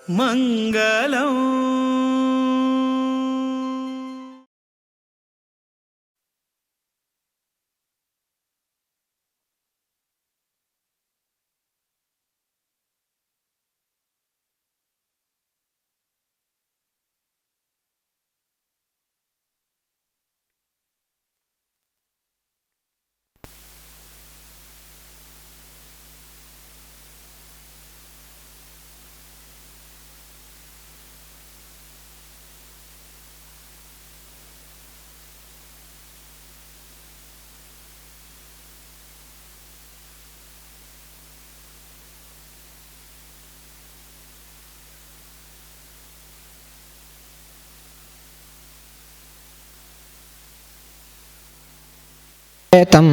మంగళం. तं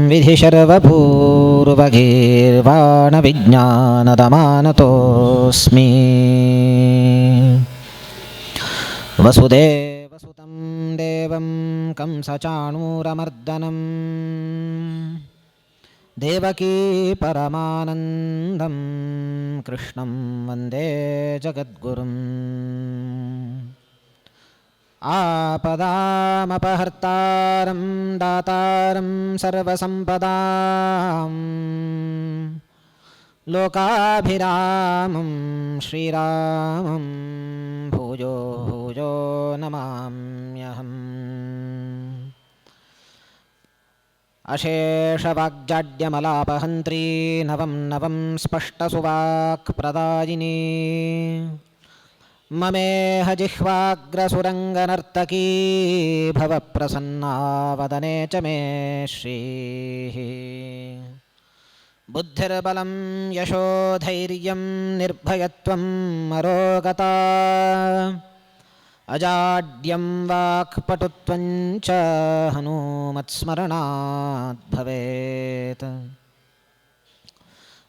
विधिशर्वपूर्वगीर्वाणविज्ञानदमानतोऽस्मि। वसुदेवसुतं देवं कंसचाणूरमर्दनं देवकी परमानन्दं कृष्णं वन्दे जगद्गुरुम्। आपदामपहर्तारं दातारं सर्वसंपदां लोकाभिरामं श्रीरामं भूयो भूयो नमाम्यहम्। अशेषवाग्जाड्यमलापहन्त्री नवं नवं स्पष्टसुवाक्प्रदायिनी ममेह जिह्वाग्रसुरङ्गनर्तकी भवप्रसन्ना वदने च मे श्रीः। बुद्धिर्बलं यशोधैर्यं निर्भयत्वं अरोगता अजाड्यं वाक्पटुत्वं च हनुमत्स्मरणात् भवेत्।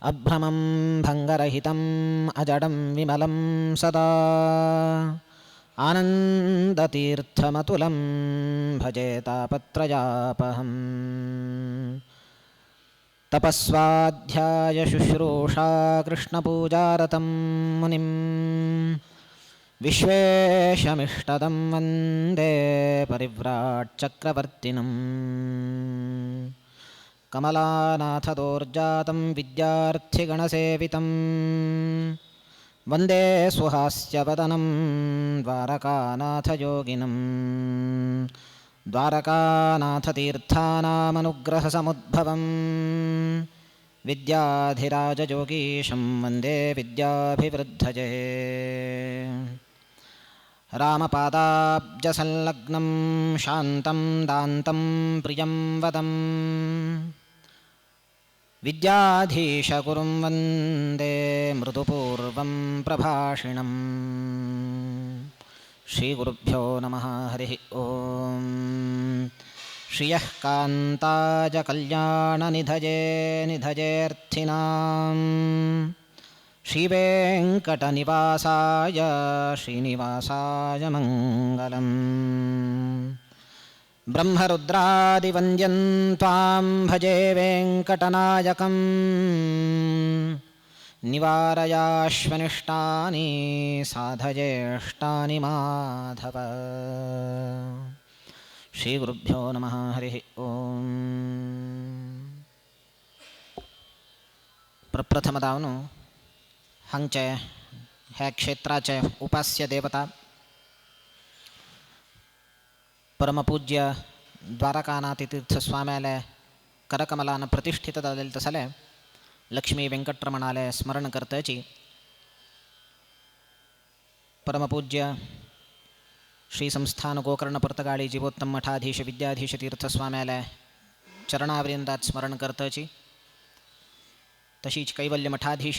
अभ्रमं भङ्गरहितम् अजडं विमलं सदा आनन्दतीर्थमतुलं भजे तापत्रयापहम्। तपस्वाध्यायशुश्रूषा कृष्णपूजारतं मुनिं विश्वेशमिष्टदं वन्दे परिव्राट्चक्रवर्तिनम्। कमलानाथदोर्जातं विद्यार्थिगणसेवितं वन्दे सुहास्यवदनं द्वारकानाथयोगिनं। द्वारकानाथतीर्थानामनुग्रहसमुद्भवं विद्याधिराजयोगीशं वन्दे विद्याभिवृद्धये। रामपादाब्जसंलग्नं शान्तं दान्तं प्रियं वदं विद्याधीशगुरुं वन्दे मृदुपूर्वं प्रभाषिणं। श्रीगुरुभ्यो नमः। हरिः ॐ। श्रियः कान्ताय कल्याणनिधये निधयेऽर्थिनां श्रीवेङ्कटनिवासाय श्रीनिवासाय मङ्गलम्। ब्रह्मरुद्रादिवन्द्यं त्वां भजे वेङ्कटनायकं निवारयाश्वनिष्टानि साधयेष्टानि माधव। श्रीगुरुभ्यो नमः। हरिः ॐ। प्रप्रथमदावनु हांगचे ह्या क्षेत्राचे उपास्य देवता परमपूज्य द्वारकानाथ तीर्थस्वाम्याले करकमलान प्रतिष्ठित जालेले तसले लक्ष्मी वेंकटरमणाले स्मरण करतची परमपूज्य श्री संस्थान गोकर्ण पर्तगाळी जीवोत्तम मठाधीश विद्याधीश तीर्थस्वाम्याले चरणावृंदात स्मरण करतची तशीच कैवल्य मठाधीश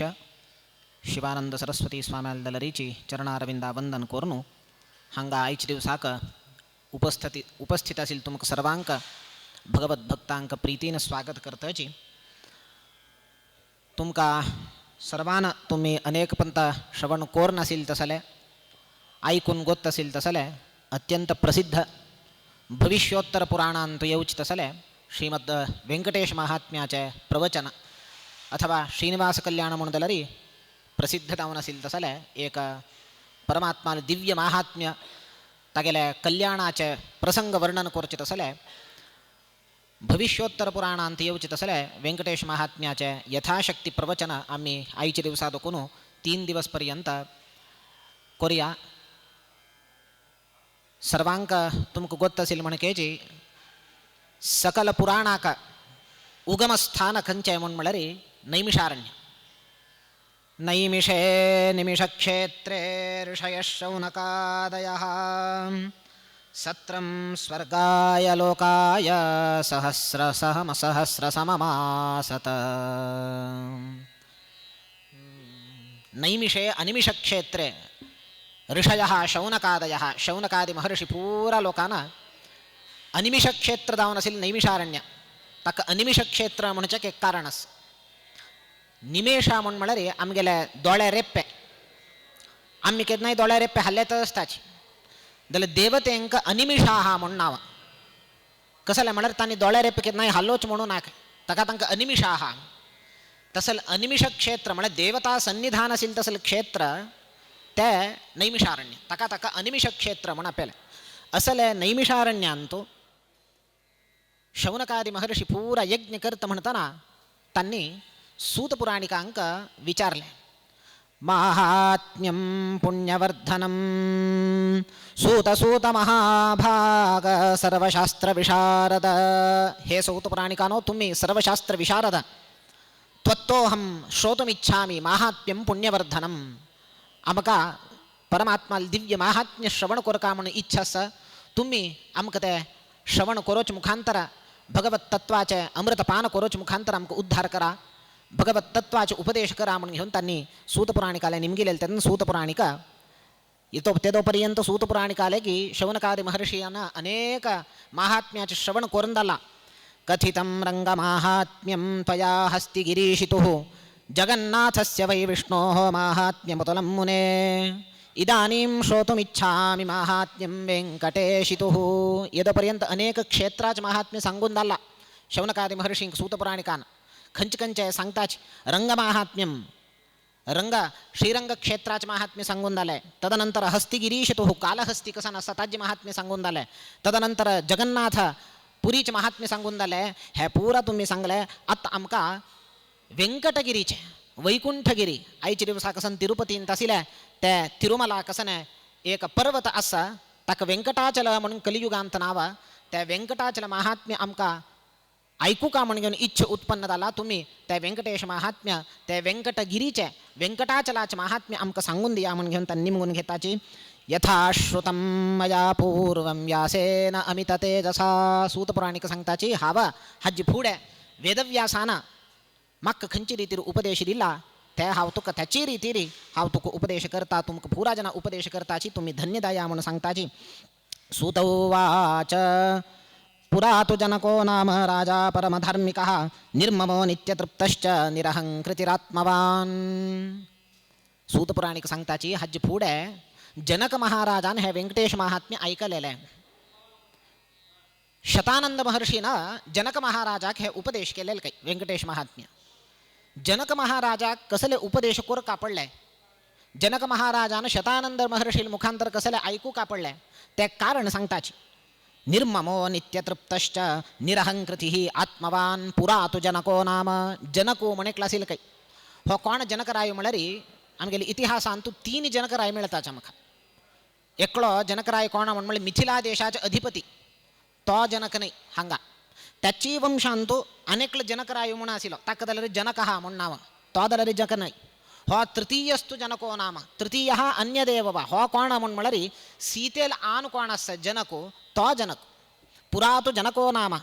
शिवानंद सरस्वती स्वाम्याल दलरीची चरणारविंदा वंदन कोरनू हांगा आयच दिवसाक उपस्थित असेल तुमक सर्वांक भगवत भक्तांक प्रीतीन स्वागत करतची। तुमका सर्वांना तुम्ही अनेक पंत श्रवण कोर नसेल तसले ऐकून गोत असेल तसले अत्यंत प्रसिद्ध भविष्योत्तर पुराणांत येवच तसले श्रीमद वेंकटेश महात्म्याचे प्रवचन अथवा श्रीनिवास कल्याण म्हणून दलरी प्रसिद्ध जावन आशिल्लें तसलें एक परमात्मान दिव्य महात्म्य तागेले कल्याणाचे प्रसंग वर्णन करचें तसलें भविष्योत्तर पुराणांत येवचें तसलें व्यंकटेश महात्म्याचे यथाशक्ती प्रवचन आमी आयच्या दिवसा देखून 3 दिवस पर्यंत करुया. सर्वांक तुमकां गोत्त आशिल्लें म्हण केजी सकल पुराणाक उगमस्थान खंयचें म्हूण म्हळ्यार नैमिषारण्य. नैमिषे निमिषक्षेत्रे ऋषयः शौनकादयः सत्रं स्वर्गाय लोकाय सहस्रसहस्रसममासत. नैमिषे अनिमिषक्षेत्रे ऋषयः शौनकादयः शौनकादि महर्षि पूरा लोकान अनिमिष क्षेत्र जावन आशिल्लें नैमिषारण्य. ताका अनिमिष क्षेत्र म्हणचें एक कारण आसा. निमेशा म्हूण म्हळ्यार आमगेले दोळे रेप्पे, आमी केन्नाय दोळे रेप्पे हाल्ले तर आसताची जाल्यार देवतेंक अनिमिषा आहा म्हूण नांव. कसलें म्हळ्यार तांणी दोळे रेप्पे केन्नाय हालोच म्हणून नाका, ताका तांकां अनिमिषा आहा. तसल अनिमिष क्षेत्र म्हळ्यार देवता सन्निधान आशिल्लें तसलें क्षेत्र ते नैमिषारण्य, ताका ताका अनिमिष क्षेत्र म्हूण आपयलें. असले नैमिषारण्यांतु शौनकादि महर्षी पुरा यज्ञ करता म्हणटना तांणी सूतपुराणिकांक विचारलें. माहात्म्यं पुण्यवर्धनं सूत सूत महाभाग सर्वशास्त्र विशारद. हे सूतपुराणिकानो, तुम्ही सर्वशास्त्र विशारद, त्वत्तोहं श्रोतुमिच्छामि माहात्म्यं पुण्यवर्धनं. आमकां परमात्मा दिव्य माहात्म्य श्रवण करका म्हूण इच्छा आसा, तुम्ही आमकां ते श्रवण करोच मुखांतर भगवत तत्वाचे अमृतपान करोच मुखांतर आमकां उद्धार करा, भगवत तत्वाचे उपदेश करा म्हणून घेवन तांणी सूतपुराणिकाले निमगिलेले. तेन्ना सूतपुराणिक इतो तेदो पर्यंत सूतपुराणिकाले की शौनकादि महर्षियान अनेक महात्म्याचे श्रवण करून जाला. कथितं रंगमाहात्म्यं त्वया हस्तिगिरीशितुः जगन्नाथस्य वै विष्णोः माहात्म्यमुतलं मुने इदानीं श्रोतुमिच्छामि माहात्म्यं वेंकटेशितुः. येदोपर्यंत अनेक क्षेत्राचे महात्म्य सांगून जाला शौनकादि महर्षींक सूतपुराणिकान. खंयचे खंयचे सांगताच रंगमाहात्म्यं रंग श्रीरंग क्षेत्राचे महात्म्य सांगून जालें. तदनंतर हस्तिगिरीशितुः कालहस्ती कसा आसता ताजें महात्म्य सांगून जालें. तदनंतर जगन्नाथ पुरीचें महात्म्य सांगून जालें. हें पुरा तुमी सांगलें. आतां आमकां व्यंकटगिरीचें वैकुंठगिरी आयच्या दिवसा कसन तिरुपतींत आशिल्लें ते तिरुमला कसन एक पर्वत आसा ताका व्यंकटाचल म्हणून कलियुगांत नांव. त्या व्यंकटाचल महात्म्य आमकां आयकुका म्हण घेवन इच्छा उत्पन्न जाला. तुमी त्या व्यंकटेश महात्म्य ते व्यंकटगिरीचे व्यंकटाचलाचे महात्म्य आमकां सांगून दिया म्हण घेवन तांणी निमगून घेताची. यथाश्रुतं मया पूर्वं व्यासेन अमित तेजसा. सूतपुराणिक सांगताची हावा हाजी फुडें वेदव्यासान म्हाका खंयचे रितीर उपदेश दिला ते हांव तुका त्याचे रितीर हांव तुका उपदेश करता, तुमकां पुरा जाणां उपदेश करताची, तुमी धन्य जाया म्हूण सांगताची. सूत उवाच पुरा तु जनको नाम राजा परमधार्मिकः निर्ममो नित्यतृप्तश्च निरहंकृतिरात्मवान्. सूतपुराणिक सांगताची हाजे फुडें जनक महाराजान हे व्यंकटेश महात्म्य आयकलेलें. शतानंद महर्षीन जनक महाराजाक हे उपदेश केलेले काय व्यंकटेश महात्म्य. जनक महाराजाक कसले उपदेश कोर कापडले, जनक महाराजान शतानंद महर्षील मुखांतर कसले आयकू कापडले ते कारण सांगताची. निर्ममो नित्यतृप्तश्च निरहंकृतिः आत्मवान पुरा तु जनको नाम. जनको म्हण एकलो आशिल्लो काय हो कोण जनकराय म्हळ्यार आमगेले इतिहासांत 3 जनकराय मेळटाच आमकां. एकलो जनकराय कोण म्हण म्हळ्यार मिथिला देशाचे अधिपती, तो जनक न्हय हांगा. त्याची वंशांतु अनेकलो जनकराय म्हूण आशिल्लो ताका जाल्यार जनकः म्हूण नांव, तो जाल्यार जनक न्हय. हो तृतीयस्तु जनको नाम तृतीयः अन्यदेव वा. हो कोण म्हूण म्हळ्यार सीतेल आन कोण आसा जनको, तो जनक. पुरा तु जनको नाम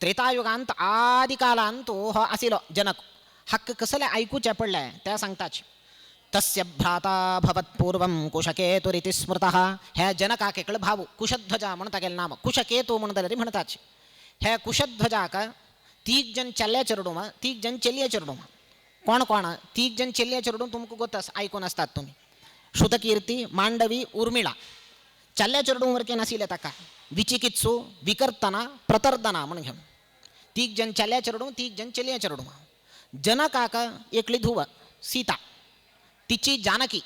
त्रेतायुगांत आदिकालांतु हो आशिल्लो जनक. हाका कसलें आयकुचें पडलें तें सांगताच. तस्य भ्राता भवत्पूर्वं कुशकेतुरिति स्मृतः. हे जनकाक एकलो भाव कुशध्वजा म्हूण तागेलें नाम, कुशकेतु म्हूण जाल्यार म्हणटाच. हे कुशध्वजाक 3 जण चेल्ले चेडूं, 3 जण चेलये चेडूं. कोण कोण 3 जण चेलये चेडूं तुमकां गोत आसा, आयकून आसतात तुमी. श्रुतकीर्ती, मांडवी, उर्मिळा. चेल्ले चेडूं वरकें नाशिल्लें ताका, विचिकित्सु, विकर्तना, प्रतर्दना म्हूण घेवन 3 जण चेल्ले चेडूं, 3 जण चेलये चेडूं. जनकाक एकली धुव सीता, तिची जानकी.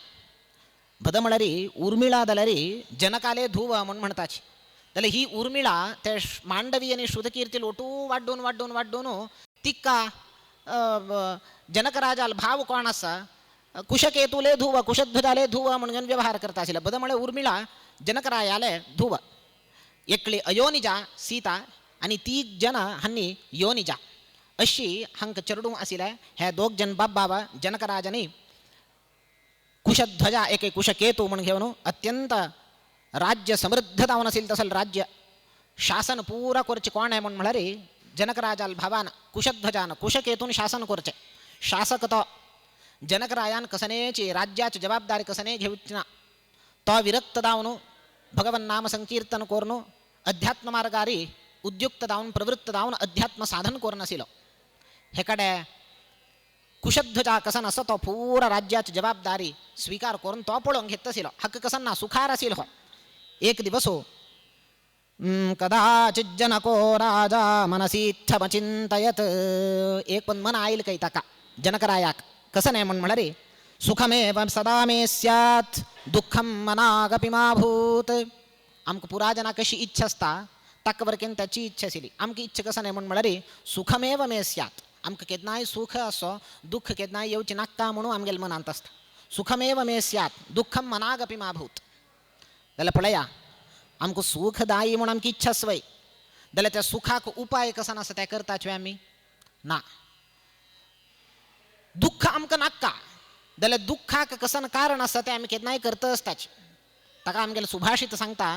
भद म्हळ्यार उर्मिळा जाल्यार जनकाले धुव म्हूण म्हणटाची. जाल्यार ही उर्मिळा ते मांडवी आनी श्रुतकीर्ती लोटू वाड्डून वाड्डून वाड्डून तिका जनकराजाल भाव कोण आसा कुशकेतुले धुव कुशध्वजाले धुव म्हणून व्यवहार करता आशिल्ले. बद म्हळ्यार उर्मिळा जनकरायाले धुव. एकली अयोनिजा सीता आनी तीग जन हांणी योनिजा अशी हांकां चेडूं आशिल्ले. हे दोग जन बाब बाबा जनकराजांनी कुशध्वजा एक कुशकेतू म्हूण घेवन अत्यंत राज्य समृद्ध जावन आशिल्लें तसलें राज्य शासन पुरा करचें कोण आहे म्हूण म्हळ्यार जनकराजाल भावान कुशध्वजान कुशकेतून शासन करचें. शासक तो जनकरायान कसनेची राज्याची जबाबदारी कसने घेवची ना. तो विरक्त जावन भगवन नाम संकीर्तन करून अध्यात्म मार्गारी उद्युक्त जावन प्रवृत्त जावन अध्यात्म साधन करून आशिल्लो. हे कडेन कुशध्वजा कसन आसा तो पुरा राज्याची जबाबदारी स्वीकार करून तो पळोवंक घेत आशिल्लो. हक्क कसन ना सुखार आशिल्लो. एक दिवस कदाचित जनको राजा मनसीत्थमचिंतयत. एक पण मन आयल काही ताका जनकरायाक कसं नाही म्हण म्हळ्यार सुखमेव सदा मे स्यात् दुःखम मनागपि मा भूत. आमकां पुरा जना कशी इच्छा आसता ताका वरकेन ताची इच्छा आशिल्ली. आमकां इच्छा कसं नाही म्हण म्हळ्यार सुखमेव मे स्यात्. आमकां केन्नाय सुख असो दुःख केन्नाय येवचें नाका म्हणून आमगेल्या मनांत आसता. सुखमेव मे स्यात् दुःखम मनागपि मा भूत. जाल्यार पळया आमकां सुखदायी म्हूण आमची इच्छा आसवय जाल्यार त्या सुखाक उपाय कसो आसा तें करताच आमी ना. दुःख आमकां नाका जाल्यार दुःखाक कसन कारण आसा तें आमी केन्नाय करता आसताच. ताका आमगेलें सुभाषित सांगता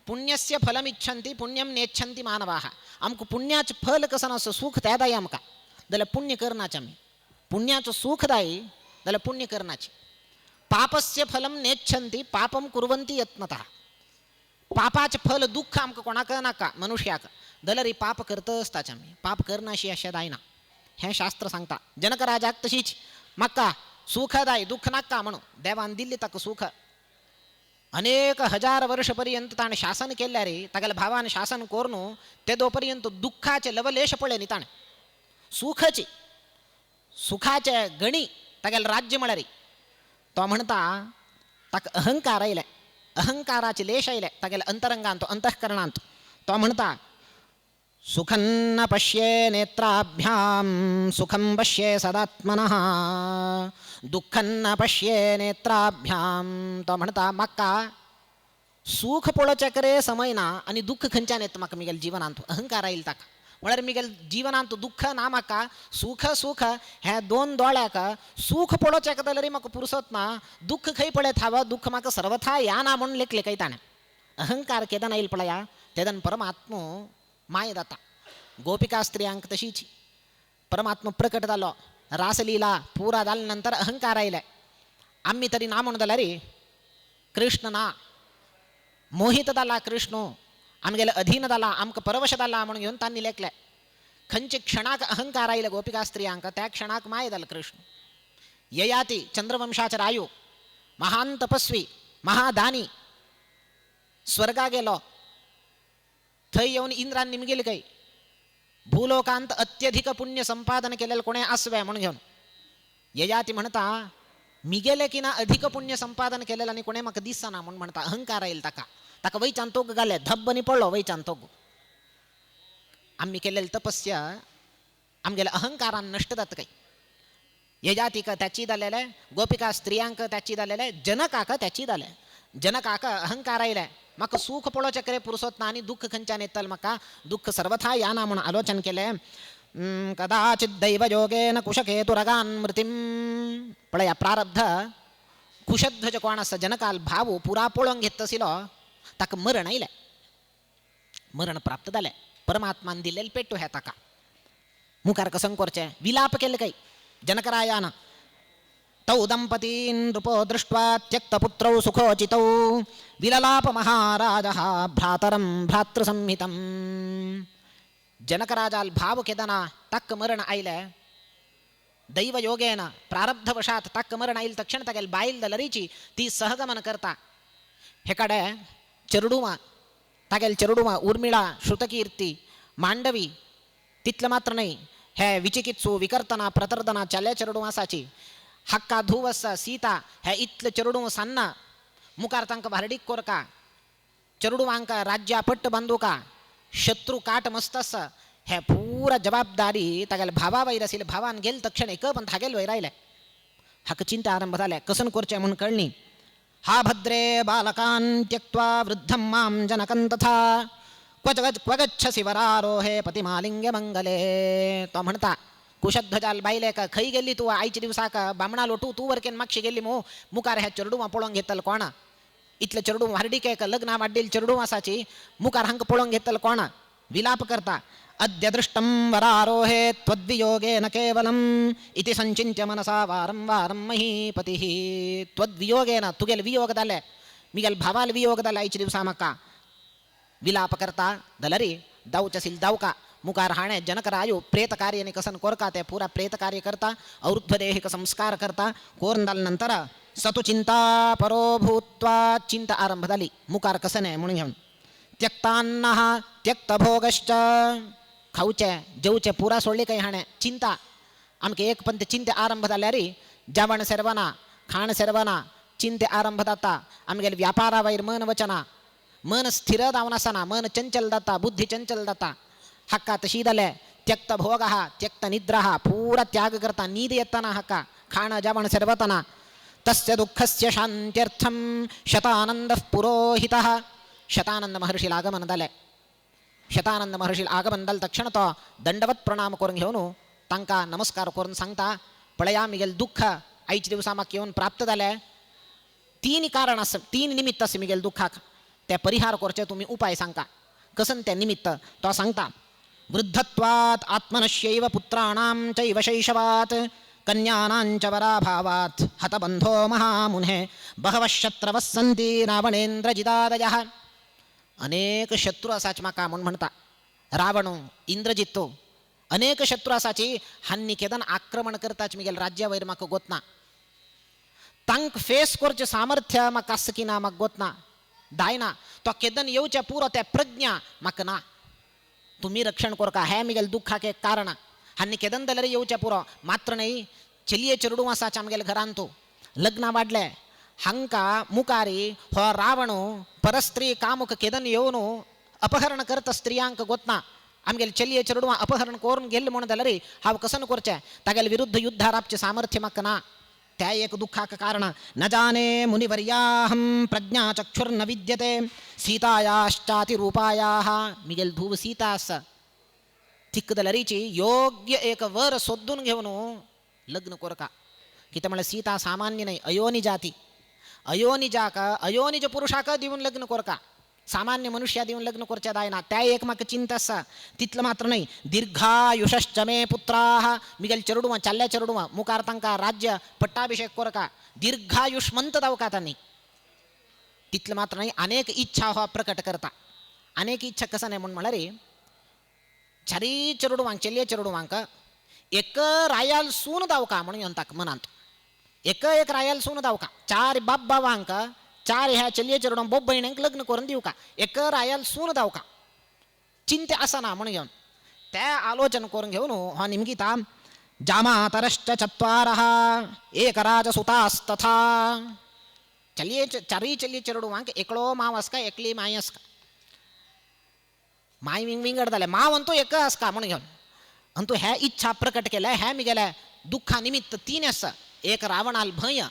पुण्यस्य फलम इच्छन्ति पुण्यम नेच्छन्ति मानवाः. आमकां पुण्याचें फल कसन आसा सुख तें दाय आमकां जाल्यार पुण्य करनाच आमी. पुण्याचो सुख दाय जाल्यार पुण्य करनाच. पापस्य फलम नेच्छन्ति पापम कुर्वन्ति यत्नतः. पापाचें फल दुःख आमकां कोणाक नाका मनुष्याक जाल्यार पाप करता आसताच आमी. पाप करनाशी अशें जायना हें शास्त्र सांगता. जनकराजाक तशीच म्हाका सुख दाय दुःख नाका म्हणून देवान दिल्ली ताका सुख. अनेक हजार वर्ष पर्यंत ताणें शासन केल्यार तागेल्या भावान शासन करून तेदो पर्यंत दुःखाचे लवलेश पळय न्ही ताणें. सुखाची सुखाचे गणी तागेलें राज्य म्हळ्यार तो म्हणटा ताका अहंकार आयले अहंकाराचे लेश आयले तागेल्या अंतरंगांत अंतःकरणांत. तो म्हणटा सुखं न पश्ये नेत्राभ्यां सुखं पश्ये सदात्मनः दुःखं न पश्ये नेत्राभ्यां. तो म्हणटा म्हाका सुख पळोवचें करे समय ना आनी दुःख खंयच्यान येता म्हाका मिगेल्या जिवनांत. अहंकार आयल ताका म्हळ्यार मिगेल्या जिवनांत दुःख ना म्हाका सुख सुख हे दोन दोळ्याक सुख पळोवचें जाल्यार म्हाका पुरसत ना दुःख खंय पळयत हांव दुःख म्हाका सर्वथा या ना म्हूण लेखलें खंय ताणें. अहंकार केदन आयल पळया तेदन परमात्मो माय जाता. गोपिका स्त्रियांक तशीच परमात्मा प्रकट जालो रासलीला पुरा जाल्या नंतर अहंकार आयले. आमी तरी ना म्हणून जाल्यार कृष्ण ना मोहित जाला कृष्ण आमगेले अधीन जाला आमकां परवश जाला म्हणून घेवन तांणी लेखले. खंयचे क्षणाक अहंकार आयले गोपिका स्त्रियांक त्या क्षणाक माय जालो कृष्ण. ययाती चंद्रवंशाचे रायू महान तपस्वी महादानी स्वर्गा गेलो थंय येवन इंद्रान निमगेले काय भूलोकांत अत्यधिक पुण्य संपादन केलेलं कोणें आसवे म्हणून घेवन ययाती म्हणटा मिगेले की ना अधिक पुण्य संपादन केलेलं आनी कोणें म्हाका दिसना म्हूण म्हणटा. अहंकार आयल ताका ताका वयच्यान तोग घाले धब्ब आनी पडलो वयच्यान तोग. आमी केलेले तपस्या आमगेल्या अहंकारान नश्ट जाता काय. ययातीक त्याची जालेले गोपिका स्त्रियांक त्याची जालेले जनकाक त्याची जाले. जनकाक अहंकार आयले म्हाका सुख पळोवचें करे पुरसत ना आनी दुःख खंयच्यान येतलें म्हाका दुःख सर्वथा याना म्हूण आलोचन केलें. कदाचित दैवयोगेन कुशकेतुरगान मृतिं. पळया प्रारब्ध कुशध्वज कोण आसा जनकाल भाव पुरा पळोवंक घेत आशिल्लो ताका मरण आयलें मरण प्राप्त जालें. परमात्मान दिल्लें पेटू हें ताका मुखार कसं करचें विलाप केलें काय जनकरायान. तौ दंपतीन नृपो दृष्ट्वा त्यक्तपुत्रौ सुखोचितौ विललाप महाराजः भ्रातरं भ्रातृसंहितं. जनकराजाल भाव केदना ताका मरण आयलें दैवयोगेन प्रारब्धवशात ताका मरण आयल तक्षण तागेले बायल जाल्यारीची ती सहगमन करता. हे कडेन चेरडुवां तागेले चेरडुवां उर्मिळा श्रुतकीर्ती मांडवी तितलें मात्र न्हय हे विचिकित्सू विकर्तना प्रतर्दना चल्या चेडूं आसाची हाक्का धूव आसा सीता हे इतले चेडूं सान्ना मुखार तांकां व्हारडीक कोरका चेडवांका राज्या पट्ट बांदूका शत्रू काट मस्त आसा हे पुरा जबाबदारी तागेले भावा वयर आशिल्ले भावान गेल तक्षण एक पण थागेल वयर आयले हाका चिंता आरंभ जाल्या कसन करचें म्हूण कळ्ळी. हा भद्रे बालकान त्यक्त्वा वृद्धं मां जनकं तथा क्व गच्छसि वरारोहे पतिमालिंग्य मंगले. तो म्हणता कुशध्वजाल बायलेक खंय गेल्ली तूं आयच्या दिवसाक बामणा लोटू तूं वरकेन मागशी गेल्ली मू मुखार ह्या चेडवां पळोवंक घेतल कोणा इतले चेडूं व्हारडीक लग्ना वाड्डेल चेडूं आसाची मुखार हांकां पळोवंक घेतल कोणा विलाप करता. अद्य दृष्टं वरारोहे त्वद्वियोगेन केवलम् इति संचिन्त्य मनसा वारं वारं महीपतिः. त्वद्वियोगेन तुगेल वियोग जाले मिगेल भावाल वियोग जाले आयच्या दिवसा म्हाका विलाप करता दलरी दावचे आशिल्ले दावका मुखार हाणें जनकरायो प्रेत कार्य कसन कोरका ते पुरा प्रेत कार्य करता और्ध्वदेहिक संस्कार करता. कोरून जाले नंतर सतु चिंता परो भूत्वा चिंता आरंभ जाली मुखार कसन म्हणून घेवन त्यक्तान्नः त्यक्तभोगश्च खावचे जेवचे पुरा सोडली काय हाणें चिंता आमकां एक पंत चिंता आरंभ जाल्यार जेवण सेरवना खाण सेरवना चिंते आरंभ जाता आमगेले व्यापारा वयर मन वचना मन स्थिर जावन आसना मन चंचल जाता बुद्धी चंचल जाता. हाका तशी जालें त्यक्त भोग त्यक्त निद्रा पुरा त्याग करता न्हीद येतना हाका खाण जेवण सेरवतना. तस्य दुःखस्य शांत्यर्थं शतानंदः पुरोहितः. शतानंद महर्षीला आगमन जालें. शतानंद महर्षीला आगमन जालें तक्षण तो दंडवत प्रणाम करून घेवन तांकां नमस्कार करून सांगता पळया मिगेल दुःख आयच्या दिवसा म्हाका येवन प्राप्त जालें. तीन कारण आसा तीन निमित्त आसा मिगेल दुःखाक ते परिहार करचे तुमी उपाय सांगता कसन ते निमित्त. तो सांगता वृद्धत्वात् आत्मनश्यैव पुत्राणां चैव शैशवात् कन्यानां च वराभावात् हतबन्धो महामुने बहवः शत्रवः सन्ति रावणेन्द्रजितादयः. अनेक शत्रू आसाच म्हाका म्हूण म्हणटा रावणो इंद्रजित्तो अनेक शत्रू आसाची हांणी केदन आक्रमण करताच मिगेल राज्या वयर म्हाका गोतना तांक फेस करचें सामर्थ्य म्हाका आसा की ना म्हाका गोतना दायना तो केदन येवचें पुरो ते प्रज्ञा म्हाका ना तुमी रक्षण करका हें मिगेल दुःखाक एक कारण. हांणी केदन जाल्यार येवचें पुरो मात्र न्हय चलये चेडूं आसाच आमगेले घरांत लग्नां वाडले हांकां मुखारी हो रावणो परस्त्री कामुक केदन येवन अपहरण करता स्त्रियांक गोतना आमगेले चलये चेडवां अपहरण करून गेल्ले म्हूण जाल्यार हांव कसन करचें तागेले विरुद्ध युद्धार आपचें सामर्थ्य म्हाका ना त्या एक दुःखाक कारण. न जाने मुनिवर्याहं प्रज्ञा चक्षुर्न विद्यते सीतायाश्चातिरूपायाः. मिगेल धूव सीता आसा थिक्क जाल्यारीची योग्य एक वर सोदून घेवन लग्न करका. कितें म्हळ्यार सीता सामान्य न्हय अयोनी जाती अयोनिजाक अयोनिज पुरुषाक दिवन लग्न करका सामान्य मनुष्या दिवन लग्न करचें जायना त्या एक म्हाका चिंता आसा. तितलें मात्र न्हय दीर्घायुषश्च मे पुत्राः मिगेल चेडवां चाल्ल्या चेडवां मुखार तांकां राज्य पट्टाभिषेक करका दीर्घायुष्मंत जावका तांणी. तितलें मात्र न्हय अनेक इच्छा हो प्रकट करता. अनेक इच्छा कसा न्हय म्हूण म्हळ्यार चारी चेडवांक चलये चेडवांक एक रायाल सून दावका म्हणून म्हणटा मनांत एक एक रायाल सून दावका चार बाप बाबांक चार ह्या चलये चेडवांक बोब भयणींक लग्न करून दिवका एक रायाल सून दावका चिंते आसना म्हणून घेवन ते आलोचन करून घेवन हो निमगिता जामातरश्च चत्वारः एकराजसुतास्तथा. चलये चारय चलये चेडवांक एकलो माव आसका एकली माय आसका माय विंग विंगड जाले माव अंतू एक आसका म्हणून घेवन अंतू ह्या इच्छा प्रकट केल्या ह्या मिगेल्या दुःखा निमित्त तीन आसा. एक रावणाल भंय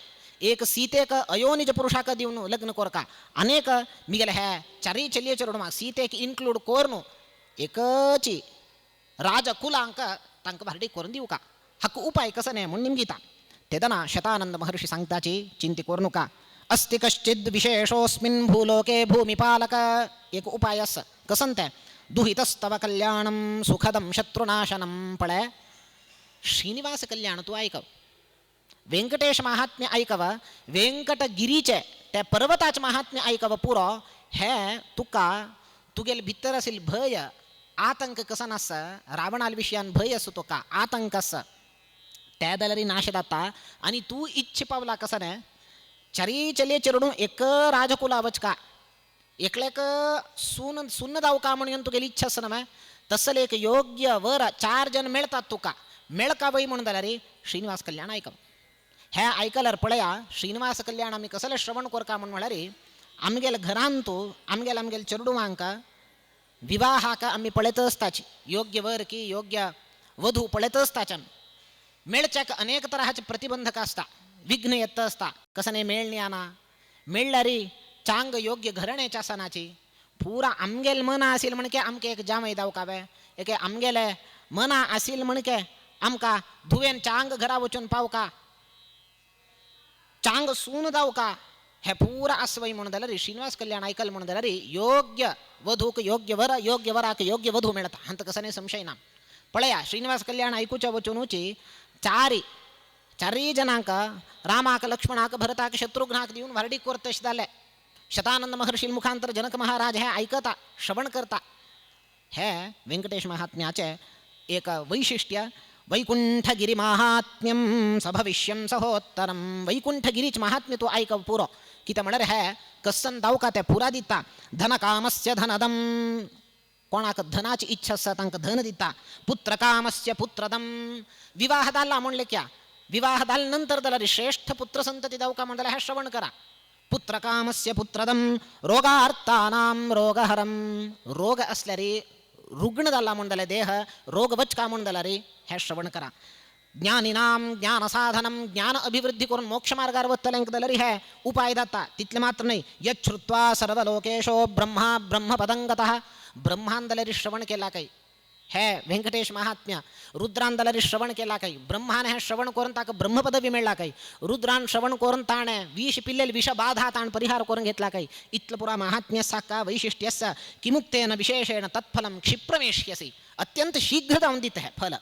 एक सीतेक अयोनिज पुरुषाक दिवन लग्न करका अनेक मिगेले ह्या चारय चलये चेडवांक सीतेक इन्क्लूड करून एकची राजकुलांक तांकां व्हारडीक करून दिवका हाका उपाय कसो न्हय म्हूण निमगिता. तेदना शतानंद महर्षी सांगताची चिंती करू नका. अस्ति कश्चिद् विशेषोऽस्मिन् भूलोके भूमिपालक एक उपाय आसा कसन तें दुहितस्तव कल्याणं सुखदं शत्रुनाशनं. पळय श्रीनिवास कल्याण तूं आयकव वेंकटेश महात्म्य आयकव वेंकटगिरीचे त्या पर्वताचे महात्म्य आयकव पुरो हे तुका तुगेले भितर आशिल्ले भंय आतंक कसो नासता रावणाल विशयान भंय आसा तुका आतंक आसा त्या जाल्यार नाश जाता आनी तूं इच्छे पावला कसो न्हय चारीय चलये चेडूं एक राजकुला वचका एकल्याक सून सुन्न जावका म्हणून तुगेली इच्छा आसा न्हय तसले एक योग्य वर चार जन मेळतात तुका मेळका वय म्हणून जाल्यार श्रीनिवास कल्याण आयकप. हे आयकल्यार पळया श्रीनिवास कल्याण आमी कसलें श्रवण करका म्हूण म्हळ्यार आमगेले घरांतू आमगेले आमगेले चेडवांक विवाहाक आमी पळयत आसताची योग्य वर की योग्य वधू पळयत आसताची आमी मेळच्याक अनेक तराचे प्रतिबंधक आसता विघ्न येत आसता कसने मेळणी आना मेळ्ळ्यार चांग योग्य घराण्याच्या आसनाची पुरा आमगेले मना आसील म्हणके आमकां एक जांवय दावकावे एके आमगेले मना आसील म्हणके आमकां धुवेन चांग घरा वचून पावका चांग सून दावका हे पुरा आसवय म्हणून जाल्यार श्रीनिवास कल्याण आयकल म्हणून जाल्यार योग्य वधूक योग्य वर योग्य वराक योग्य वधू मेळटा हांत कसने संशय ना. पळया श्रीनिवास कल्याण आयकुच्या वचुनूची चारी चारय जनांक रामाक लक्ष्मणाक भरताक शत्रुघ्नाक दिवन व्हारडीक करता तशें जालें. शतानंद महर्षी मुखांतर जनक महाराज हे आयकता श्रवण करता. हे वेंकटेश महात्म्याचें एक वैशिष्ट्य वैकुंठगिरी महात्म्यम सभविष्यम सहोत्तरम. वैकुंठगिरीच महात्म्य तूं आयक पुरो कितें म्हळ्यार हे कसन दावका तें पुरा दिता. धनकामस्य धनदम कोणाक धनाची इच्छा आसा तांकां धन दिता. पुत्रकामस्य पुत्रदम विवाह जाला म्हणलें क्या विवाह जाले नंतर जाल्यार श्रेष्ठ पुत्र संतती दावका म्हण जाल्यार हें श्रवण करा. पुत्रकामस्य पुत्रदम रोगार्तानां रोगहरम रोग आसल्यार रुग्ण जाला म्हूण जाल्यार देह रोग वचका म्हूण जाल्यार हें श्रवण करा. ज्ञानिनां ज्ञानसाधनं ज्ञान अभिवृद्धी करून मोक्ष मार्गार वतल्यांक जाल्यार हे उपाय जाता. तितलें मात्र न्हय यच्छ्रुत्वा सर्वलोकेशो ब्रह्मा ब्रह्मपदं गतः ब्रह्मान जाल्यार श्रवण केला काय हे वेंकटेश महात्म्य रुद्रान जाल्यार श्रवण केला काय ब्रह्मान हें श्रवण करून ताका ब्रह्मपदवी मेळ्ळा काय रुद्रान श्रवण करून ताणें विष पिल्लेले विषबाधा ताणें परिहार करून घेतला काय. इतलें पुरा महात्म्य साका वैशिष्ट्यस्य किमुक्तेन विशेषेण तत्फलं क्षिप्रमेष्यसि अत्यंत शीघ्र जावन दिता हें फल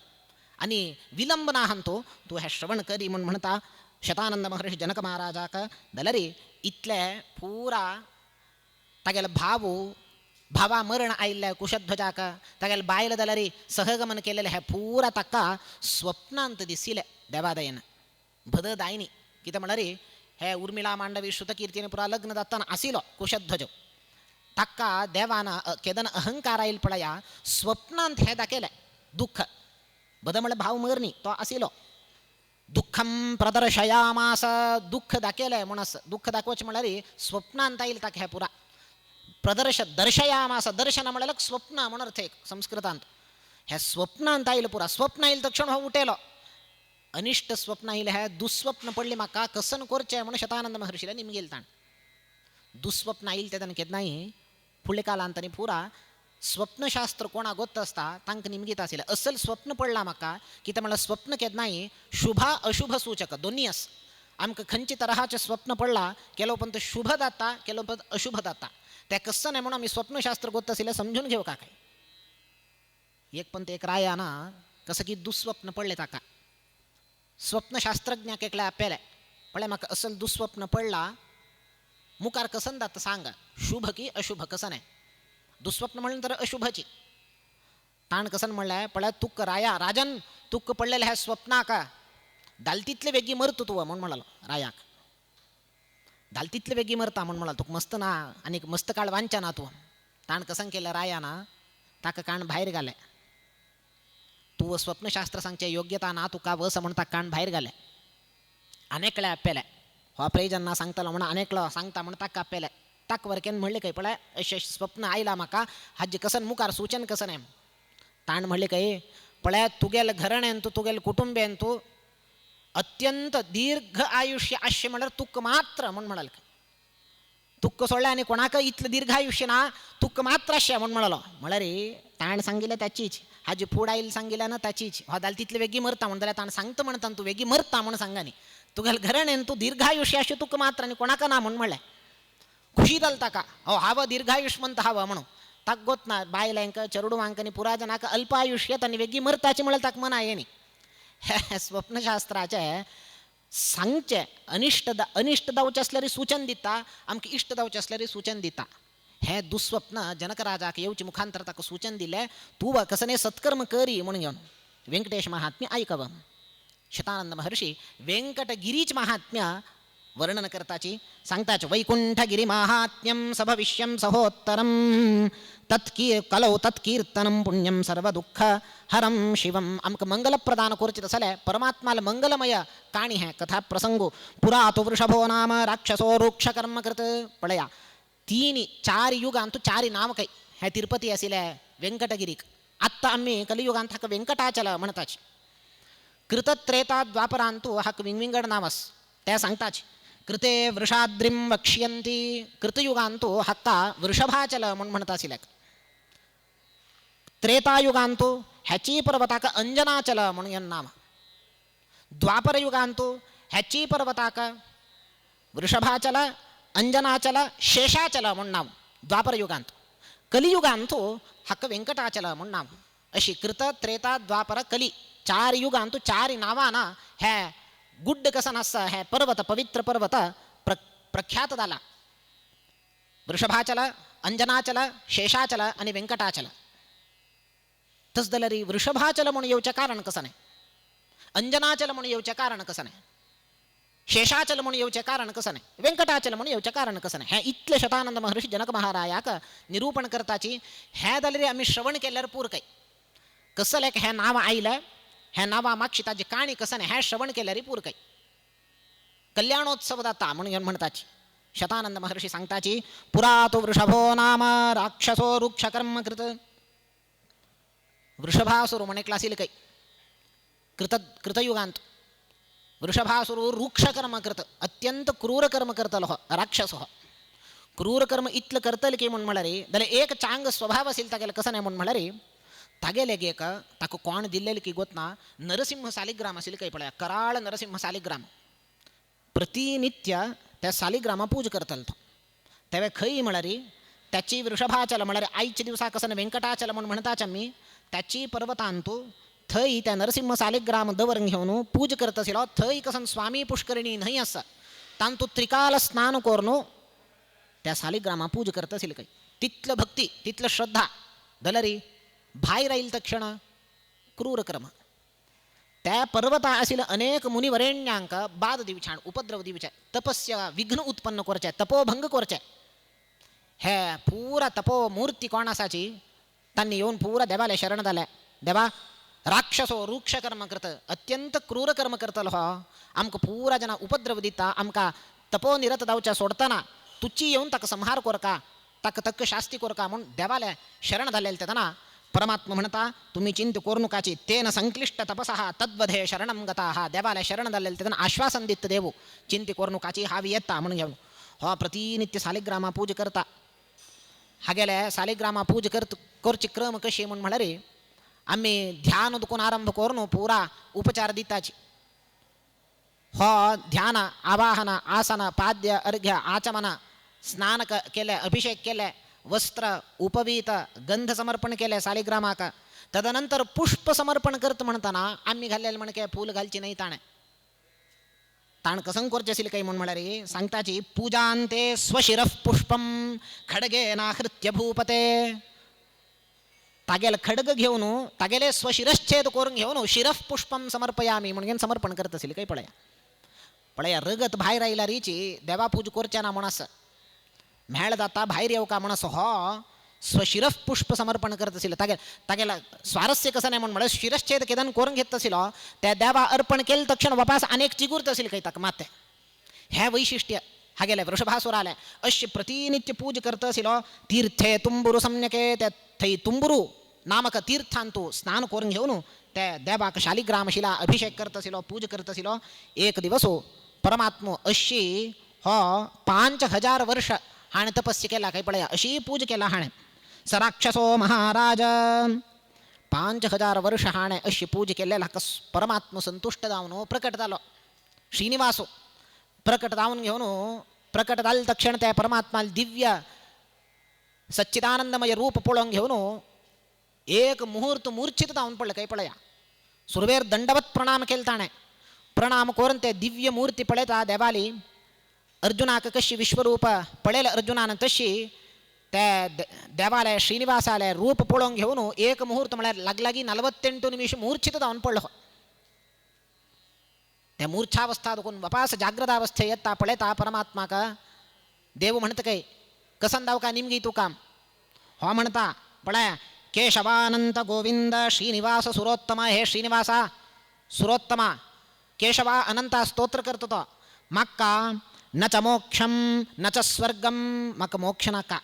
आनी विलंब ना हांतू तूं हें श्रवण करी म्हूण म्हणटा शतानंद महर्षी जनक महाराजाक जाल्यार इतलें पुरा तागेलो भावू भावा मरण आयिल्ल्या कुशध्वजाक तागेले बायल जाल्यार सहगमन केलेलें हें पुरा ताका स्वप्नांत दिसिलें देवादयेन भददायिनी कितें म्हळ्यार हे उर्मिला मांडवी श्रुतकीर्तीन पुरा लग्न जातना आशिल्लो कुशध्वज ताका देवान केदन अहंकार आयल पळया स्वप्नांत हें दाखयलें दुःख बद म्हळ्यार भाव मर न्ही तो आशिल्लो दुःखम प्रदर्शयामास दुःख दाखयलें म्हूण दुःख दाखोवचें म्हळ्यार स्वप्नांत आयल ताका हें पुरा प्रदर्श दर्शयामास दर्शन म्हळ्यार स्वप्न म्हूण अर्थ एक संस्कृतांत हे स्वप्नांत आयल पुरा स्वप्न आयल तक्षण हो उठेलो अनिश्ट स्वप्न आयलें हे दुस्वप्न पडलें म्हाका कसन करचें म्हणून शतानंद महर्षीला निमगेल ताण दुस्वप्न आयल तेन्ना केन्नाय फुडल्या कालांत आनी पुरा स्वप्नशास्त्र कोणा गोत्त आसता तांकां निमगीत आशिल्लें असल स्वप्न पडलां म्हाका कितें म्हळ्यार स्वप्न केन्नाय शुभ अशुभ सूचक दोन्ही आस आमकां खंयचे तराचें स्वप्न पडलां केलो पण तो शुभ जाता केलो पण अशुभ जाता तें कसं नाही म्हणून आमी स्वप्नशास्त्र गोत्त आशिल्लें समजून घेवका काय. एक पण एक राया ना कसं की दुस्वप्न पडलें ताका स्वप्नशास्त्रज्ञाक एकल्या आपयलें पळय म्हाका असल दुस्वप्न पडला मुखार कसन जाता सांग शुभ की अशुभ कसं नाही दुस्वप्न म्हणलें तर अशुभची ताण कसन म्हणलें पळय तुक राया राजन तुक पडलेलें ह्या स्वप्नाक दालतीतले वेगीं मरत तूं म्हूण म्हणलो रायाक दालतीतले वेगीं मरता म्हूण म्हणलो तुका मस्त ना आनीक मस्त काळ वांच्या ना तूं. ताण कसन केलें राया ना ताका काण भायर घालें तूं स्वप्नशास्त्र सांगचें योग्यता ना तुका वस म्हूण ताका काण भायर घालें आनेकले आपयलें हो प्रयोजन ना सांगतलो म्हणून आनेकलो सांगता म्हूण ताका आपयलें ताक वरकेन म्हणलें काय पळय अशें स्वप्न आयलां म्हाका हाजे कसन मुखार सूचन कसन आहे ताण म्हणलें काय पळय तुगेलें घराणें तूं तुगेलें कुटुंबेन तूं अत्यंत दीर्घ आयुष्य आसचें म्हणल्यार तुका मात्र म्हूण म्हणाल तुका सोडलें आनी कोणाक इतलें दीर्घ आयुष्य ना तुका मात्र आसचें म्हूण म्हणलो म्हळ्यार ताण सांगिल्लें ताचीच हाजे फुड आयल सांगिल्लें ना ताचीच हो जाल्यार तितले वेगीं मरता म्हूण जाल्यार ताण सांगता म्हणटा तूं वेगीं मरता म्हूण सांगा न्ही तुगेलें घराणेन तूं दीर्घायुष्य आसचें तुका मात्र आनी कोणाक ना म्हूण म्हणलें. खुशी जाल ताका हो हांव दीर्घायुष्मंत हांव म्हणून ताका गोत ना बायलांक चेडवांक आनी पुरा जनाक अल्प आयुष्य आनी वेगीं मरताचें म्हळ्यार ताका मना येनी. हे स्वप्नशास्त्राचें सांगचें अनिश्ट अनिश्ट जावचें आसल्यार सूचन दिता आमकां इश्ट जावचें आसल्यार सूचन दिता. हें दुस्वप्न जनकराजाक येवचें मुखांतर ताका सूचन दिलें तूं कसने सत्कर्म करी म्हणून घेवन वेंकटेश महात्म्य आयकव. शतानंद महर्षी वेंकटगिरीच महात्म्य वर्णन करताची सांगताच वैकुंठगिरी माहात्म्यं सभविष्यं सहोत्तरं कलौ तत्कीर्तनं पुण्यं सर्व दुःख हरं शिवम. आमकां मंगल प्रदान करचें जाल्यार परमात्माल मंगलमय काणी हें कथा प्रसंगो. पुरा तो वृषभो नाम राक्षसो वृक्षकर्म कृत. पळया तीन चार युगांत चार नांव काय हें तिरुपती आशिल्लें व्यंकटगिरीक. आत्तां आमी कलियुगांत हाका व्यंकटाचल म्हणटाची. कृतत्रेता द्वापरांतु हाका विंगविंगड नांव आस तें सांगताच. कृते वृषाद्रिं वक्ष्यन्ति कृतयुगांतु हाका वृषभाचल म्हूण म्हणटा आशिल्ले. त्रेतायुगांतु ह्याची पर्वताक अंजनाचल म्हूण हें नांव. द्वापरयुगांतु ह्याची पर्वताक वृषभाचल अंजनाचल शेषाचल म्हूण नांव द्वापरयुगांत. कलियुगांतु हाका व्यंकटाचल म्हूण नांव. अशी कृत त्रेता द्वापर कली चार युगांतु चार नांवां ना हे गुड्ड कसन आसा हे पर्वत पवित्र पर्वत प्रख्यात जाला. वृषभाचल अंजनाचल शेषाचल आनी व्यंकटाचल. तस जाल्यार वृषभाचल म्हूण येवचें कारण कसं न्हय, अंजनाचल म्हूण येवचें कारण कसं न्हय, शेषाचल म्हूण येवचें कारण कसं न्हय, व्यंकटाचल म्हूण येवचें कारण कसं न्हय, हें इतलें शतानंद महर्षी जनक महारायाक निरूपण करताची. हें जाल्यार आमी श्रवण केल्यार पूर काय कसलें हें नांव आयलें, हें नांवा मागशी ताजी काणी कसं न्हय हें श्रवण केल्यार पूर काय कल्याणोत्सव जाता म्हूण म्हणटाची. शतानंद महर्षी सांगताची पुरा तो वृषभो नाम राक्षसो वृक्षकर्म कृत. वृषभासुर म्हण एकलो आशिल्लो काय कृतयुगांत. वृषभासुर वृक्षकर्म कृत अत्यंत क्रूर कर्म करतलो हो राक्षस हो. क्रूर कर्म इतलें करतले की म्हूण म्हळ्यार जाल्यार एक चांग स्वभाव आशिल्लो तागेलो कसो न्हय म्हूण म्हळ्यार तागेले एक ताका कोण दिल्लेले की गोत ना नरसिंह सालिग्राम आशिल्लो काय पळया कराळ नरसिंह सालिग्राम प्रतिनित्य त्या सालिग्रामा पूज करतलो तो. तेवे खंय म्हळ्यार त्याची वृषभाचल म्हळ्यार आयच्या दिवसा कसं व्यंकटाचल म्हूण म्हणटाच आमी त्याची पर्वतांतु थंय त्या नरसिंह सालिग्राम दवर घेवन पूज करत आशिल्लो. थंय कसन स्वामी पुष्करिणी न्हंय आसा तांतू त्रिकाल स्नान करून त्या सालिग्रामा पूज करत आशिल्ले काय. तितलं भक्ती तितलं श्रद्धा जाल्यार भायर आयल तक्षण क्रूर कर्म. त्या पर्वता आशिल्ल्या अनेक मुनिवरेण्यांक बाद दिवच्यान उपद्रव दिवचे तपस्या विघ्न उत्पन्न करचे तपोभंग करचे. हे पुरा तपोमूर्ती कोण आसाची तांणी येवन पुरा देवाले शरण जाले. देवा राक्षसो वृक्षकर्म कृत अत्यंत क्रूर कर्म करतलो हो आमकां पुरा जना उपद्रव दिता आमकां तपोनिरत जावच्या सोडतना तुची येवन ताका संहार कोरका ताका तक्क शास्ती कोरका म्हूण देवाले शरण जालेले तेन्ना परमात्मा म्हणता तुम्ही चिंत करू नकाची तेन संक्लिष्ट तपसः तद्वधे शरणं गताः. देवाले शरण जालेले तेन्ना आश्वासन दित देवू चिंत करू नकाची हांव येता म्हणून घेवन हो प्रतिनित्य सालिग्रामा पूज करता. हागेले सालिग्रामा पूज करची क्रम कशी म्हूण म्हळ्यार आमी ध्यान दुखून आरंभ करून पुरा उपचार दिताची. हो ध्यान आवाहन आसन पाद्य अर्घ्य आचमन स्नान केलें अभिषेक केलें वस्त्र उपवीत गंध समर्पण केलें सालिग्रामाक. तदनंतर पुष्प समर्पण करत म्हणताना आमी घाल्लेले म्हणके फूल घालची नाही ताणें ताण कसं करचें आशिल्लें काय म्हूण म्हळ्यार सांगताची पुजांते स्वशिरः पुष्पं खड्गेनाहृत्य भूपते. तागेले खड्ग घेवन तागेले स्वशिरश्छेद करून घेवन शिरः पुष्पं समर्पयामी म्हणून समर्पण करत आशिल्लें काय. पळया पळया रगत भायर आयल्यार रिची देवा पूज करचें ना म्हूण आसा मेळ जाता भायर येवका म्हूण असो हो स्वशिरः पुष्प समर्पण करत आशिल्लो. तागेला स्वारस्य कसं न्हय म्हूण म्हळ्यार शिरश्छेद केदन करून घेत आशिल्लो त्या देवा अर्पण केले तक्षण वापास आनेक चिगुरत आशिल्लें काय ताका माते. हें वैशिष्ट्य हागेलें वृषभासुरालें. अशें प्रतिनित्य पूज करत आशिल्लो. तीर्थे तुंबुरु सम्यके त्या थंय तुंबुरु नामक तीर्थांतु स्नान करून घेवन त्या देवाक शालिग्रामशिला अभिषेक करत आशिल्लो पूज करत आशिल्लो. एक दिवस परमात्मो अशी हो 5000 वर्ष हाणें तपस्य केला काय पळया अशी पूज केला हाणें. स राक्षसो महाराज 5000 वर्ष हाणें अशी पूज केल्ले हाका परमात्मा संतुश्ट जावन प्रकट जालो. श्रीनिवासो प्रकट जावन घेवन प्रकट जाले तक्षण त्या परमात्मा दिव्य सच्चिदानंदमय रूप पळोवन घेवन एक मुहूर्त मूर्छित जावन पडलें काय पळया. सुरवेर दंडवत प्रणाम केले ताणें. प्रणाम करून ते दिव्य मूर्ती पळयता देवाली अर्जुनाक कशी विश्वरूप पळयलें अर्जुनान तशी त्या देवाले श्रीनिवासाले रूप पळोवन घेवन एक मुहूर्त म्हळ्यार लागलागी 48 निमिष मूर्छित जावन पडलो. त्या मूर्छावस्था दुखून वापास जाग्रत अवस्थे येता पळयता परमात्माक. देव म्हणता काय कसन दाव का निमगी तू काम. हो म्हणता पळय केशवानंत गोविंद श्रीनिवास सुरोत्तमा. हे श्रीनिवासा सुरोत्तमा केशवा अनंता स्तोत्र करतो तो. माक्का न च मोक्षम न च स्वर्गम. म्हाका मोक्ष नाका,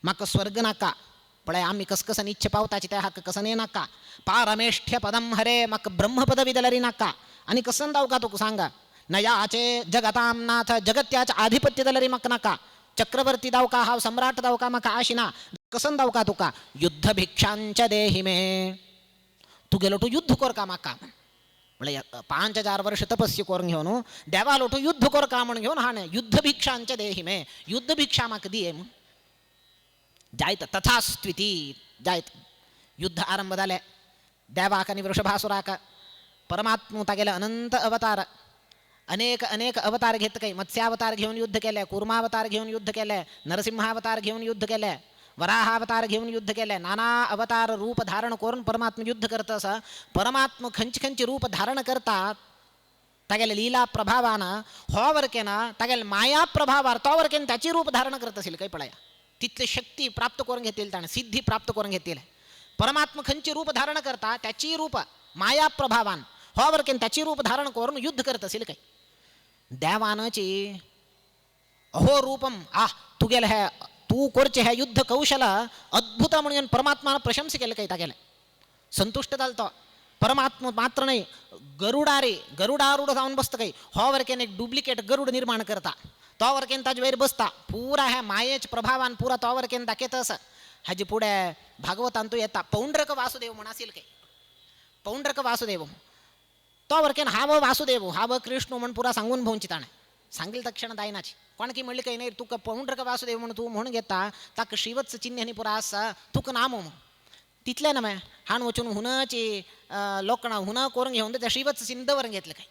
म्हाका स्वर्ग नाका. पळय आमी कसकसन इच्छे पावताची त्या हाका कसने नाका. पारमेष्ठ्य पदम हरे म्हाका ब्रह्मपदवी जाल्यार नाका. आनी कसन दाव का तुका सांगा. न याचे जगताम नाथ जगत्याचे आधिपत्य जाल्यार म्हाका नाका. चक्रवर्ती दाव का हांव सम्राट दाव का म्हाका आशिना. कसन दाव का तुका युद्ध भिक्षांच देहि मे. तुगेलो तूं युद्ध कर का म्हाका. म्हळ्यार 5000 वर्ष तपस्य करून घेवन देवा लोटू युद्ध कर का म्हण घेवन हाणें युद्ध भिक्षांच देहि मे युद्ध भिक्षा म्हाका दिये म्हूण. जायत तथास्त्विती जायत युद्ध आरंभ जालें. देवाक आनी वृषभासुराक परमात्मू तागेले अनंत अवतार अनेक अनेक अवतार घेत काही मत्स्यावतार घेवन युद्ध केलें, कूर्मावतार घेवन युद्ध केलें, नरसिंहावतार घेवन युद्ध केलें, वराहावतार घेवन युद्ध केलें. नाना अवतार रूप धारण करून परमात्मा युद्ध करता आसा. परमात्मा खंयचे खंयचे रूप धारण करतात तागेले लीला प्रभावान हो वरकेन तागेले माया प्रभावार तो वरकेन त्याची रूप धारण करत असेल काही पळया. तितली शक्ती प्राप्त करून घेतील ताणें, सिद्धी प्राप्त करून घेतील. परमात्मा खंयचे रूप धारण करता त्याची रूप माया प्रभावान हो वरकेन त्याची रूप धारण करून युद्ध करत असेल काही. देवानची अहो रूपम आह तुगेले हे तू करचे हे युद्ध कौशल अद्भुत म्हणून परमात्मान प्रशंसा केले काही तागेले. संतुष्ट जालो तो परमात्मा मात्र नाही गरुडारे गरुडारूढ जावन बसता काही. हो वरकेन एक डुप्लिकेट गरुड निर्माण करता तो वरकेन ताजे वयर बसता. पुरा ह्या मायेच्या प्रभावान पुरा तो वरकेन दाखयता आसा. हाजे फुडें भागवतांतू येता पौंड्रक वासुदेव म्हण आसील काही. पौंड्रक वासुदेव तो वरकेन हांव वासुदेव हांव कृष्ण म्हण पुरा सांगून भोंवची ताणें. सांगील तक्षण दायनाची कोण की म्हणली काही नाही तुका पौंड्रक वासुदेव म्हण तूं म्हूण घेता ताका श्रीवत्स चिन्ह पुरा आसा तुका ना म्हूण. तितलें ना मागीर हाण वचून हुनाची लोकणां हुना करून घेवन त्या श्रीवत्स चिन्ह दवरून घेतलें काय.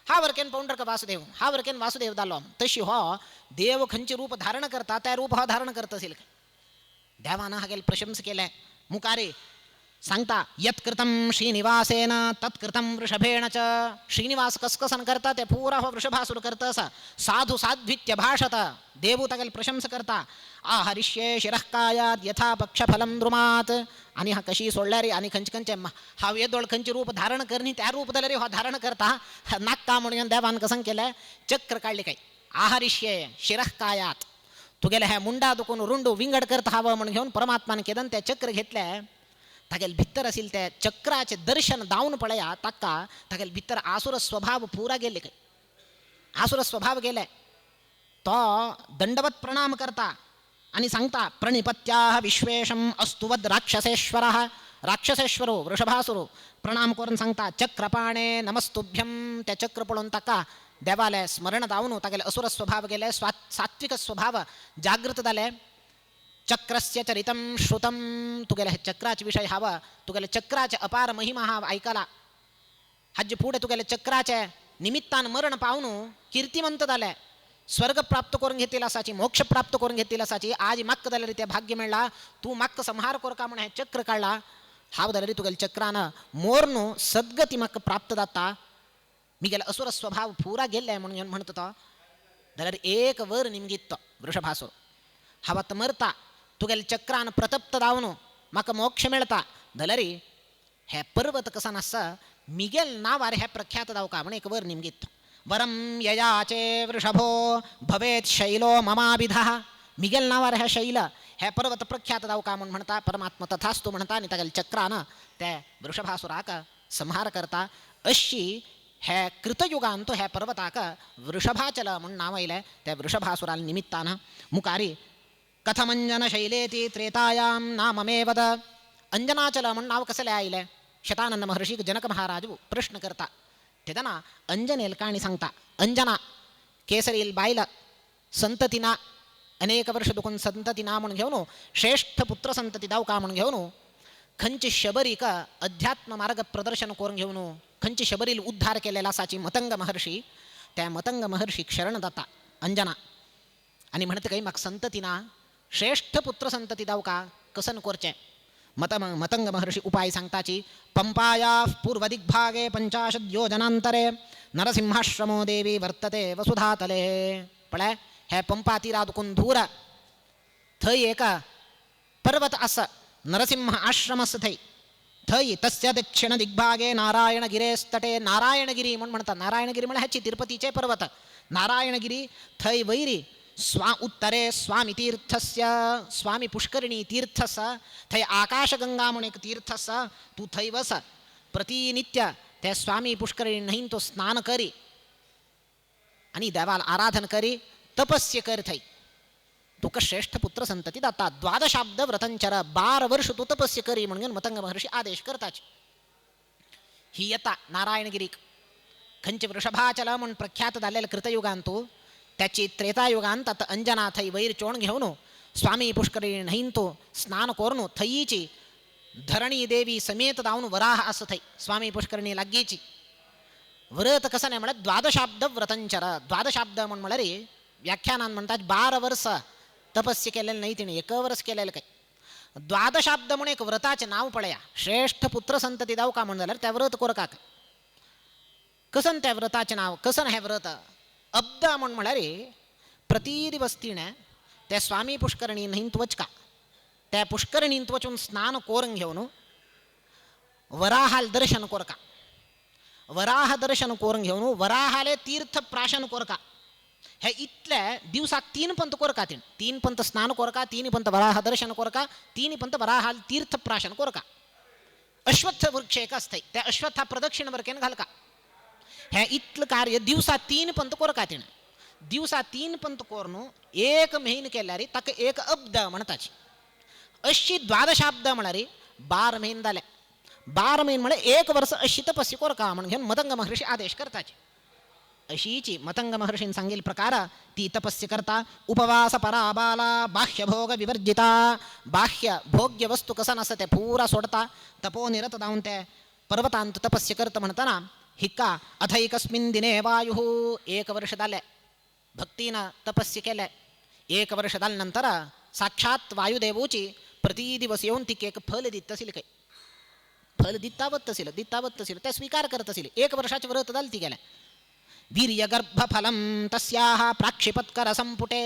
हा वरकेन पौंड्रक वासुदेव हा वरकेन वासुदेव जालो. तशी हो देव खंयचे रूप धारण करता त्या रूप हो धारण करता असेल काय. देवान हागेल प्रशंसा केलें. मुखारे सांगता यत्कृतं श्रीनिवासेन तत्कृतं वृषभेण च. श्रीनिवास कसकसन करता ते पुरा हो वृषभासुर करता आसा. साधु साध्वित्य भाषत देवू तागेले प्रशंसा करता. आहरिष्ये शिरःकायात् यथा पक्षफलं द्रुमात्. आनी हा कशी सोडल्यार आनी खंयचे खंयचे हांव येदोळ खंयचे रूप धारण करनी त्या रूप जाल्यार हो धारण करता नाक्का म्हणून देवान कसं केलें चक्र काडलें काय. आहरिष्ये शिरःकायात् तुगेले हे मुंडा दुखून रुंडू विंगड करता हांव म्हण घेवन परमात्मान केदन ते चक्र घेतलें. तागेले भितर असेल त्या चक्राचे दर्शन दावन पळया ताका तागेले भितर आसुर स्वभाव पुरा गेले काय. आसुर स्वभाव गेले. तो दंडवत प्रणाम करता आनी सांगता प्रणिपत्याह विश्वेशम अस्तुवद राक्षसेश्वरः. राक्षसेश्वरो वृषभासुरो प्रणाम करून सांगता चक्रपाणे नमस्तुभ्यम. त्या चक्र पळोवन ताका देवाले स्मरण जावन तागेले असुर स्वभाव गेले सात्विक स्वभाव जागृत जाले. चक्रस्य चरितं श्रुतं तुगेले हे चक्राचे विषय हवा तुगेले चक्राचे अपार महिमा हांव आयकला. हाजे फुडें तुगेले चक्राचे निमित्तान मरण पावन कीर्तिमंत जाले स्वर्ग प्राप्त करून घेतील आसाची मोक्ष प्राप्त करून घेतील आसाची. आज म्हाका जाल्यार तें भाग्य मेळ्ळा तूं म्हाका संहार करका म्हण हें चक्र काडला. हांव जाल्यार तुगेले चक्रान मोर्न सद्गती म्हाका प्राप्त जाता. मिगेले असुर स्वभाव पुरा गेल्ले म्हणून म्हणटा तो. जाल्यार एक वर निमगीत तो वृषभासुर हांव आतां मरता तुगेले चक्रान प्रतप्त जावन म्हाका मोक्ष मेळटा. जाल्यार हे पर्वत कसन आसा मिगेल नांवार हे प्रख्यात जावका म्हण एक वर निमगीत. वरम ययाचे वृषभो भवेत शैलो ममाभिधः. मिगेल नांवार हे शैल हे पर्वत प्रख्यात जावका म्हूण म्हणटा. परमात्मा तथास्तु म्हणटा आनी तागेले चक्रान ते वृषभासुराक संहार करता. अशी हे कृतयुगान तो ह्या पर्वताक वृषभाचल म्हूण नांव आयलें त्या वृषभासुरा निमित्तान. मुखारी कथमंजन शैलेति त्रेतायां नाममे वद. अंजनाचल म्हूण नांव कसलें आयलें. शतानंद महर्षीक जनक महाराज प्रश्न करता. तेन्ना अंजनेल काणी सांगता. अंजना केसरील बायल संतती ना अनेक वर्ष दुखून संतती ना म्हूण घेवन श्रेष्ठ पुत्र संतती दावका म्हूण घेवन खंयचे शबरीक अध्यात्म मार्ग प्रदर्शन करून घेवन खंयचे शबरील उद्धार केलेला आसाची मतंग महर्षी. त्या मतंग महर्षीक शरण जाता अंजना आनी म्हणटा काही म्हाका संतती ना श्रेष्ठ पुत्र संतती दावका कसन करचें. मतंग महर्षी उपाय सांगताची. पंपाया पूर्वदिग्भागे 50 योजनांतरे नरसिंहाश्रमो देवी वर्तते वसुधातले. पळय हे पंपा तिरा दुकून दूर थंय एक पर्वत आसा, नरसिंह आश्रम आसा थंय. थंय तस्य दक्षिण दिग्भागे नारायणगिरेस्तटे, नारायणगिरी म्हूण म्हणटा. नारायणगिरी म्हळ्यार हेची तिरुपतीचे पर्वत नारायणगिरी. थंय वयरी उत्तरे स्वामी तीर्थस्य, स्वामी पुष्करिणी तीर्थ आसा. थंय आकाशगंगा म्हूण एक तीर्थ आसा, तूं थंय वस. प्रतिनित्य ते स्वामी पुष्करिणी न्हंयन तूं स्नान करी आनी देवाल आराधन करी, तपस्य कर थंय, तुका श्रेष्ठ पुत्र संतती दाता. द्वादशाब्द व्रतंचर, 12 वर्ष तूं तपस्य करी म्हणून मतंग महर्षी आदेश करताच. ही येता नारायणगिरीक, खंयचे वृषभाचल म्हूण प्रख्यात जाल्लेले कृतयुगांतू, त्याची त्रेतायुगांत आतां अंजना थंय वयर चोण घेवन स्वामी पुष्करिणी न्हंयन तूं स्नान करून थंयची धरणी देवी समेत जावन वराह आसा थंय स्वामी पुष्करिणी लागींची. व्रत कसं नाही म्हळ्यार द्वादशाब्द व्रतंचर. द्वादशाब्द म्हूण म्हळ्यार व्याख्यानान म्हणटात 12 वर्स तपस्य केलेलं नाही तिणें, एक वर्स केलेलं काय. द्वादशाब्द म्हूण एक व्रताचें नांव पळया. श्रेष्ठ पुत्र संतती जावका म्हण जाल्यार त्या व्रत कोरकाक कसन त्या व्रताचें नांव, कसन हें व्रत. अब्द म्हूण म्हळ्यार प्रति दिवस तिणें त्या स्वामी पुष्करिणी न्हंयंत वचका, त्या पुष्करिणींत वचून स्नान करून घेवन वराहाल दर्शन कोरका, वराह दर्शन करून घेवन वराहाले तीर्थ प्राशन कोरका. हे इतले दिवसाक 3 पंत कोरका तिणें, 3 पंत स्नान कोरका, 3 पंत वराह दर्शन कोरका, 3 पंत वराहाल तीर्थ प्राशन कोरका. अश्वत्थ वृक्ष एक आसताय, त्या अश्वत्था प्रदक्षिण वरकेन घालका. हे इतलें कार्य दिवसा 3 पंत कोरका तिणें. दिवसा 3 पंत कोरून 1 म्हयनो केल्यार ताका 1 अब्द म्हणटाची. अशी द्वादशाब्द म्हळ्यार 12 म्हयने जाले. 12 म्हयने म्हळ्यार 1 वर्स अशी तपस्या कोरका म्हण घेवन मतंग महर्षी आदेश करताची. अशीची मतंग महर्षीन सांगिल प्रकार ती तपस्या करता. उपवास परा बाला बाह्यभोग विवर्जिता, बाह्य भोग्य वस्तू कसा नासता ते पुरा सोडता, तपोनिरत जावन ते पर्वतांत तपस्या करता म्हणतना हिका अथैकस्मिन् दिने वायुः. 1 वर्ष जालें भक्तीन तपस्या केलें. 1 वर्ष जाले नंतर साक्षात वायुदेवूची प्रति दिवस येवन तिका एक फल दित आशिल्लें, काय फल दितावत आशिल्लें, दितावत आशिल्लें, तें स्विकार करत आशिल्लें. 1 वर्षाचें व्रत जालें तिगेलें. वीर्यगर्भफलं तस्याः प्राक्षिपत्कर संपुटे.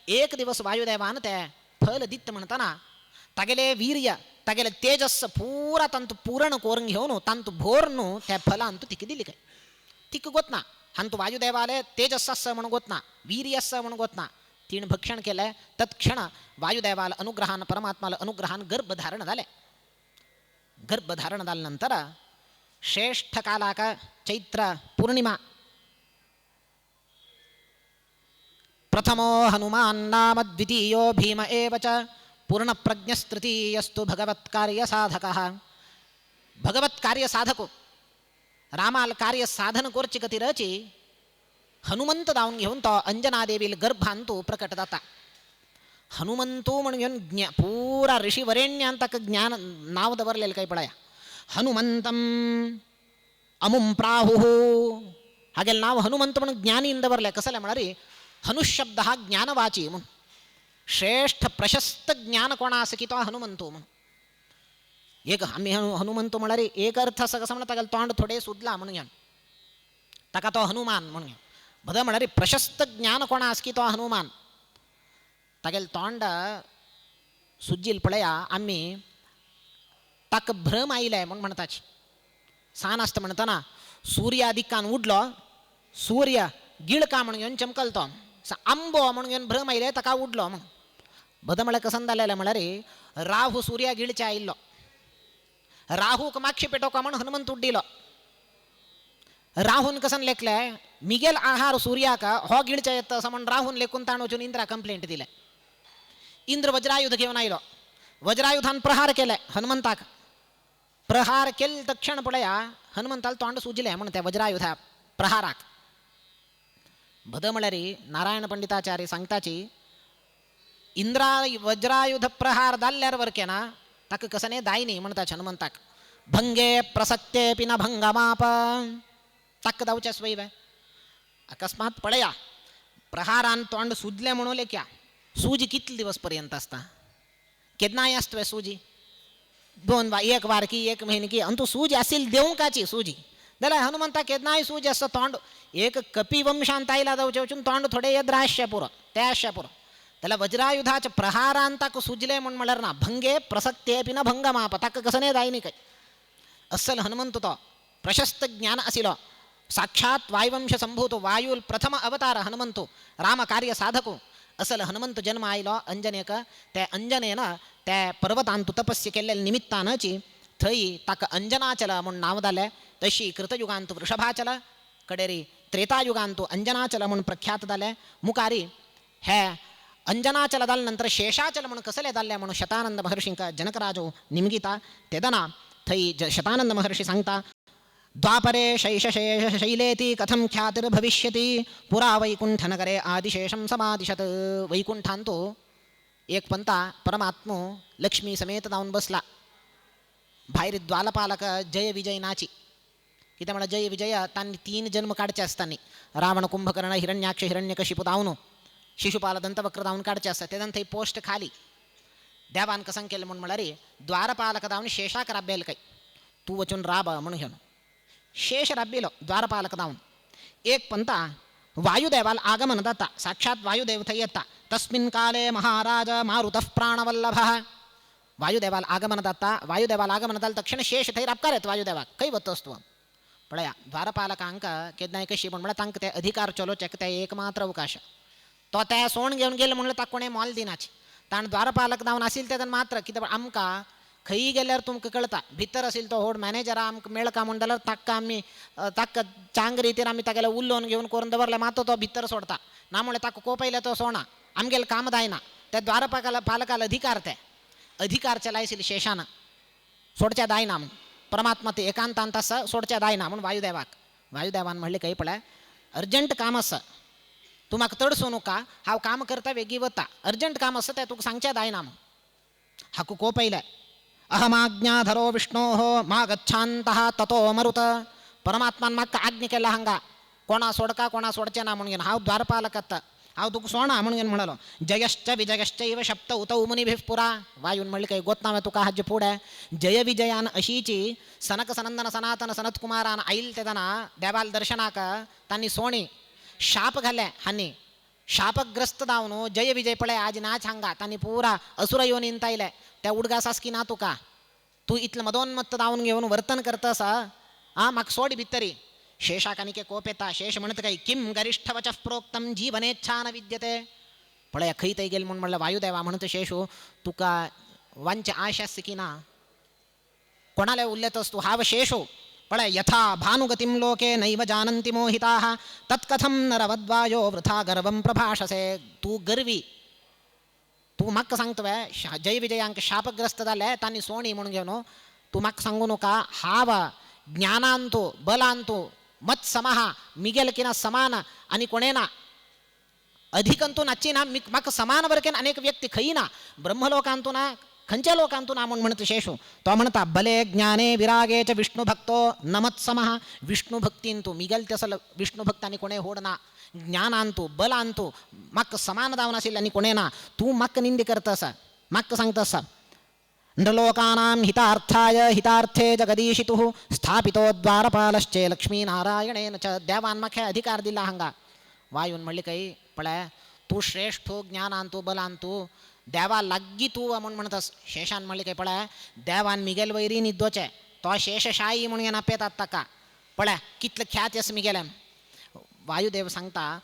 एक दिवस वायुदेवान ते फल दित म्हणतना तागेले वीर्य तागेले तेजस पुरा तांतू पूर्ण करून घेवन तांतू भोरून त्या फलांतू तिका दिली काय. तिका गोतना हांतू वायुदेवाले तेजस आसा म्हूण गोतना, वीर्य आसा म्हूण गोतना. तिणें भक्षण केलें तत्क्षण वायुदेवाल अनुग्रहान परमात्माला अनुग्रहान गर्भधारण जालें. गर्भधारण जाले नंतर श्रेष्ठ कालाक चैत्र पूर्णिमा प्रथमो हनुमान नाम द्वितीयो भीम एव च पूर्णप्रज्ञस्तृतीयस्तु भगवत्कार्यसाधकः. भगवत्कार्यसाधको रामाल कार्य साधन कोरची गतीरची हनुमंत जावन घेवन तो अंजनादेवील गर्भांतु प्रकट जाता. हनुमंतू म्हणून घेवन ज्ञा पुरा ऋषिवरेण्यान ताका ज्ञान नांव दवरलेलें काय पळया. हनुमंतम अमुम प्राहुः, हागेलें नांव हनुमंत म्हणून ज्ञानीन दवरलें. कसलें म्हळ्यार हनुशब्द हा ज्ञानवाची म्हणून श्रेष्ठ प्रशस्त ज्ञान कोणा आसा की तो हनुमंतो म्हणून. एक आमी हनुमंतो म्हळ्यार एक अर्थ आसा कसो म्हणटा तागेलें तोंड थोडें सुदलां म्हणून घेवन ताका तो हनुमान म्हणून घेवन. बद म्हळ्यार प्रशस्त ज्ञान कोणा आसा की तो हनुमान. तागेलें तोंड सुज्जील पळया आमी ताका भ्रम आयले म्हूण म्हणटाची. सान आसता म्हणटना सूर्या दिकान उडलो, सूर्य गिळका म्हणून घेवन चमकल तो आंबो म्हणून घेवन भ्रम आयले ताका उडलो म्हूण. बद म्हळ्यार कसन जालेलें म्हळ्यार राहू सूर्या गिळचे आयिल्लो, राहूक मागशी पेटोवका म्हूण हनुमंत उड्डिलो. राहून कसन लेखले मिगेल आहार सूर्याक हो गिळचे येता असो म्हूण राहून लेखून ताण वचून इंद्रा कंप्लेंट दिले. इंद्र वज्रायुध घेवन आयलो, वज्रायुधान प्रहार केले हनुमंताक. प्रहार केले तक्षण पळया हनुमंताल तोंड सुजलें म्हूण त्या वज्रायुधा प्रहाराक. भद म्हळ्यार नारायण पंडिताचार्य सांगताची इंद्रा वज्रायुध प्रहार जाल्ल्यार वरकेना ताका कसने दायनी म्हणटाच हनुमंताक. भंगे प्रसक्तेपि न भंगमाप, ताका दावच्या स्वैव. अकस्मात पळया प्रहारान तोंड सुजलें म्हणून लेख्या. सूज कितले दिवस पर्यंत आसता, केन्नाय आसता सुजी, 2 वा 1 वार की 1 म्हयनो की, आनी तूं सूज आशिल्ली देवंकाची सुजी जाल्यार हनुमंताक केन्नाय सूज आसता तोंड एक कपी वंशांत आयला जावचें वचून तोंड थोडें येद्र आसचें पुरो तें आसचें पुरो. जाल्यार वज्रायुधाच्या प्रहारान ताका सुजलें म्हूण म्हणल्यार ना, भंगे प्रसक्ते अपि न भंगमाप, ताका कसने जाय न्ही खंय. अस्सल हनुमंत तो प्रशस्त ज्ञान आशिल्लो, साक्षात वायुवंश संभूत वायुल प्रथम अवतार हनुमंतु, राम कार्य साधकु असल हनुमंत जन्म आयलो अंजनेक. ते अंजनेन ते पर्वतांतु तपस्य केल्ले निमित्तानची थंय ताका अंजनाचल म्हूण नांव जालें. तशी कृतयुगांतु वृषभाचल कडेरी त्रेतायुगांतु अंजनाचल म्हूण प्रख्यात जालें. मुखारी हे अंजनाचल जाले नंतर शेषाचल म्हूण कसलें जाल्लें म्हणून शतानंद महर्षींक जनकराजो निमगिता. तेदना थंय शतानंद महर्षी सांगता, द्वापरे शैशशेषशैलेति कथं ख्यातिर्भविष्यति पुरा वैकुंठनगरे आदिशेषं समादिशत. वैकुंठांतु एक पंता परमात्मो लक्ष्मी समेत जावन बसला. भायर द्वालपालक जय विजय नाची, कितें म्हळ्यार जय विजय तांणी 3 जन्म काडचे आसतानी, रावण कुंभकर्ण हिरण्याक्ष हिरण्यकशिपू जावन शिशुपाल दंतवक्र जावन काडचे आसता. तेन्ना थंय पोस्ट खाली देवान कसं केलें म्हूण म्हळ्यार द्वारपालक जावन शेषाक राबेल काय तूं वचून राब म्हणून घेवन शेष राबिलो द्वारपालक जावन. एक पंता वायुदेवाल आगमन जाता, साक्षात वायुदेव थंय येता. तस्मिन् काले महाराज मारुतः प्राणवल्लभः. वायुदेवाल आगमन जाता, वायुदेवाल आगमन जालें तक्षण शेष थंय राबकार येता वायुदेवाक, खंय वतस तूं. पळया द्वारपालकांक केन्नाय कशी म्हूण म्हळ्यार तांकां ते अधिकार चलोवचेक ते एकमात्र अवकाश, तो ते सोण घेवन गेले म्हणल्यार ताका कोणें मोल दिनाची. ताण द्वारपालक जावन आशिल्ले तेन्ना मात्र कितें आमकां खंयी गेल्यार तुमकां कळटा, भितर आशिल्लो तो व्हड मॅनेजरा आमकां मेळका म्हूण जाल्यार ताका आमी ताका चांग रितीन आमी तागेले उलोवन घेवन करून दवरले मात तो भितर सोडता, ना म्हणल्यार ताका कोपयले तो सोडना, आमगेलें काम जायना. त्या द्वारपालकाला पालकाला अधिकार, ते अधिकार चलायशिल्ले शेषान सोडच्या जायना म्हूण, परमात्मा ते एकांतांत आसा सोडच्या जायना म्हूण वायुदेवाक. वायुदेवान म्हणलें खंय पळय अर्जंट काम आसा, तूं म्हाका तडसू नका, हांव काम करता वेगीं वता, अर्जंट काम आसा तें तुका सांगचें जायना म्हूण. हाका कोप आयलें, अहमाज्ञाधरो विष्णोः मा गच्छान्तः ततो मरुत. परमात्मान म्हाका आज्ञा केला हांगा कोणा सोडका कोणा सोडचें ना म्हणून, हांव द्वारपालक आतां हांव तुका सोडना म्हणून म्हणलो. जयश्च विजयश्चैव शब्द उतौ मुनिभिः पुरा. वायून म्हणलें काय गोत नांव तुका हाजे फुडें जय विजयान अशीची सनक सनंदन सनातन सनतकुमारान आयल तेदना देवाल दर्शनाक तांणी सोणी शाप घाले हांणी शापग्रस्त जावन जय विजय पळय आज नाच हांगा तांणी पुरा असुर येवन इंतायले. त्या उडगास की ना तुका, तूं इतलें मदोन्मत्त जावन घेवन वर्तन करता आसा आं, म्हाका सोड भितरी. शेषाक आनीक कोप येता, शेष म्हणत काय किम गरिष्ठ वचः प्रोक्तम जीवनेच्छा न विद्यते. पळय खंय थंय गेल म्हूण म्हणल्यार वायुदेवा म्हणत शेषू तुका वांचे आश आसता की ना, कोणाले उल्लेतस तूं हांव शेषो. पळय यथा भानुगतिं लोके नैव जानन्ति मोहिताः तत्कथं नरवद्वायो वृथा गर्वं प्रभाषसे. तूं गर्वी, तूं म्हाका सांगता वे जय विजयांक शापग्रस्त जाले तांणी सोणी म्हणून घेवन तूं म्हाका सांगू नका. हांव ज्ञानांतु बलांतु मत्समः मिगेल किना समान आनी कोणें ना, अधिकंतू नाची ना, म्हाका समान बरकेन अनेक व्यक्ती खंय ना, ब्रह्मलोकांतू ना, खंयच्या लोकांतू ना म्हूण म्हणटा शेषू. तो म्हणटा बले ज्ञाने विरागे च विष्णुभक्तो न मत्समः. विष्णुभक्तीन तूं मिगेल तसो विष्णुभक्त आनी कोणें होड ना, ज्ञानांतु बलांतु म्हाका समान जावन आशिल्लें आनी कोणें ना. तूं म्हाका निंदी करता आसा, म्हाका सांगता आसा. नृलोकानां हितार्थाय हितार्थे जगदीशितुः स्थापितो द्वारपालश्चे लक्ष्मीनारायणेन च. देवान म्हाका अधिकार दिला हांगा. वायून म्हणलें काय पळय तूं श्रेष्ठ ज्ञानांतु बलांतु देवा लागीं तूं म्हूण म्हणटा. शेषान म्हणलें काय पळय देवान मिगेल वैरी न्हिदोचें, तो शेषशाही म्हणून घेवन आपयतात ताका, पळय कितलें ख्याती आसा मिगेल्यान. वायुदेव सांगता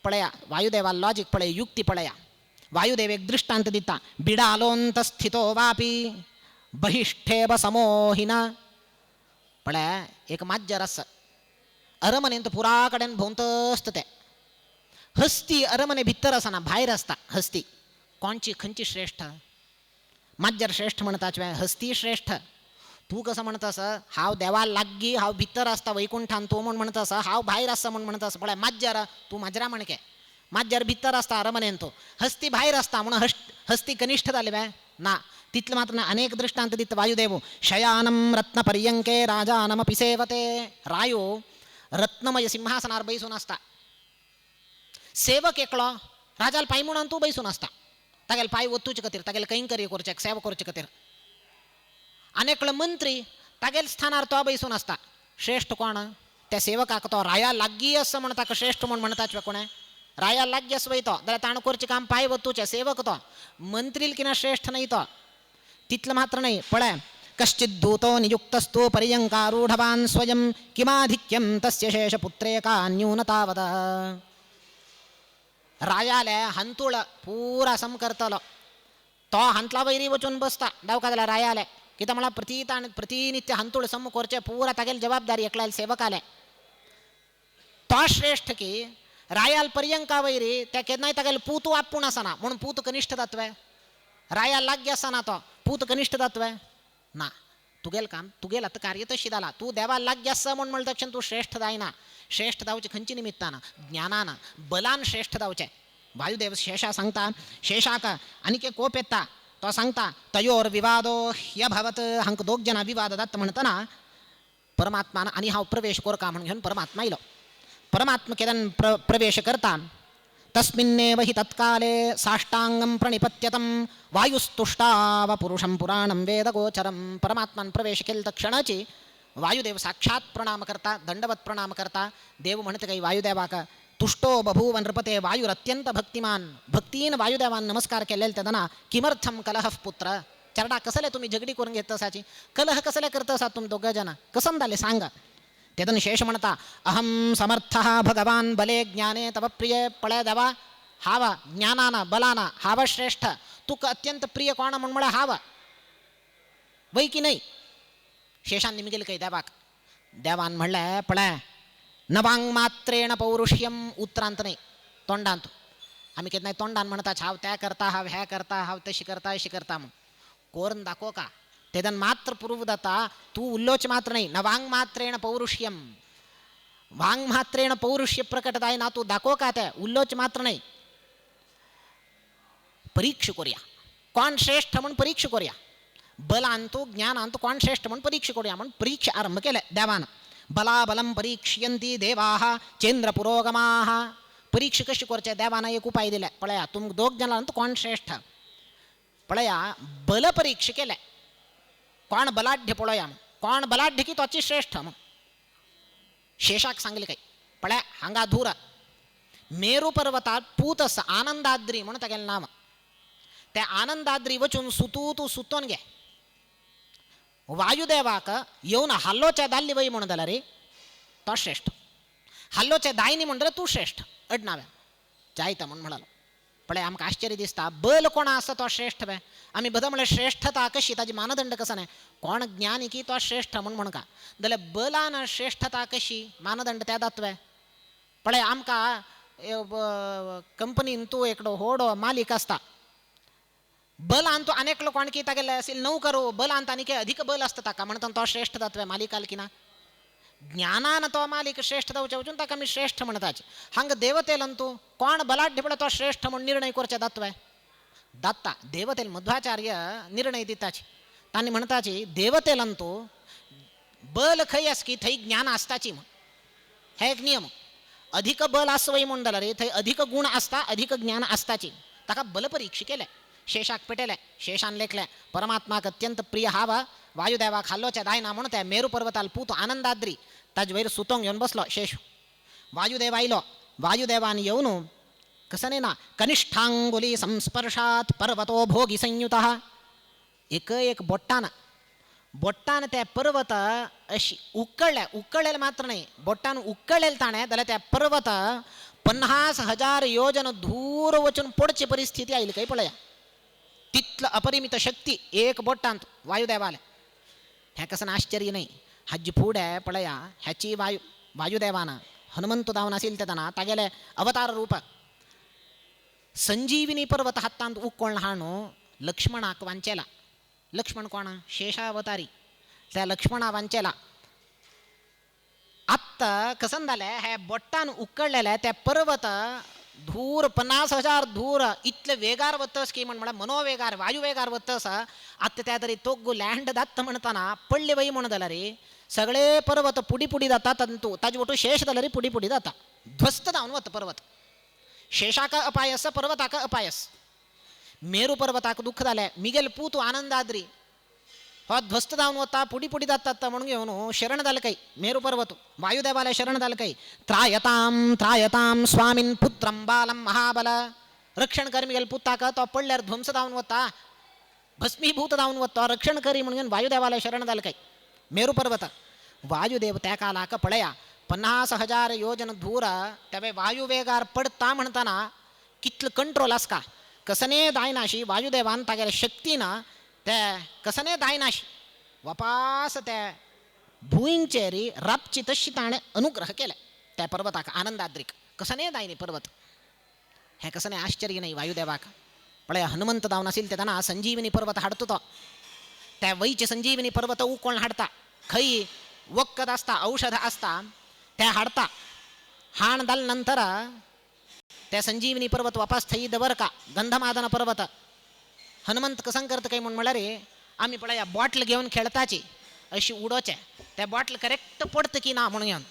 पळया, वायुदेवा लॉजीक पळय, युक्ती पळया. वायुदेव एक दृष्टांत दिता, बिडालोंतस्थितो वापी बहिष्ठेव समोहिना. पळय एक माज्जर आसा अरमनेंत पुरा कडेन भोंवत आसता तें, हस्ती अरमने भितर आसना भायर आसता. हस्ती कोणची खंयची श्रेष्ठ, माज्जर श्रेष्ठ म्हणटाच हस्ती श्रेष्ठ. तूं कसो म्हणटा आसा हांव देवा लागीं, हांव भितर आसता वैकुंठान तूं म्हूण म्हणटा आसा, हांव भायर आसता म्हूण म्हणटा आसा. पळय माज्जर तूं माजरा म्हणके, माज्जर भितर आसता अरमनेन, तो हस्ती भायर आसता म्हणून हस्ती कनिष्ठ जाले वे ना. तितलें मात्र ना, अनेक दृष्टांत दिता वायुदेव. शयानं रत्नपर्यंके राजानमपि सेवते. रायो रत्नमय सिंहासनार बैसून आसता, सेवक एकलो राजाल पांय म्हणून तूं बैसून आसता, तागेले पांय ओतूचे खातीर, तागेले कैंकर्य करचें, सेवा करचे खातीर. आनी एकलो मंत्री तागेले स्थानार तो बैसून आसता, श्रेश्ठ कोण? त्या सेवकाक तो राया लागीं आसा म्हण ताका श्रेश्ठ म्हण म्हणटाच कोणें? राया लागीं आसा वय तो जाल्यार ताणें करचें काम पांय वतूचें सेवक तो, मंत्रील किना श्रेश्ठ न्हय तो. तितलें मात्र न्हय, पळय कश्चित् दूतो नियुक्तस्तु पर्यङ्कारूढवान् स्वयं किमाधिक्यं तस्य शेषपुत्रे का न्यूनतावद. रायाले हांतूळ पुरा सम करतलो तो हांतला वयरी वचून बसता दावका जाल्यार रायाले कित्याक म्हळ्यार प्रती प्रतिनित्य हांतूळ सम करचें पुरा तागेली जबाबदारी एकल्याले सेवकाले. तो श्रेश्ठ की रायाल पर्यंका वयरी त्या केन्नाय तागेले पूत आपूण आसना म्हणून पूत कनिश्ठ जातवे, राया लागीं आसना तो पूत कनिश्ठ जातवे ना. तुगेल काम तुगेल आतां कार्य तशी जाला, तूं देवा लागीं आसा म्हूण म्हणटा तक्षण तूं श्रेश्ठ जायना. श्रेश्ठ जावचें खंयच्या निमित्तान? ज्ञानान बलान श्रेश्ठ जावचें. वायुदेव शेषा सांगता, शेषाक आनीक एक कोप येता तो सांगता तयोर विवादो ह्यभवत. हांकां दोग जाणां विवाद जाता म्हणटना परमात्मान आनी हांव प्रवेश कोरका म्हूण घेवन परमात्मा आयलो. परमात्मा केदन प्रवेश करता तस्मिन्नेव हि तत्काले साष्टांगं प्रणिपत्यतं वायुस्तुष्टाव पुरुषं पुराणं वेदगोचरं. परमात्मान प्रवेश केले तक्षणाची वायुदेव साक्षात प्रणाम करता, दंडवत प्रणाम करता. देव म्हणते काही वायुदेवाक तुष्टो बभूव नृपते वायुरत्यंत भक्तिमान. भक्तीन वायुदेवान नमस्कार केलेले तेदना किमर्थम कलह पुत्र. चरडा कसले तुम्ही झगडी करून घेत असाची, कलह कसले करत असात तुम दोघं जण, कसं जालें सांगा. तेदन शेष म्हणता अहं समर्थः भगवान बले ज्ञाने तव प्रिय. पळय देवा हावा ज्ञानान बलान हावा श्रेष्ठ, तुका अत्यंत प्रिय कोण म्हूण म्हळ्यार हावा वय की न्हय. शेषान निमगेले काही देवाक. देवान म्हणलें पळय नवांग मात्रेण पौरुष्यम उतरांत न्हय तोंडांत. आमी केन्नाय तोंडान म्हणटा हांव त्या करता, हांव हें करता, हांव तशी करता अशी करता म्हूण. कोरून दाखो का तेदन मात्र प्रूव जाता तूं उल्लोच मात्र न्हय. नवांग मात्रेण पौरुष्यम, वांग मात्रेण पौरुष्य प्रकट जायना, तूं दाखो का तें उल्लोच मात्र न्हय. परीक्षा करुया कोण श्रेश्ठ म्हूण परीक्षा करुया, बलान तूं ज्ञानान तूं कोण श्रेश्ठ म्हूण परीक्षा करुया म्हूण परीक्षा आरंभ केले देवान. बलाबलं परीक्षयन्ति देवाः चेंद्र पुरोगमाः. परीक्षा कशी करचे देवान एक उपाय दिले. पळया तुमकां दोग जाणां कोण श्रेश्ठ, पळया बल परीक्षा केले कोण बलाढ्य पळोवया, कोण बलाढ्य की तोची श्रेश्ठ. मग शेषाक सांगले काय पळया हांगा धूर मेरू पर्वतार पूत आसा आनंदाद्री म्हणून तागेलें नांव. त्या आनंदाद्री वचून सुतू तूं सुतोन घे. वायुदेवाक येवन हाल्लोच्या दाल्ली वय म्हणून जाल्यार रे तो श्रेश्ठ, हाल्लोच्या दायनी म्हण जाल्यार तूं श्रेश्ठ अडनाव्या जायता म्हूण म्हणालो. पळय आमकां आश्चर्य दिसता बल कोण आसा तो श्रेश्ठ वे. आमी बद म्हळ्यार श्रेश्ठता कशी ताजी मानदंड कसो न्हय, कोण ज्ञानी की तो श्रेश्ठ म्हूण म्हणका जाल्यार बलान श्रेश्ठता कशी मानदंड त्या दातवे. पळय आमकां कंपनीन तूं एकडो होडो मालीक आसता, बलान तूं आनी एकलो कोण की तागेले असेल नौकरो बलान आनीक अधिक बल आसता ताका म्हणटा तो श्रेश्ठ जातवे मालिकाल की ना. ज्ञानान तो मालिक श्रेश्ठ जावचे वचून ताका आमी श्रेश्ठ म्हणटाचे. हांगा देवतेलन तूं कोण बलाढ्य पळय तो श्रेश्ठ म्हूण निर्णय करचे दातवे दात्ता. देवतेल मध्वाचार्य निर्णय दिताचे, तांणी म्हणटाची देवतेलन तूं बल खंय आस की थंय ज्ञान आसताची म्हूण. हे एक नियम, अधिक बल आसवय म्हूण जाल्यार रे थंय अधिक गुण आसता अधिक ज्ञान आसताची. ताका बलपरीक्षा केलें, शेषाक पेटयलें, शेषान लेखलें परमात्माक अत्यंत प्रिय हावा वायुदेवाक हाल्लोच्या दायना म्हणून त्या मेरू पर्वताल पूत आनंदाद्री ताजे वयर सुतोंक घेवन बसलो शेष. वायुदेव आयलो, वायुदेवान येवन कसं न्हय ना कनिष्ठांगुली संस्पर्शात पर्वतो भोगी संयुतः. एक एक बोट्टान बोट्टान त्या पर्वत अशी उकळ्ळे, उकळ्ळेले मात्र न्हय बोट्टान उकळ्ळेले ताणें जाल्यार त्या पर्वत 50,000 योजन दूर वचून पडची परिस्थिती आयली काय पळया. तितलं अपरिमित शक्ती एक बोट्टांत वायुदेवाले. हें कसं आश्चर्य न्हय. हाजी फुडें पळया ह्याची वायुदेवान हनुमंत जावन आशिल्ले तेन्ना तागेले अवतार रूप संजीविनी पर्वत हातांत उकळून हाडून लक्ष्मणाक वांचेला. लक्ष्मण कोण? शेषावतारी. त्या लक्ष्मणा वांचेला. आत्तां कसं जालें हे बोट्टान उकळलेलें त्या पर्वत धूर 50,000 धूर इतले वेगार वतस की म्हण म्हळ्यार मनोवेगार वायुवेगार वतस. आतां त्या तरी तोग्गू लँड जाता म्हणटना पडले वय म्हण जाल्यार सगळे पर्वत पुडी पुडी जाता, तंतू ताजे वटू शेष जाल्यार पुडी पुडी जाता, ध्वस्त जावन वता पर्वत. शेषाक अपायस पर्वताक अपायस. मेरू पर्वताक दुःख जालें, मिगेल पूत आनंदाद्री हो ध्वस्त जावन वता, पुडी पुडी जाता म्हणून घेवन शरण जालें काय मेरू पर्वत वायुदेवाले शरण जालें काय. त्रायतां त्रायतां स्वामीन पुत्रं बालं महाबल, रक्षण कर मिगेल पुताक, तो पडल्यार ध्वंस जावन वता, भस्मीभूत जावन वता, रक्षण करी म्हणून वायुदेवाले शरण जालें काय मेरू पर्वत. वायुदेव त्या कालाक पळया 50,000 योजन दूर तेवे वायुवेगार पडता म्हणताना कितलो कंट्रोल आसका, कसने दायनाशी वायुदेवान तागेले शक्तीन ते कसने दायनाशी वापास ते भुंयचेर राबची तशी ताणें अनुग्रह केले त्या पर्वताक आनंदाद्रीक. कसने दायनी पर्वत, हें कसने आश्चर्य न्हय वायुदेवाक. पळय हनुमंत जावन आशिल्ले तेन्ना संजीवनी पर्वत हाडटा तो, त्या वयचे संजीवनी पर्वत उकोण हाडटा, खंय वखद आसता औषध आसता ते हाडता. हाण जाले नंतर त्या संजीवनी पर्वत वापास थंय दवरका गंधमादन पर्वत. हनुमंत कसं करता काय म्हूण म्हळ्यार आमी पळया बॉटल घेवन खेळताची अशी उडोवचें, त्या बॉटल करेक्ट पडटा की ना म्हणून घेवन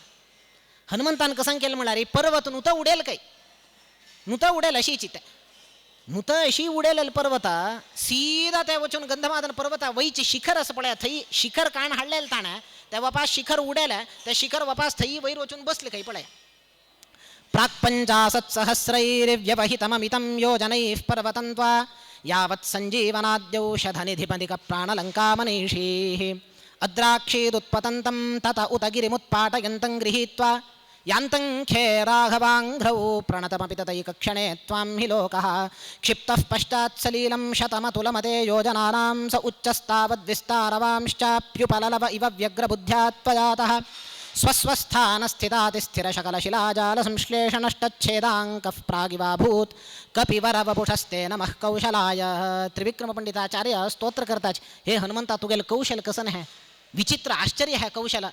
हनुमंतान कसं केलें म्हळ्यार पर्वत नुतो उडयल काय, नुतो उडयल अशीची ते नुतो अशी उडयलेले पर्वत सीधा ते वचून गंधमादन पर्वता वयचे शिखर आसा पळया थंय शिखर काण हाडलेलें ताणें, ते वापास शिखर उडयलें, ते शिखर वापास थंय वयर वचून बसले खंय पळया. प्राक्पञ्चाशत्सहस्रैर्व्यवहितममितं योजनैः पर्वतं त्वा यावत् सञ्जीवनाद्यौषधनिधिपदिकप्राणलङ्कामनीषीः अद्राक्षीदुत्पतन्तं तत उत गिरिमुत्पाटयन्तं गृहीत्वा यान्तं खे राघवाङ्घ्रौ प्रणतमपि तदैकक्षणे त्वां हि लोकः क्षिप्तः पश्चात्सलीलं शतमतुलमते योजनानां स उच्चस्तावद्विस्तारवांश्चाप्युपललव इव व्यग्रबुद्ध्या त्वयातः स्वस्वस्थानस्थितातिस्थिरशकलशिलाजालसंश्लेषणष्टच्छेदाङ्कः प्रागिवाभूत् कपिवरवपुषस्ते नमः कौशलाय. त्रिविक्रम पंडिताचार्य स्तोत्र करताच, हे हनुमंता तुगेल कौशल कसन है, विचित्र आश्चर्य है कौशल.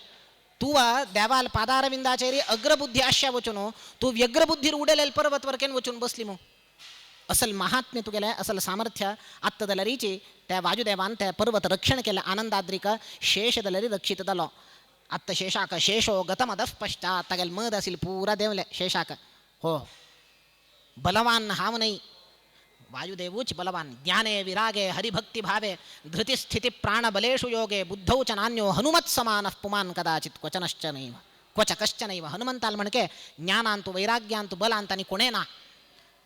तू देवाल पादारविंदाचेरी अग्रबुद्धी आश्या वचून तू व्यग्रबुद्धीर उडलेल पर्वत वर केन वचून बसली मग. असल महात्म्य तुगेलें, असल सामर्थ्य आत्त जाल्यारीची त्या वायुदेवान त्या पर्वत रक्षण केलें आनंदाद्रिक शेष जाल्यारी रक्षीत जालो. आत्ता शेषाक शेषो गतमदः पश्चात तागेले मद आशिल्लें पुरा देंवलें शेषाक. हो बलवान हांव न्हय, वायुदेवूच बलवान. ज्ञाने विरागे हरिभक्ती भावे धृतिस्थिति प्राणबलेषु योगे बुद्धौ च नान्यो हनुमत् समानः पुमान् कदाचित् क्वचनश्च नैव क्वच कश्च नैव. हनुमंताल म्हणके ज्ञानांतु वैराग्यांतु बलांत आनी कोणें ना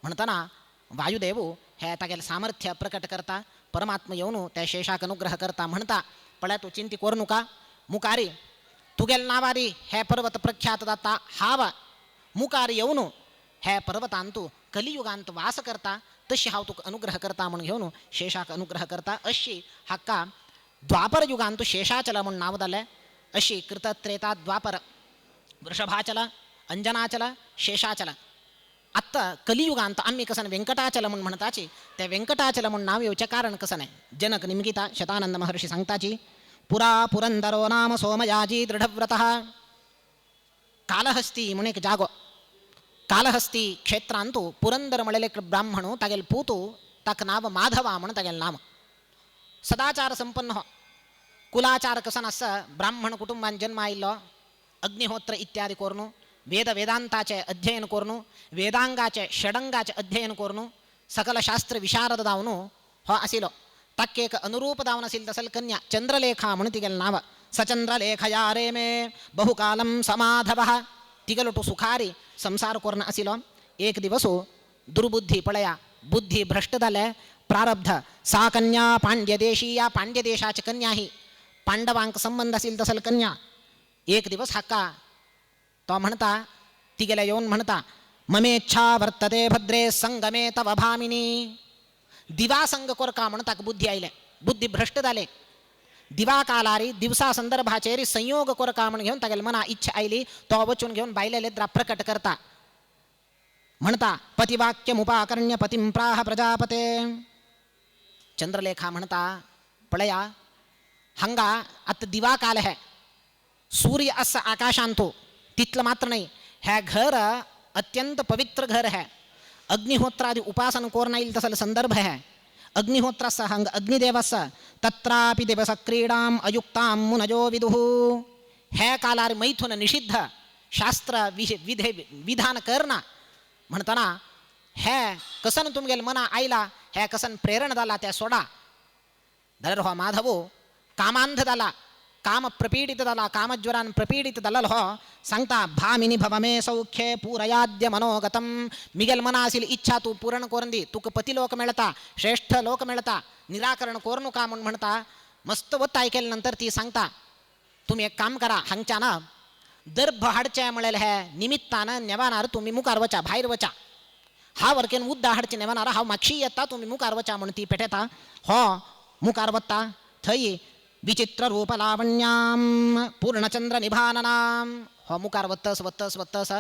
म्हणटना वायुदेवू हे तागेलें सामर्थ्य प्रकट करता, परमात्मा येवन त्या शेषाक अनुग्रह करता. म्हणटा पळय तूं चिंती करूं नका, मुखारी तुगेल नावारी हे पर्वत प्रख्यात जाता, हांव मुखार येवन हे पर्वतांतु कलियुगांत वास करता, तशी हांव तुका अनुग्रह करता म्हूण घेवन शेषाक अनुग्रह करता. अशी हाका द्वापर युगांतु शेषाचल म्हूण नांव जालें. अशी कृतत्रेता द्वापर वृषभाचल अंजनाचल शेषाचल. आत्तां कलियुगांत आमी कसन वेंकटाचल म्हूण म्हणटाची, ते वेंकटाचल म्हूण नांव येवचें कारण कसन जनक निमगिता शतानंद महर्षी सांगताची, पुरा पुरंदरो नाम सोमयाजी दृढव्रतः. कालहस्ती म्हूण एक जागो, कालहस्ती क्षेत्रांतु पुरंदर म्हळेले एक ब्राह्मण तागेले पूतु ताका नांव माधवा म्हूण तागेलें नाम. सदाचार संपन्न हो, कुलाचार कसन आसा, ब्राह्मण कुटुंबान जन्म आयिल्लो, अग्निहोत्र इत्यादी करून वेद वेदांताचें अध्ययन करून वेदांगाचें षडंगाचें अध्ययन करून सकल शास्त्र विशारद जावन हो आशिल्लो. ताका एक अनुरूप जावन आशिल्ली तसल कन्या चंद्रलेखा म्हूण तिगेलें नांव. सचंद्रलेखया रे मे बहुकालं समाधवः. तिगेलो सुखारी संसार करून आशिल्लो. एक दिवस दुर्बुद्धी पळया बुद्धी भ्रष्ट जाले प्रारब्ध सा कन्या पांड्यदेशीया, पांड्यदेशाची कन्या ही पांडवांक संबंध आशिल्ली तसल कन्या. एक दिवस हाका तो म्हणटा तिगेले येवन म्हणटा ममेच्छा वर्तते भद्रे संगमे तव भामिनी. दिवासंग कोरका म्हण ताका बुद्धी आयले, बुद्धी भ्रष्ट जाले. दिवा कालारी दिवसा संदर्भाचेर संयोग कोरका म्हण घेवन तागेले मना इच्छा आयली, तो वचून घेवन बायले लेद्रा प्रकट करता. म्हणटा पतिवाक्यमुपाकर्ण्य पतिं प्राह प्रजापते. चंद्रलेखा म्हणटा पळया हांगा आतां दिवा काल है, सूर्य आसा आकाशांतु, तितलं मात्र न्हय हे घर अत्यंत पवित्र घर है, अग्निहोत्रादि उपासन कोरना येईल तसले संदर्भ है. अग्निहोत्रासा हांग अग्निदेवासा तत्रापि दिवस क्रीडाम अयुक्ताम मुनजो विदुः. हे कालार मैथुन निषिद्ध शास्त्र विधे विधान करना म्हणताना हे कसन तुमगेले मना आयला, हे कसन प्रेरणा जाला त्या सोडा. जाल्यार हो माधवो कामांध जाला, काम प्रपीडित जाला, कामज्वरान प्रपीडित जाल्लो हो सांगता भामिनी भव मे सौख्ये पूरयाद्य मनोगतम. मिगेल मना आशिल्ली इच्छा तूं पूर्ण करून दी, तुका पतिलोक मेळता, श्रेष्ठ लोक मेळता, निराकरण करू नका म्हूण म्हणटा. मस्त वता केले नंतर ती सांगता तुमी एक काम करा, हांगच्यान दर्भ हाडचें म्हणलें हे निमित्तान नेवानार तुमी मुखार वचा, भायर वचा. हांव वरकेन उद्दा हाडचें नेवानार हांव मागशी येता, तुमी मुखार वचा म्हूण ती पेटेता. हो मुखार वता थंय विचित्र रूप लावण्याम पूर्णचंद्र निभाननाम. हो मुखार वतस वतस वतस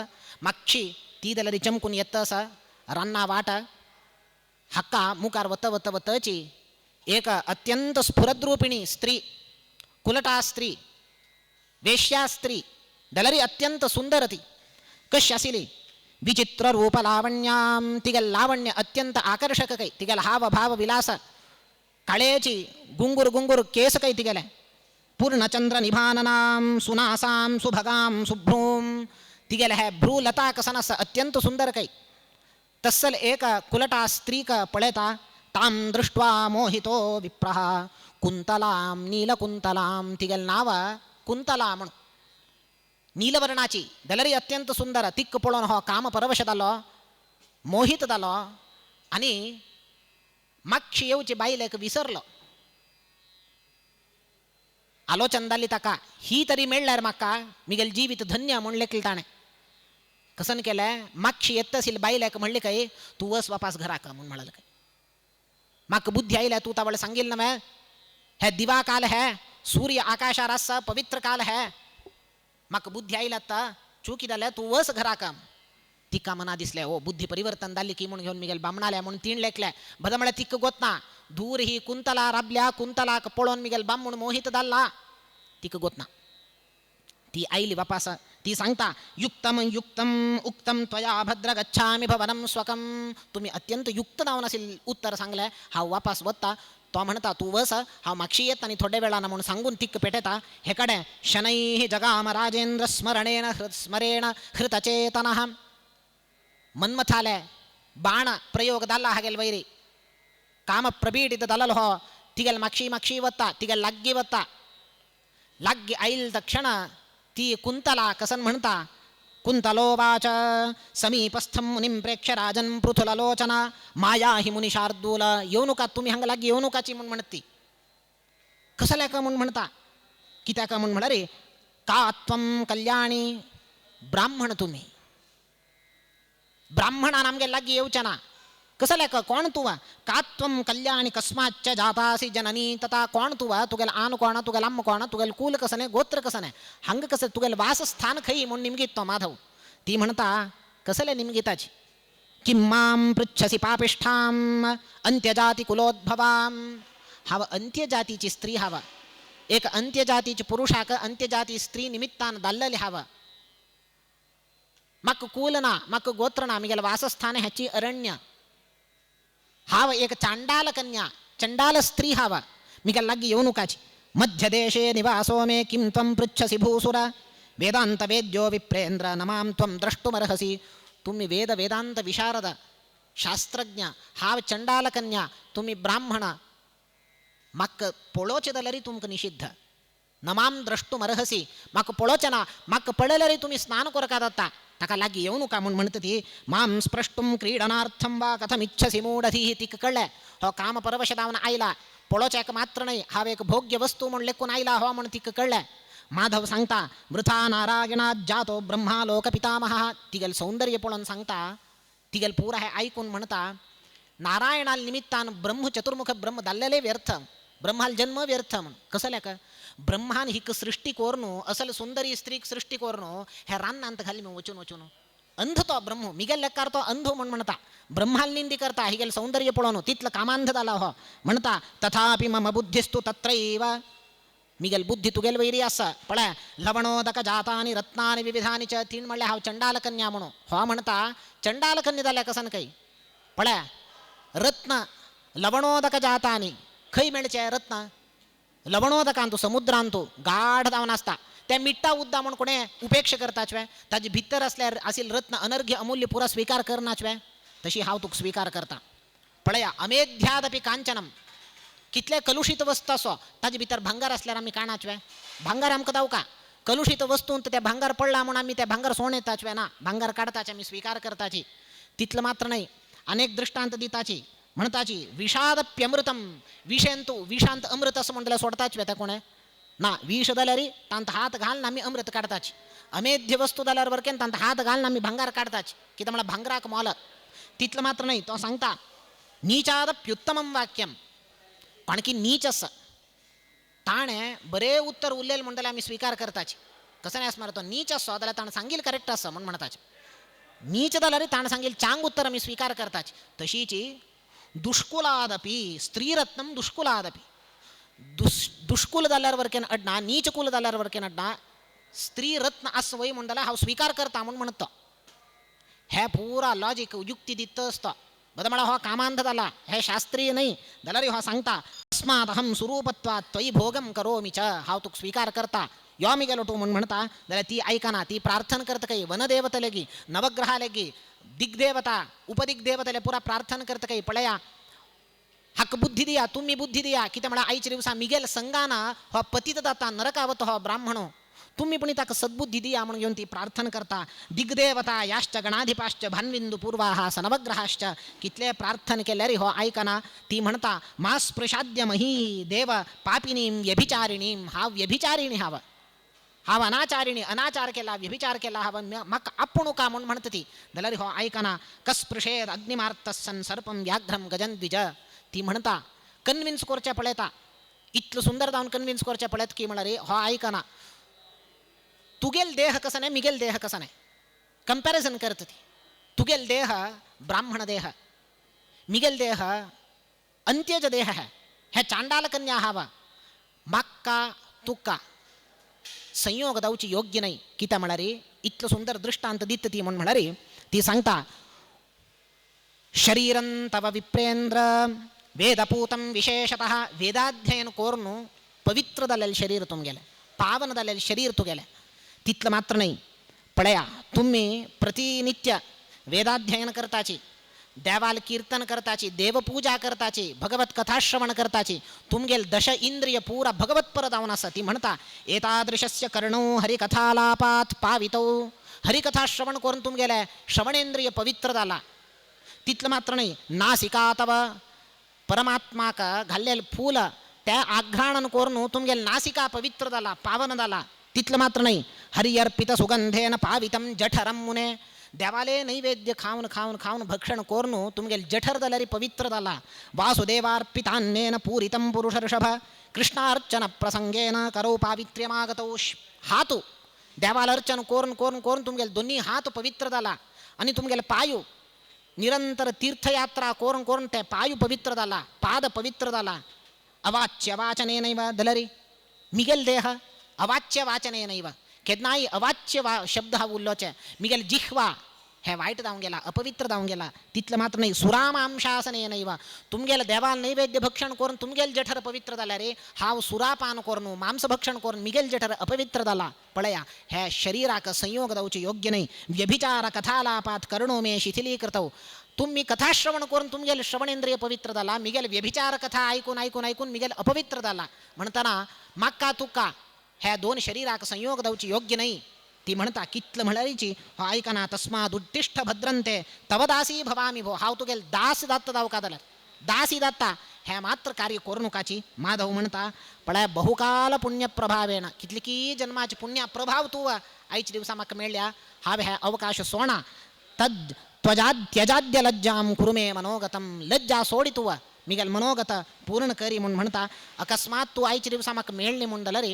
मागशी ती जाल्यार चमकून येतस रान्ना वाट हाका मुखार वत वत वतची एक अत्यंत स्फुरद्रूपिणी स्त्री, कुलटा स्त्री, वेश्या स्त्री जाल्यार अत्यंत सुंदर ती. कशी आशिल्ली विचित्र रूप लावण्याम, तिगेलें लावण्य अत्यंत आकर्षक कै, तिगेलो हाव भाव विलास, काळेची गुंगूर गुंगूर केस कै तिगेले, पूर्णचंद्र निभाननाम सुनासाम सुभगाम सुभ्रूम, तिगेले हे भ्रूलता कसन आसा अत्यंत सुंदर कै. तस्सल एक कुलटा स्त्रीक पळयता ताम दृष्ट्वा मोहितो विप्रः कुंतलाम नीलकुंतलाम. तिगेलें नांव कुंतला म्हूण, नीलवर्णाची जाल्यार अत्यंत सुंदर. तिक्क पळोवन हो काम परवश जालो, मोहित जालो आनी मागशी येवचे बायलेक विसरलो. आलोचन जाली ताका, ही तरी मेळ्ळ्यार म्हाका मिगेल जिवीत धन्य म्हूण लेखलें ताणें. कसन केलें मागशी येत आशिल्ली बायलेक म्हणलें काय तूं वस वापास घराक म्हूण म्हणलें काय. म्हाका बुद्धी आयल्या तूं तावळ सांगिल्लें न्हय, हे दिवा काल हे, सूर्य आकाशार आसा, पवित्र काल हे, म्हाका बुद्धी आयल्या आतां चुकी जाल्या तूं वस घराक. तिका मना दिसलें ओ बुद्धी परिवर्तन जाली की म्हूण घेवन मिगेल बामणाल्या म्हूण तीण लेखलें. भद म्हळ्यार तिका गोतना दूर ही कुंतला राबल्या, कुंतलाक पळोवन मिगेल बामण मोहित जाल्ला, तिका गोतना. ती आयली वापास, ती सांगता युक्तम युक्तम उक्तम त्वया भद्र गच्छामि भवनं स्वकम. तुमी अत्यंत युक्त जावन आशिल्लें उत्तर सांगलें, हांव वापास वता. तो म्हणटा तूं वस, हांव मागशी येता आनी थोड्या वेळान म्हूण सांगून तिक पेटेता. हे कडेन शनैः जगाम राजेंद्र स्मरणेन स्मरेण हृतचेतनः. मन्मथाले बाण प्रयोग जाल्ला हागेल वैरी, काम प्रपीडित जाल्लो हो तिगेल मागशी मागशी वता, तिगेल लागीं वता. लागीं आयल तक्षण ती कुंतला कसन म्हणटा कुंतलोवाच समीपस्थं मुनिं प्रेक्ष्य राजन पृथुललोचना माया हि मुनिशार्दूल. येवं नका तुमी हांगा लागीं येवं नकाची म्हूण म्हणटा ती. कसल्या का म्हूण म्हणटा, कित्याक म्हूण म्हणल्यार रे का त्वं कल्याणी ब्राह्मण, तुमी ब्राह्मणान आमगे लागीं येवचें ना. कसल्या का कोण तूं का त्वं कल्याणी कस्माच्च जातासी जननी तथा. कोण तूं, तुगेलें आन कोण, तुगेलें अम्म कोण, तुगेलें कूल कसलें, गोत्र कसलें, हांगा कसलें, तुगेलें वासस्थान खंय म्हूण निमगीत तो माधव. ती म्हणटा कसलें निमगिताची किं मां पृच्छसि पापिष्ठाम् अंत्यजाती कुलोद्भवाम्. हांव अंत्यजातीची स्त्री हांव, एक अंत्यजातीची पुरुषाक अंत्यजाती स्त्री निमित्तान दाल्लली हांव. म्हाका कूल ना, म्हाका गोत्र ना, मिगेलें वासस्थान ह्याची अरण्य. हांव एक चांडाल कन्या, चंडाल स्त्री हांव, मिगेल लागीं येवं नकाची. मध्यदेशे निवासो मे किं त्वं पृच्छसि भूसुर वेदांत वेद्यो विप्रेंद्र न मां त्वं द्रष्टुमर्हसि. तुमी वेद वेदांत विशारद शास्त्रज्ञ, हांव चंडाल कन्या, तुमी ब्राह्मण, म्हाका पळोवचें जाल्यारय तुमकां निशिद्ध. न मां द्रष्टुमर्हसि, म्हाका पळोवचें ना, म्हाका पळयल्यारय तुमी स्नान करपाक जाता, ताका लागीं येवं नका म्हूण म्हणटा ती. मां स्प्रष्टुं क्रीडनार्थं वा कथमिच्छसि मूढधीः. तिका कळ्ळें हो काम परवश जावन आयला, पळोवचें मात्र न्हय, हांव एक भोग्य वस्तू म्हूण लेखून आयला हो म्हूण तिका कळ्ळें. माधव सांगता वृथा नारायणात् जातो ब्रह्मा लोकपितामहः. तिगेलें सौंदर्य पळोवन सांगता, तिगेलें पुरा हें आयकून म्हणटा नारायणा निमित्तान ब्रह्म चतुर्मुख ब्रह्म जाल्लेलें व्यर्थ, ब्रह्माल जन्म व्यर्थ म्हूण. कसल्या का ब्रह्मान हिक सृष्टी कोरनू, असल सुंदरी स्त्रीक सृष्टी कोरनू हे रान्नांत घाली मी वचून वचून. अंध तो ब्रह्म, मिगेल लेकार तो अंध म्हूण म्हणटा, ब्रह्माल निंदी करता हिगेल सौंदर्य पळोवन तितलो कामांध जाला हो म्हणटा. तथापि मम बुद्धिस्तु तत्रैव, मिगेल बुद्धी तुगेल वैरी आसा. पळय लवणोदक जातानि रत्नानि विविधानि च. तीण म्हणल्यार हांव चंडाल कन्या म्हणून. हो म्हणटा चंडाल कन्या जाल्या कसन खंय. पळय रत्न लवणोदक जातानि खंय मेळचें रत्न, लवणोदकांतू समुद्रांतू गाढ जावन आसता, त्या मिट्टा उद्दा म्हूण कोणें उपेक्षा करताचवे, ताजे भितर आसल्यार आशिल्लें रत्न अनर्घ्य अमूल्य पुरा स्विकार करनाचवे, तशी हांव तुका स्विकार करता. पळया अमेध्यादपि कांचनम, कितले कलुशीत वस्तू असो ताजे भितर भांगर असल्यार आमी काणाचवे, भांगर आमकां दावका. कलुशीत वस्तूंत ते भांगर पडला म्हूण आमी ते भांगर सोण येताचवे ना, भांगर काडताचे आमी स्वीकार करताची. तितलं मात्र नाही, अनेक दृष्टांत दिताची. म्हणताची विषादप्यमृतम, विषेंतु विषांत अमृत असं म्हणल्यार सोडताच वेता कोणें ना. विष जाल्यार तांत हात घालून आमी अमृत काडताची. अमेध्य वस्तू जाल्यार वरकेन तांत हात घालून आमी भांगार काडताची, कितें म्हळ्यार भांगराक मोल. तितलं मात्र नाही, तो सांगता नीचादप्युत्तमम वाक्यम, कारण की नीच आसा ताणें बरें उत्तर उरलेलें म्हणटलें आमी स्विकार करताची. कसं नाही असणार, तो नीच आसो जाल्यार ताणें सांगील करेक्ट आसा म्हूण म्हणताचे. नीच जाल्यार ताणें सांगील चांग उत्तर आमी स्विकार करताची. तशीची दुष्कुलादपी स्त्रीरत्नम दुष्कुलादपी, दुष्कुल जाल्यार वरकेन अडना, नीचकुल जाल्यार वरकेन अडना, स्त्रीरत्न आस वय म्हण जाल्यार हांव स्विकार करता म्हूण म्हणटा. हे पुरा लॉजीक युक्ती दित आसता. बरें म्हळ्यार हो कामांध जाला, हे शास्त्रीय न्हय जाल्यार हो सांगता तस्मात् अहं सुरूपत्वात् त्वयि भोगं करोमि च, हांव तुका स्विकार करता, यो मी गेलो तूं म्हूण म्हणटा. जाल्यार ती आयकना, ती प्रार्थना करता काही वनदेवता लेगी, नवग्रहा लेगी, दिग्देवता उपदिग्देवतले पुरा प्रार्थना करता काही पळया हाका बुद्धी दिया, तुमी बुद्धी दिया. कितें म्हळ्यार आयच्या दिवसा मिगेल संगाना हो पतित जाता, नरकावत हो ब्राह्मणो, तुमी पण ताका सद्बुद्धी दिया म्हणून घेवन ती प्रार्थना करता. दिग्देवता याश्च गणाधिपाश्च भान्विंदु पूर्वाः सनवग्रहाश्च, कितले प्रार्थना केल्यार हो आयकना. ती म्हणटा मा स्पृशाद्य मही देव पापिनीं व्यभिचारिणीं, हांव व्यभिचारिणी, हांव हांव अनाचारिणी, अनाचार केला, व्यभिचार केला हांव, म्हाका आपूण का म्हूण म्हणटा ती. जाल्यार हो आयकना. कस्पृशेद अग्निमार्त सन सर्पं व्याघ्रं गजन द्विज, ती म्हणटा कन्विन्स करचें पळयता, इतलो सुंदर जावन कन्विन्स करचें पळयता की म्हळ्यार हो आयकना. तुगेल देह कसो न्हय, मिगेल देह कसो न्हय, कंपॅरिजन करता ती. तुगेल देह ब्राह्मण देह, मिगेल देह अंत्यज देह, हे चांडाल कन्या हावा, म्हाका तुका संयोग जावची योग्य न्हय. कितें म्हळ्यार इतलो सुंदर दृश्टांत दिता ती म्हूण म्हळ्यार ती सांगता शरीरं तव विप्रेंद्र वेदपूतं विशेषतः, वेदाध्ययन कोरून पवित्र जालेलें शरीर तुमगेलें, पावन जालेलें शरीर तुगेलें. तितलें मात्र न्हय, पळया तुमी प्रतिनित्य वेदाध्ययन करताची, देवाल कीर्तन करताची, देवपूजा करताची, भगवत कथाश्रवण करताची, तुमगेल दश इंद्रिय पुरा भगवतपर जावन आसा. ती म्हणटा एतादृशस्य कर्णौ हरिकथालापात् पावितौ, हरिकथाश्रवण करून तुमगेलें श्रवणेंद्रिय पवित्र जाला. तितलें मात्र न्हय, नासिका तव परमात्माक घाल्लेलें फूल त्या आघ्राणन करून तुमगेल नासिका पवित्र जाला, पावन जाला. तितलें मात्र न्हय, हरियर्पित सुगंधेन पावितं जठरं मुने, देवाले नैवेद्य खावन खावन खावन भक्षण करून तुमगेल जठर जाल्यार पवित्र जाला. वासुदेवार्पितान्नेन पूरितं पुरुषर्षभ, कृष्णार्चन प्रसंगेन करौ पावित्र्यमागतौ. हातू देवाल अर्चन करून करून करून तुमगेल दोन्ही हात पवित्र जाला. आनी तुमगेल पायू निरंतर तीर्थयात्रा करून करून ते पायू पवित्र जाला, पाद पवित्र जाला. अवाच्य वाचनेनैव दलरी मिगेल देह अवाच्य वाचनेनैव, केन्नाय अवाच्य वा शब्द हा उल्लोचे, मिगेल जिह्वा हे वायट जावन गेला, अपवित्र जावन गेला. तितलें मात्र न्हय, सुरामांशासनेनैव तुमगेल देवाल नैवेद्य भक्षण करून तुमगेल जठर पवित्र जाल्यार हांव सुरापान करून मांस भक्षण करून मिगेल जठर अपवित्र जाला. पळया हे शरीराक संयोग जावचे योग्य न्हय. व्यभिचार कथालापात कर्णो मे शिथिलीकृतौ, तुमी कथाश्रवण करून तुमगेल श्रवणेंद्रिय पवित्र जाला, मिगेल व्यभिचार कथा आयकून आयकून आयकून मिगेल अपवित्र जाला. म्हणटना म्हाका तुका ह्या दोन शरीराक संयोग जावची योग्य न्हय. ती म्हणटा कितलं म्हळ्यारीची हो आयकना. तस्माद उत्तिष्ठ भद्रंते तव दासी भवामी भो, हांव तुगेल दास जाता जावका जाल्यार दासी जाता, हें मात्र कार्य करूं नकाची. माधव म्हणटा पळय बहुकाल पुण्य प्रभावेन, कितली की जन्माची पुण्य प्रभाव तूं आयच्या दिवसा म्हाका मेळ्ळ्या, हांवें हे अवकाश सोणा. तद त्वजा त्यजाद्य लज्जां कुरु मे मनोगतं, लज्जा सोडी तूं मिगेल मनोगत पूर्ण करी म्हूण म्हणटा. अकस्मात तूं आयच्या दिवसा म्हाका मेळ्ळी म्हूण जाल्यार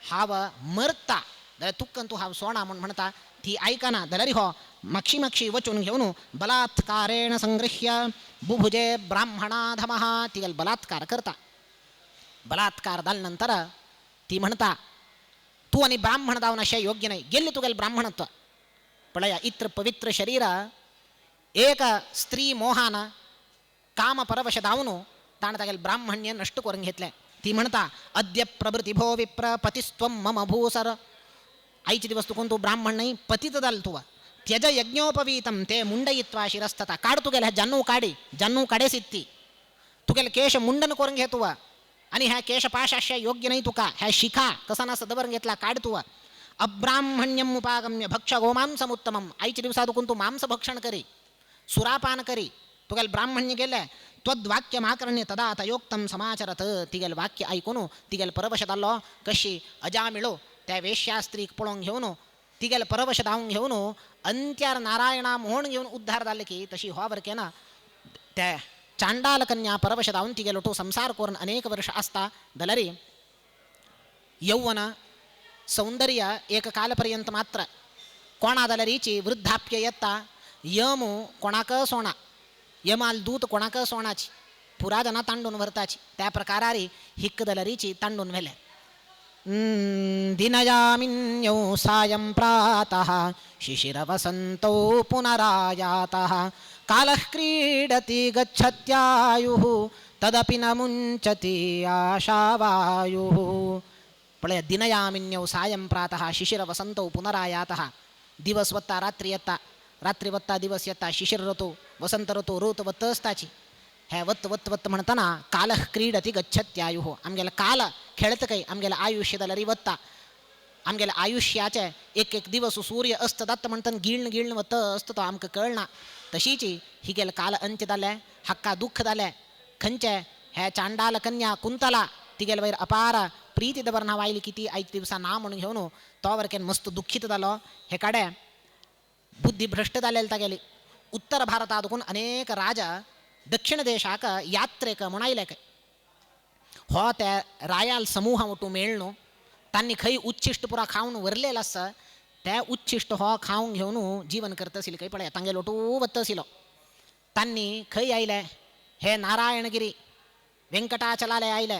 हांव मरता जाल्यार तुक्कन तूं हांव सोणा म्हूण म्हणटा. ती आयकना जाल्यार हो मागशी मागशी वचून घेवन बलात्कारेण संगृह्य बुभुजे ब्राह्मणाधमः, तिगेल बलात्कार करता. बलात्कार जाले नंतर ती म्हणटा तूं आनी ब्राह्मण जावन अशें योग्य न्हय, गेल्लें तुगेलें ब्राह्मणत्व. पळया इत्र पवित्र शरीर एक स्त्री मोहान काम परवश जावन ताणें तागेलें ब्राह्मण्य नश्ट करून घेतलें. ती म्हणटा अद्य प्रभृती भो विप्र पतिस्त्वं मम भूसर, आयचे दिवस तुकून तूं ब्राह्मण न्हय पतित जाल तुवा. त्यज यज्ञोपवीतं ते मुंडयित्वा शिरस्तता, काड तुगेलें जान्नू काडी, जान्नू काडेसित्ती तुगेले केश मुंडन करून घे तुवा आनी ह्या केशपाशाश्या योग्य नाही तुका, ह्या शिखा कसा ना सदवर घेतला काढ तुवा. अब्राह्मण्यम उपागम्य भक्ष गोमांसमुत्तमम, आयच्या दिवसा दुखून तू मांस भक्षण करी, सुरापान करी, तुगेल ब्राह्मण्य गेले. त्वद्वाक्यमाकर्ण्य तदा तयोक्तम समाचरत, तिगेल वाक्य ऐकून तिगेल परवश जाल्लो. कशी अजामिळो त्या वेश्यास्त्रीक पळोवन घेवन तिगेल परवश धांवन घेवन अंत्यार नारायणा म्हूण घेवन उद्धार जाले की तशी हो वरकेना त्या चांडाल कन्या परवश धांवन तिगेलो तो संसार करून अनेक वर्ष आसता. जाल्यार यौवन सौंदर्य एक कालपर्यंत मात्र कोणा जाल्यारीची वृद्धाप्य येता. यम कोणाक सोणा, यमाल दूत कोणाक सोणाची, पुरा जना तांडून व्हरताची. त्या प्रकारारी हिक्क जाल्यारीची तांडून व्हेले. दिनयामिन्यौ सायं प्रातः शिशिरवसन्तौ पुनरायातः कालः क्रीडति गच्छत्यायुः तदपि न मुञ्चति आशावायुः. पळय, दिनयामिन्यौ सायं प्रातः शिशिरवसन्तौ पुनरायातः. दिवस वत्ता रात्री येता, रात्री वत्ता दिवस येता, शिशिर ऋतू वसंत ऋतू ऋतू वत्त असताची. हे वत्त वत्त वत्त म्हणताना कालः क्रीडति गच्छत्यायुः, आमगेले काल खेळत काही आमगेले आयुष्य जाल्यार वत्ता. आमगेले आयुष्याचे एक एक दिवस सूर्य अस्त जाता म्हणटना गिळण गिळण वत असता तो आमकां कळना. तशीच ही गेले काल अंत्य जाले, हाका दुःख जालें. खंयचे हे चांडाल कन्या कुंतला तिगेले वयर अपार प्रीती दवरना वायली की ती आयच्या दिवसा ना म्हणून घेवन तो वरकेन मस्त दुःखीत जालो. हे काडे बुद्धी भ्रष्ट जालेली तागेली. उत्तर भारतांतून अनेक राजा दक्षिण देशाक यात्रेक म्हूण आयले काय. हो त्या रायाल समूह वटू मेळ्ळो, तांणी खंय उच्छिश्ट पुरा खावन व्हरलेलो आसा त्या उच्छिश्ट हो खावन घेवन जीवन करता आशिल्ले खंय पळय तांगेलो वटू वता आशिल्लो. तांणी खंय आयले हे नारायणगिरी व्यंकटाचलाले आयले.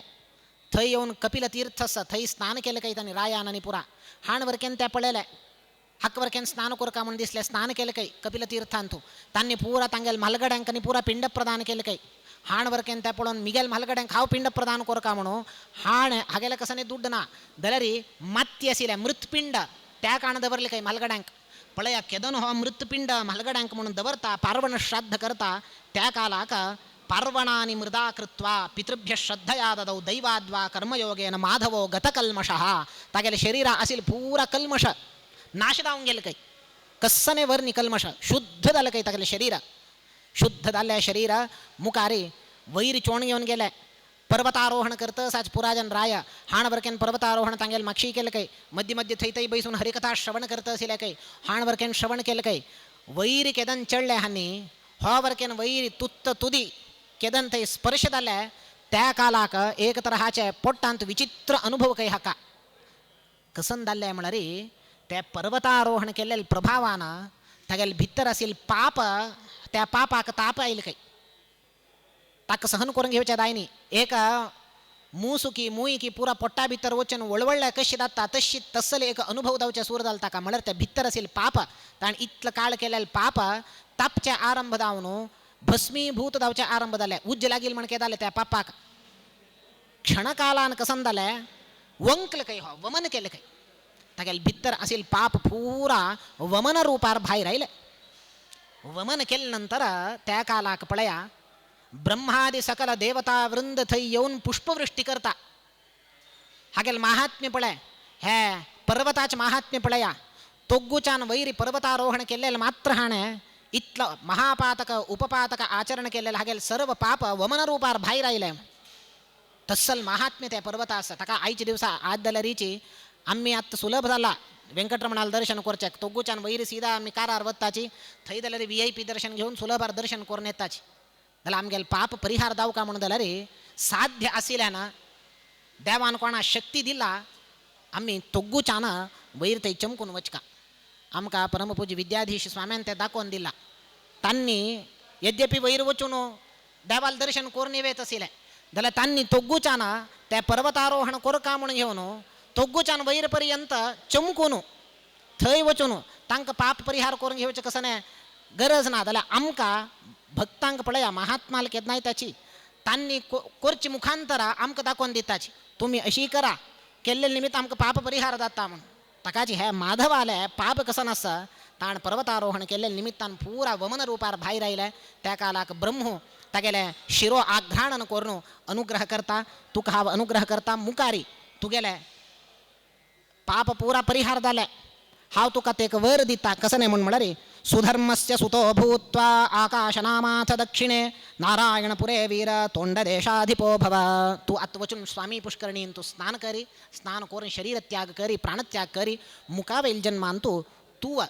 थंय येवन कपिल तीर्थ आसा थंय स्नान केलें काय तांणी रायान आनी पुरा हाण वरकेन ते पळयले. हाक वरकेन स्नान करका म्हूण दिसलें, स्नान केलें काय कपिल तीर्थांतू. तांणी पुरा तांगेले म्हालगड्यांक आनी पुरा पिंड प्रदान केलें काय. हाण वरकेन ते पळोवन मिगेल म्हालगड्यांक हांव पिंड प्रदान करका म्हणून हाण हागेले कसानी दुड्ड ना जाल्यार माती आशिल्लें मृतपिंड त्या काण दवरलें काय म्हालगड्यांक. पळया केदन हो मृतपिंड म्हालगड्यांक म्हणून दवरता पार्वण श्राद्ध करता. त्या कालाक पार्वणानि मृदा कृत्वा पितृभ्य श्रद्धया ददौ दैवाद्वा कर्मयोगेन माधवो गतकल्मषः. तागेले शरीरा आशिल्लें पुरा कल्मष नाश जावन गेले काय, कस्सने वर्णी कल्मष शुद्ध जालें काय तागेलें शरीर. शुद्ध जाल्ल्या शरीर मुखारी वैर चोण घेवन गेले. पर्वतारोहण करतसाच पुराजन राय हाण वरकेन पर्वतारोहण तांगेल माक्षी केलें काय. मध्य मध्य थंय थंय बैसून हरिकथा श्रवण करत आशिल्ले काय. हाण वरकेन श्रवण केलें काय. वैर केदन चडले हांणी हो वरकेन वैर तुत्त तुदी केदन थंय स्पर्श जाले. त्या कालाक एक तराचे पोट्टांत विचित्र अनुभव काय हाका कसन जाल्ले म्हळ्यार त्या पर्वतारोहण केल्ले प्रभावान तागेले भितर आशिल्लें पाप त्या पापाक ताप आयले काय, ताका सहन करून घेवचें जायनी. एक मुसुकी मुयकी पुरा पोट्टा भितर वचून वळवळ्ळ्या कशी जाता तशी तसले एक अनुभव जावचे सूर जालो ताका. म्हळ्यार त्या भितर आशिल्लें पाप ताणें इतलो काळ केलेलें पाप तापचे आरंभ जावन भस्मीभूत जावचे आरंभ जाले. उज्ज लागील म्हण कितें जालें त्या पापाक क्षणकालान कसन जालें वंकल काय हो वमन केलें काय. तागेले भितर आशिल्लें पाप पुरा वमन रुपार भायर आयलें. वमन केले नंतर त्या कालाक पळया ब्रह्मादि सकल देवता वृंद थंय येवन पुष्पवृष्टी करता. हागेले महात्म्य पळय, हे पर्वताचें महात्म्य पळया. तोग्गुच्यान वैरी पर्वतारोहण केल्लें मात्र हाणें इतलो महापातक उपपातक आचरण केल्लें हागेले सर्व पाप वमन रुपार भायर आयलें. तस्सल महात्म्य त्या पर्वता आसा. ताका आयच्या दिवसा आज जाल्यारीची आमी आतां सुलभ जाला वेंकटरमणाल दर्शन करचें. तोग्गुच्यान वैर सीधा आमी कारार वताची थंय जाल्यार VIP दर्शन घेवन सुलभार दर्शन करून येताची. जाल्यार आमगेले पाप परिहार जावका म्हणून जाल्यार साध्य आशिल्ल्यान देवान कोणा शक्ती दिला आमी तोग्गुच्यान वयर थंय चमकून वचका. आमकां परमपूज्य विद्याधीश स्वाम्यान तें दाखोवन दिलां. तांणी यद्यपी वयर वचून देवाल दर्शन करून येत आशिल्लें जाल्यार तांणी तोग्गुच्यान तें पर्वतारोहण करका म्हूण घेवन तोग्गुच्यान वयर पर्यंत चमकून थंय वचून तांकां पाप परिहार करून घेवचें कसलें गरज ना. जाल्यार आमकां भक्तांक पळया महात्माल केन्नाय ताची तांणी करची मुखांतरां आमकां दाखोवन दिताची तुमी अशी करा केल्ले निमित्त आमकां पाप परिहार जाता म्हूण. ताकाची हे माधवाले पाप कसं आसा ताण पर्वतारोहण केल्ले निमित्तान पुरा वमन रुपार भायर आयले. त्या कालाक ब्रह्म तागेले शिरो आघ्राणन करून अनुग्रह करता. तुका हांव अनुग्रह करता मुकारी तुगेले पाप पुरा परिहार जाले, हांव तुका तेक वर दिता. कसं न्हय म्हूण म्हळ्यार सुधर्मस्य सुतो भूत्वा आकाशनामाथ दक्षिणे नारायणपुरे वीर तोंडदेशाधिपो भव. तूं आतां वचून स्वामी पुष्करणीन तूं स्नान करी, स्नान करून शरीर त्याग करी, प्राणत्याग करी, मुखावयल जन्मान तूं तूं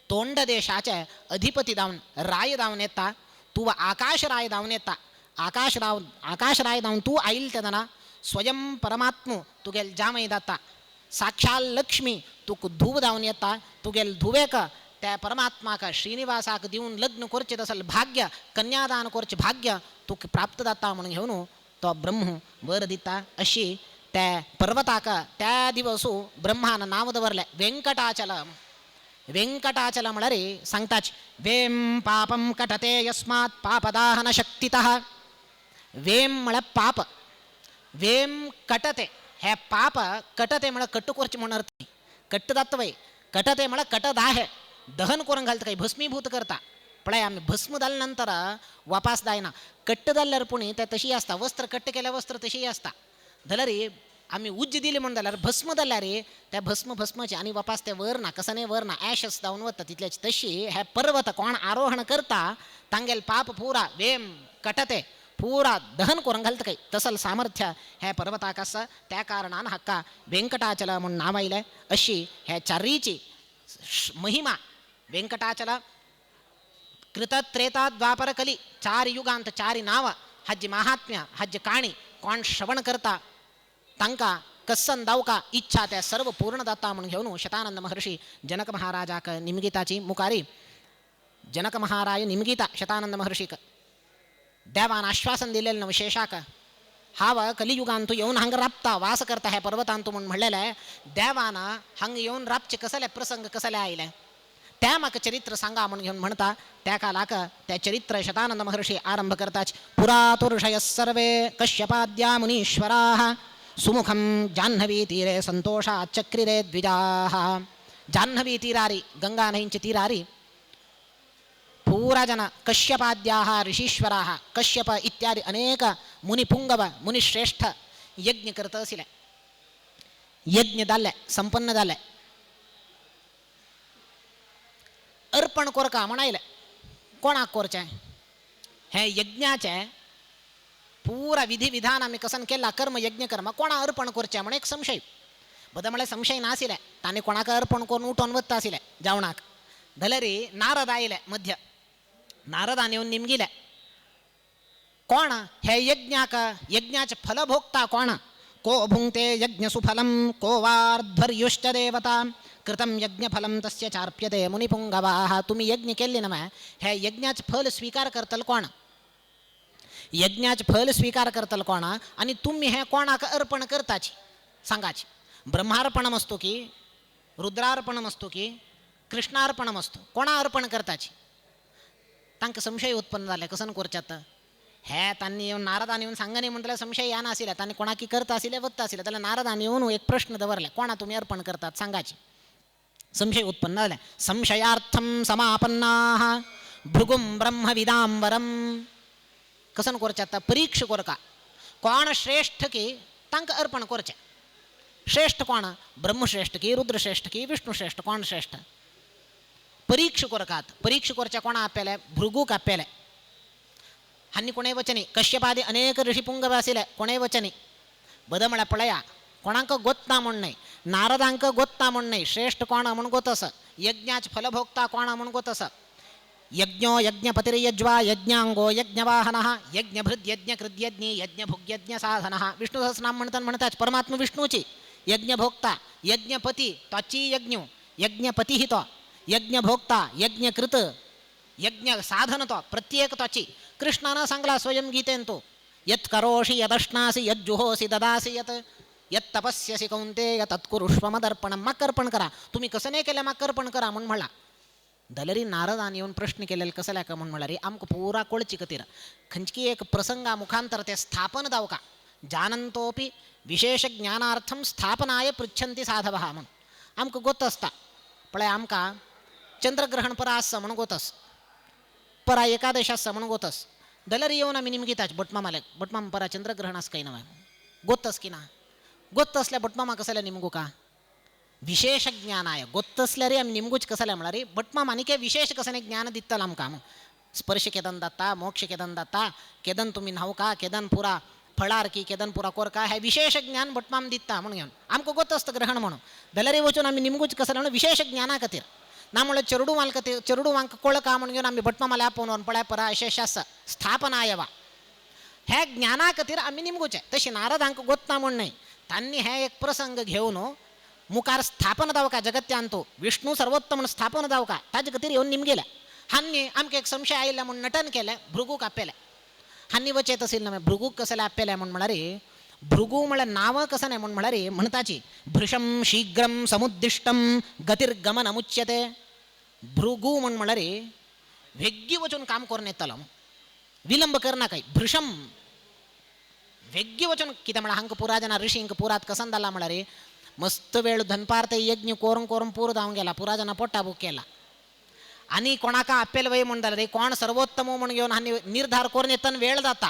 तोंडदेशाचे अधिपती जावन राय जावन येता. तूं आकाशराय जावन येता. आकाशराव आकाशराय जावन तूं आयल तेन्ना स्वयं परमात्मू तुगेल जामय जाता. साक्षाल लक्ष्मी तुका धूव जावन येता. तुगेल धुवेक त्या परमात्माक श्रीनिवासाक दिवन लग्न करचें तसल भाग्य, कन्यादान करचें भाग्य तुका प्राप्त जाता म्हणून घेवन तो ब्रह्म वर दिता. अशी त्या पर्वताक त्या दिवसू ब्रह्मान नांव दवरलें वेंकटाचल. वेंकटाचल म्हळ्यार सांगताच वेम पापम कटते यस्मात् पापदाहन शक्तितः. वेम म्हळ्यार पाप, वेम कटते हे पाप कटते म्हळ्यार कट्ट करचें म्हूण अर्थ न्ही, कट्ट जाता वय, कटते म्हळ्यार कटदाहे दहन करून घालता काही भस्मीभूत करता. पळय आमी भस्म जाले नंतर वापास जायना, कट्ट जाल्यार पूण तें तशी आसता, वस्त्र कट्ट केल्यार वस्त्र तशी आसता. जाल्यार आमी उज्ज दिली म्हूण जाल्यार भस्म जाल्यार त्या भस्म भस्माचे आनी वापास ते वर ना, कसने वर ना, एशस जावन वता तितल्याच. तशी हे पर्वत कोण आरोहण करता तांगेल पाप पुरा वेम कटते पुरा दहन करून घालता काही तसल सामर्थ्य हे पर्वताक आसा. त्या कारणान हाका वेंकटाचल म्हूण नांव आयलें. अशी हे चारीची महिमा वेंकटाचल कृतत्रेता द्वापर कली चार युगांत चारी नांवां हाजी महात्म्य हाजी काणी कोण श्रवण करता तांकां कस्सन दावका इच्छा त्या सर्व पूर्ण जाता म्हूण घेवन शतानंद महर्षी जनक महाराजाक निमगिताची मुखारी जनक महाराय निमगिता शतानंद महर्षीक देवान आश्वासन दिलेलें न्हू शेषाक, हांव कलियुगांतू येवन हांगा राबता वास करता ह्या पर्वतांतू म्हूण म्हणलेलें. देवान हांगा येवन राबचे कसले प्रसंग कसले आयले त्या म्हाका चरित्र सांगा म्हूण घेवन म्हणटा. त्या कालाक त्या चरित्र शतानंद महर्षी आरंभ करताच. पुरातुर्षयः सर्वे कश्यपाद्या मुनीश्वराः सुमुखं जाह्नवी तीरे संतोषात् चक्रिरे द्विजाः. जाह्नवी तीरारी गंगा न्हंयचे तीरारी पूरा जन कश्यपाद्याः ऋषीश्वराः कश्यप इत्यादि अनेक मुनिपुंगव मुनिश्रेष्ठ यज्ञ करत आशिल्ले. यज्ञ जाल्ले संपन्न जाल्ले, अर्पण कोरका म्हूण आयले. कोणाक करचें हें यज्ञाचें पुरा विधी विधान आमी कसन केला कर्म यज्ञ कर्म कोणा अर्पण करचें म्हूण एक संशय. बद म्हळ्यार संशय नाशिल्लें, तांणी कोणाक अर्पण करून उठोवन वता आशिल्लें जेवणाक. जाल्यार नारद आयले मध्य, नारदान येवन निमगिले कोण हे यज्ञाक यज्ञाचें फल भोगता कोण, को भुङ्क्ते यज्ञसुफलं को वार्ध्वर्युश्च देवता कृतं यज्ञफलं तस्य चार्प्यते मुनिपुंगवाः. तुमी यज्ञ केल्ले ना हे यज्ञाचें फल स्वीकार करतले कोण, यज्ञाचें फल स्वीकार करतले कोण आनी तुमी हें कोणाक अर्पण करताची सांगाची. ब्रह्मार्पणमस्तु की रुद्रार्पणमस्तु की कृष्णार्पणमस्तु, कोणा अर्पण करताची. तांकां संशय उत्पन्न जाले कसन करचें आतां हे. तांणी येवन नारदान येवन सांगनी म्हणटल्यार संशय या नाशिल्ले, तांणी कोणाकी करता आशिल्ले वता आशिल्ले. जाल्यार नारदान येवन एक प्रश्न दवरले कोणा तुमी अर्पण करतात सांगाची. संशय उत्पन्न जाले. संशयार्थं समापन्नाः भृगुं ब्रह्मविदांबरं. कसन करचें आतां परीक्षा करका कोण श्रेष्ठ की तांकां अर्पण करचें. श्रेष्ठ कोण, ब्रह्मश्रेष्ठ की रुद्रश्रेष्ठ की विष्णुश्रेष्ठ, कोण श्रेष्ठ परीक्षा करकात. परीक्षा करच्या कोणा आपले भृगूक आपले हांणी कोणेय वचनी कश्यपादी अनेक ऋषिपुंगव आशिल्ले कोणेय वचनी. बद म्हळ्यार पळया कोणाक गोतना म्हूण न्हय, नारदांक गोतना म्हूण न्हय, श्रेष्ठ कोण म्हूण गोत आसा, यज्ञाच फलभोक्ता कोण म्हूण गोत आसा. यज्ञो यज्ञपतिर्यज्वा यज्ञांगो यज्ञवाहनः यज्ञभृद् यज्ञकृद्यज्ञी यज्ञभुग्यज्ञ साधनः. विष्णु सहस्रनाम म्हणताना म्हणताच परमात्मा विष्णूची यज्ञभोक्ता यज्ञपती तोची यज्ञ यज्ञपती तो यज्ञभोक्ता यज्ञकृत यज्ञ साधन तो प्रत्येक तोची. कृष्णान सांगला स्वयं गीतेन तो यत् करोषि यदश्नासि यज्जुहोसि ददासि यत् यत् तपस्यसि कौंतेय तत्कुरुष्व मदर्पणं. म्हाका अर्पण करा, तुमी कसं नाही केलें म्हाका अर्पण करा म्हूण म्हणला. जाल्यार नारदान येवन प्रश्न केलेले कसले का म्हूण म्हणल्यार आमकां पुरा कळची खातीर खंयची एक प्रसंगा मुखांतर ते स्थापन जावका. जानन्तोपि विशेष ज्ञानार्थं स्थापनाय पृच्छन्ति साधवः म्हूण आमकां गोत आसता. पळय आमकां चंद्रग्रहण परा आसता म्हूण गोत आसा, परा एकादश आसता म्हूण गोत आसा. जाल्यार येवन आमी निमगिताच भटमामाले, भटमाम परा चंद्रग्रहण आसा काय ना गोत्तस की ना गोत्तसल्या भटमामा कसल्या निमगू का विशेष ज्ञानाय गोत्तसल्यार आमी निमगूच कसल्या म्हळ्यार भटमाम आनी के विशेष कसलें ज्ञान दितलो आमकां. स्पर्श केदन दाता, मोक्ष केदन दाता, केदन तुमी न्हावका, केदन पुरा फळार की केदन पुरा कोरका, हे विशेष ज्ञान भटमाम दिता म्हणून घेवन आमकां गोत्तस्त ग्रहण म्हणून जाल्यार वचून आमी निमगूच कसलें म्हणून विशेष ज्ञाना खातीर ना म्हणल्यार चेरडुवां खातीर चेरडुवांक कोळका म्हणून घेवन आमी भटमामाले आपोवन पळय परा अशें आसा स्थापनाय वा ह्या ज्ञाना खातीर आमी निमगुचें. तशें नारदांक गोत्ता म्हूण न्हय, तांणी हे एक प्रसंग घेवन मुखार स्थापन जावका जगत्यांतू विष्णू सर्वोत्तम म्हूण स्थापन जावका ताजे खातीर येवन निमगेल्या. हांणी आमकां एक संशय आयिल्लो म्हूण नटन केलें, भृगूक आपयलें. हांणी वचेत आशिल्लें ना भृगूक कसलें आपयलें म्हूण म्हळ्यार भृगू म्हळ्यार नांव कसं न्हय म्हूण म्हळ्यार म्हणटाची भृशम शीघ्रम समुद्दिश्टम गतिर्गमनमुच्यते. भृगू म्हूण म्हळ्यार वेग्गी वचून काम करून येतलो, विलंब करना काय. भृशम वेग्गी वचून कितें म्हळ्यार हांकां पुरा जना ऋषींक पुरात कसन जाला म्हळ्यार मस्त वेळ दनपार ते यज्ञ करून करून पूर जावन गेला, पुरा जना पोटा बूक केला आनी कोणाका आपेल वय म्हूण जाल्यार कोण सर्वोत्तम म्हूण घेवन आनी निर्धार करून येतना वेळ जाता,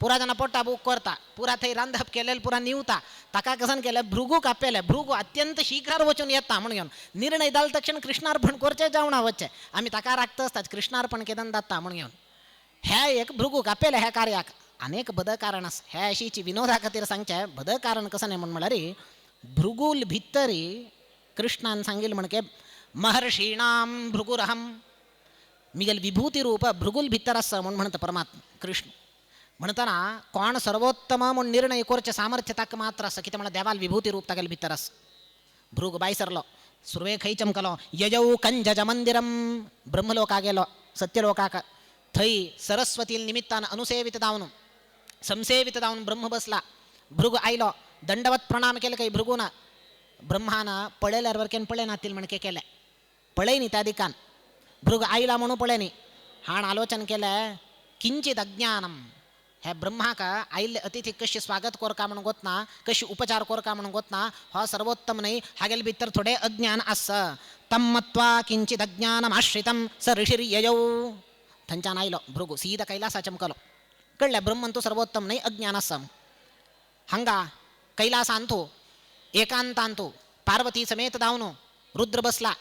पुरा जना पोटा बूक करता, पुरा थंय रांदप केलें पुरा निवता, ताका कसन केलें भृगूक आपयलें. भृगू अत्यंत शीघ्रार वचून येता म्हूण घेवन निर्णय जाल तक्षण कृष्णार्पण करचें जावना वचचें आमी ताका राखता आसता कृष्णार्पण केदन जाता म्हूण घेवन हे एक भृगूक आपयलें ह्या कार्याक. अनेक बद कारण आसा हे अशीची विनोदा खातीर सांगचें बद कारण कसं न्हय म्हूण म्हळ्यार भृगूल भितरी कृष्णान सांगिल्लें म्हणके महर्षीणां भृगुरहं मिगेल विभूती रूप भृगुल भितर आसा म्हूण म्हणटा परमात्मा कृष्ण. म्हणटना कोण सर्वोत्तम म्हूण निर्णय करचें सामर्थ्य ताका मात्र आसा, कितें म्हळ्यार देवाल विभूती रूप तागेले भितर आसा. भृग बाय सरलो, सुरवेक खंय चमकलो, यजौ कंजज मंदिरम ब्रह्मलोका गेलो सत्यलोकाक, थंय सरस्वती निमित्तान अनुसेवित जावन संसेवित जावन ब्रह्म बसला. भृग आयलो, दंडवत प्रणाम केले काही भृगून. ब्रह्मान पळयल्यार वरकेन पळयनातील म्हणके केलें, पळय न्ही त्या दिकान भृग आयला म्हणून पळय न्ही. हाण आलोचन केलें किंचित अज्ञानम हे ब्रह्माक आयिल्ले अतिथी कशी स्वागत कोरका म्हणून गोतना, कशी उपचार कोरका म्हणून गोतना, हो सर्वोत्तम न्हय, हागेले भितर थोडें अज्ञान आसा. तम मत्वा किंचित अज्ञानम आश्रितम स ऋषिर ययौ. थंयच्यान आयलो भृगू सीदा कैलासा चमकलो, कळ्ळें ब्रह्मन तूं सर्वोत्तम न्हय, अज्ञान आसा. हांगा कैलासांतू एकांतांतू पार्वती समेत धावन रुद्र बसला,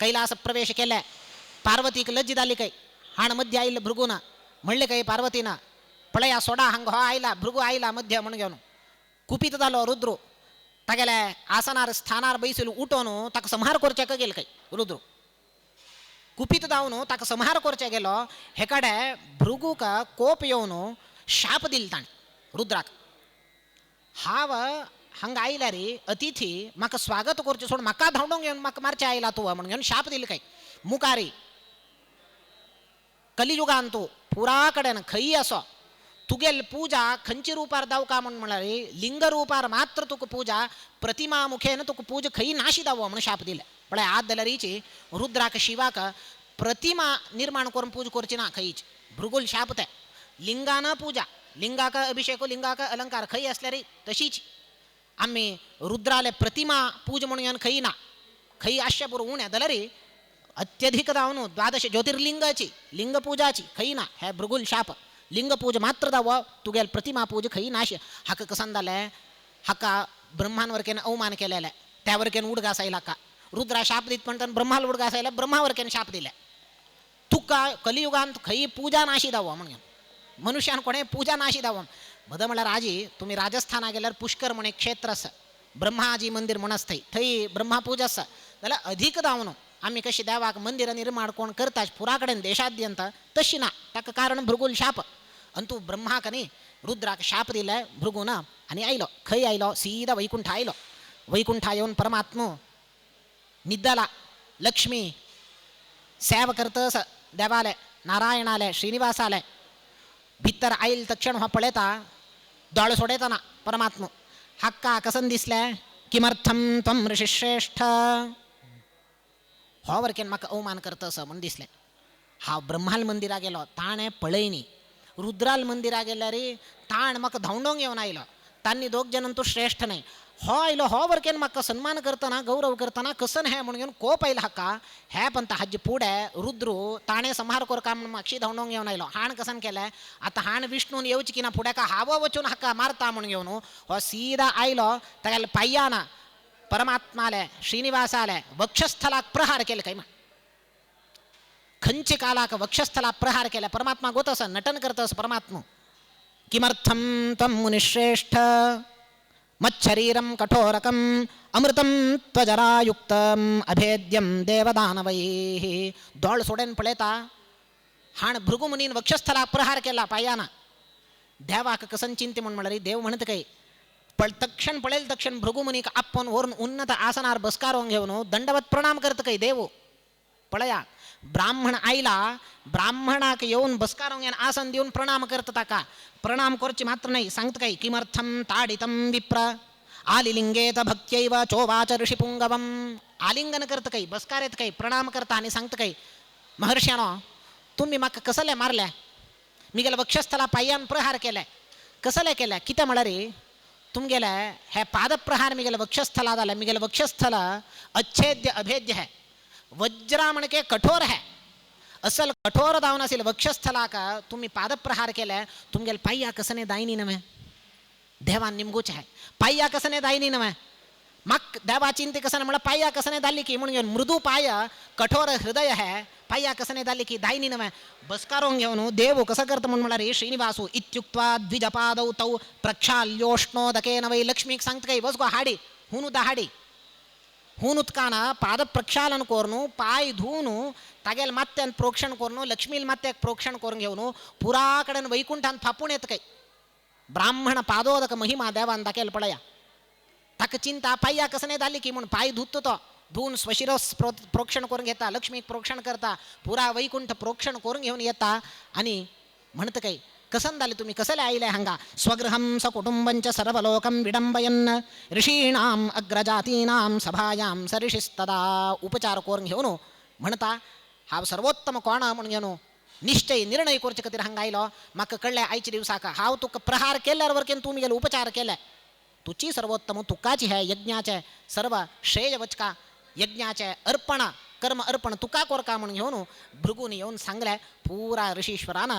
कैलास प्रवेश केले. पार्वतीक लज्ज जाली काय हाण मध्य आयिल्ले भृगून म्हणलें काय पार्वतीन पळया सोडा हांगा हो आयला भृगू आयला मध्य म्हूण घेवन कुपीत जालो रुद्र. तागेले आसनार स्थानार बैसून उठोवन ताका संहार करच्याक गेल काय रुद्र कुपीत जावन ताका संहार करच्या गेलो. हे कडेन भृगूक कोप येवन शाप दिल ताणें रुद्राक, हांव हांगा आयल्यार अतिथी म्हाका स्वागत करचें सोड म्हाका धांवडोवंक येवन म्हाका मारचें आयला तूं म्हूण घेवन शाप दिल काय. मुखारी कलियुगान तूं पुरा कडेन खंय असो तुगेल पूजा खंयची रुपार दावका म्हूण म्हळ्यार लिंग रुपार मात्र तुका पूजा प्रतिमा मुखेन तुका पूजा खंय नाशी दावो म्हणून शाप दिले. पळय आद जाल्यारीची रुद्राक शिवाक प्रतिमा निर्माण करून पूजा करची ना खंयच, भृगुल शाप ते लिंगान पूजा, लिंगाक अभिषेक लिंगाक अलंकार खंय आसल्यार तशीच. आमी रुद्राले प्रतिमा पूजा म्हणून घेवन खंय ना, खंय आसचे पुरो उणें जाल्यार अत्यधिक जावन द्वादश ज्योतिर्लिंगाची लिंग पूजाची खंय ना. हे भृगुल शाप लिंग पूजा मात्र दावो तुगेल प्रतिमा पूजा खंय नाशी. हाका कसन जालें, हाका ब्रह्मान वरकेन अवमान केलेलें, त्या वरकेन उडगास आयला हाका. रुद्रा शाप दीत म्हणटान ब्रह्माल उडगास आयला, ब्रह्मा वरकेन शाप दिले तुका कलियुगांत खंय पूजा नाशी दावो म्हणून मनुष्यान कोणें पूजा नाशी दावो. बद म्हळ्यार आजी तुमी राजस्थाना गेल्यार पुष्कर म्हूण एक क्षेत्र आसा, ब्रह्माजी मंदीर म्हूण आसा थंय, थंय ब्रह्मा पूजा आसा. जाल्यार अधीक जावन आमी कशी देवाक मंदिरां निर्माण कोण करता पुरा कडेन देशाद्यंत तशी ना, ताका कारण भृगुल शाप. आनी तूं ब्रह्माक न्ही रुद्राक शाप दिले भृगून आनी आयलो खंय आयलो सीदा वैकुंठा आयलो. वैकुंठा येवन परमात्मो निद्दला, लक्ष्मी सेवा करतस देवाले नारायणाले श्रीनिवासाले. भितर आयल तक्षण हो पळयता दोळे सोडयतना परमात्मो हाका कसन दिसलें किमर्थम त्वं ऋषिश्रेष्ठ हो वरकेन म्हाका अवमान करतस म्हूण दिसलें. हांव ब्रह्माल मंदिरा गेलो ताणें पळयनी, रुद्राल मंदिरा गेल्यार ताण म्हाका धांवडोवंक येवन आयलो. तांणी दोग जाणां तूं श्रेष्ठ न्हय, हो आयलो हो वरकेन म्हाका सन्मान करतना गौरव करतना कसन हे म्हणून घेवन कोप आयलो हाका. हे पंता हाजे फुडें रुद्रू ताणें संहार करका म्हणून मागशी धांवडोवंक घेवन आयलो. हाण कसन केलें आतां हाण विष्णून येवची की ना फुडें का हांव वचून हाका मारता म्हणून घेवन हो सीदा आयलो. तागेले पांयान परमात्माले श्रीनिवासाले वक्षस्थलाक प्रहार केले काय म्हण खंयचे कालाक वक्षस्थलाक प्रहार केले. परमात्मा गोत आसा नटन करता आसा परमात्मा. किमर्थं त्वं मुनिश्रेष्ठ मच्छरीरं कठोरकम् अमृतं त्वजरायुक्तम् अभेद्यं देवदानवैः. दोळ सोडेन पळयता हाण भृगुमुनीन वक्षस्थलाक प्रहार केला पायाना. देवाक कसन चिंते म्हूण म्हणल्यार देव म्हणत काय तक्षण पळयल तक्षण भृगुमुनीक आपोवन व्हरून उन्नत आसनार बसकारोवन घेवन दंडवत प्रणाम करता काय देव. पळया ब्राह्मण आयला ब्राह्मणाक येवन बसकारोवन घेवन आसन दिवन प्रणाम करता ताका. प्रणाम करचे मात्र नाही सांगता काय किमर्थम ताडितं विप्र आलिलिंगेत भक्त्यैव चोवाच ऋषिपुंगवम. आलिंगन करता काही बसकार येत काही प्रणाम करता आणि सांगता काही महर्ष्यानो तुम्ही म्हाका कसले मारल्या मिगेल्या वक्षस्थला पांयान प्रहार केलाय कसले केल्या कितें म्हळ्यार तुमगेले हे पादप्रहार मिगेल्या वक्षस्थला जाले. मिगेले वक्षस्थल अच्छेद्य अभेद्य है वज्रा म्हणके कठोर है असल कठोर जावन आशिल्ले वक्षस्थलाक तुम्ही पादप्रहार केले तुमगेले पांया कसने दायनी नवे देवान निमगूच है पांया कसने दायनी नवे म्हाक देवा चिंते कसने म्हळ्यार पांया कसने दाली की म्हणून घेवन मृदू पाय कठोर हृदय है पांया कसने दाली की दायनी नवे बसकारोंक घेवन देव कसो करता म्हूण म्हळ्यार श्रीनिवासू इत्युक्त्वा द्विजपादौ तौ प्रक्षाल्योष्णोदकेन वै. लक्ष्मीक सांगता काय वच गो हाडी हुन हाडी हून उदकान पाद प्रक्षालन करून पाय धुवन तागेले माथ्यान प्रोक्षण करून लक्ष्मील माथ्याक प्रोक्षण करून घेवन पुरा कडेन वैकुंठान फापून येता काय. ब्राह्मण पादोदक महिमा देवान दाखयल पळया. ताका चिंता पांया कसने जाली की म्हूण पांय धुता तो धुवन स्वशिरस प्रोक्षण करून घेता लक्ष्मीक प्रोक्षण करता पुरा वैकुंठ प्रोक्षण करून घेवन येता आनी म्हणटा काय कसन जाले तुमी कसले आयले हांगा. स्वगृहं सकुटुंबंच सर्वलोकं विडंबयन् ऋषीणाम अग्रजातीनां सभायां स ऋषिस्तदा. उपचार करून घेवन म्हणटा हांव सर्वोत्तम कोण म्हूण घेवन निश्चय निर्णय करचे खातीर हांगा आयलो. म्हाका कळ्ळें आयच्या दिवसाक हांव तुका प्रहार केल्यार वरकेन तूं मिगेलो उपचार केले तुची सर्वोत्तम तुकाची हे यज्ञाचे सर्व श्रेय वचका यज्ञाचे अर्पण कर्म अर्पण तुका कोरका म्हणून घेवन भृगून येवन सांगलें. पुरा ऋषीश्वरान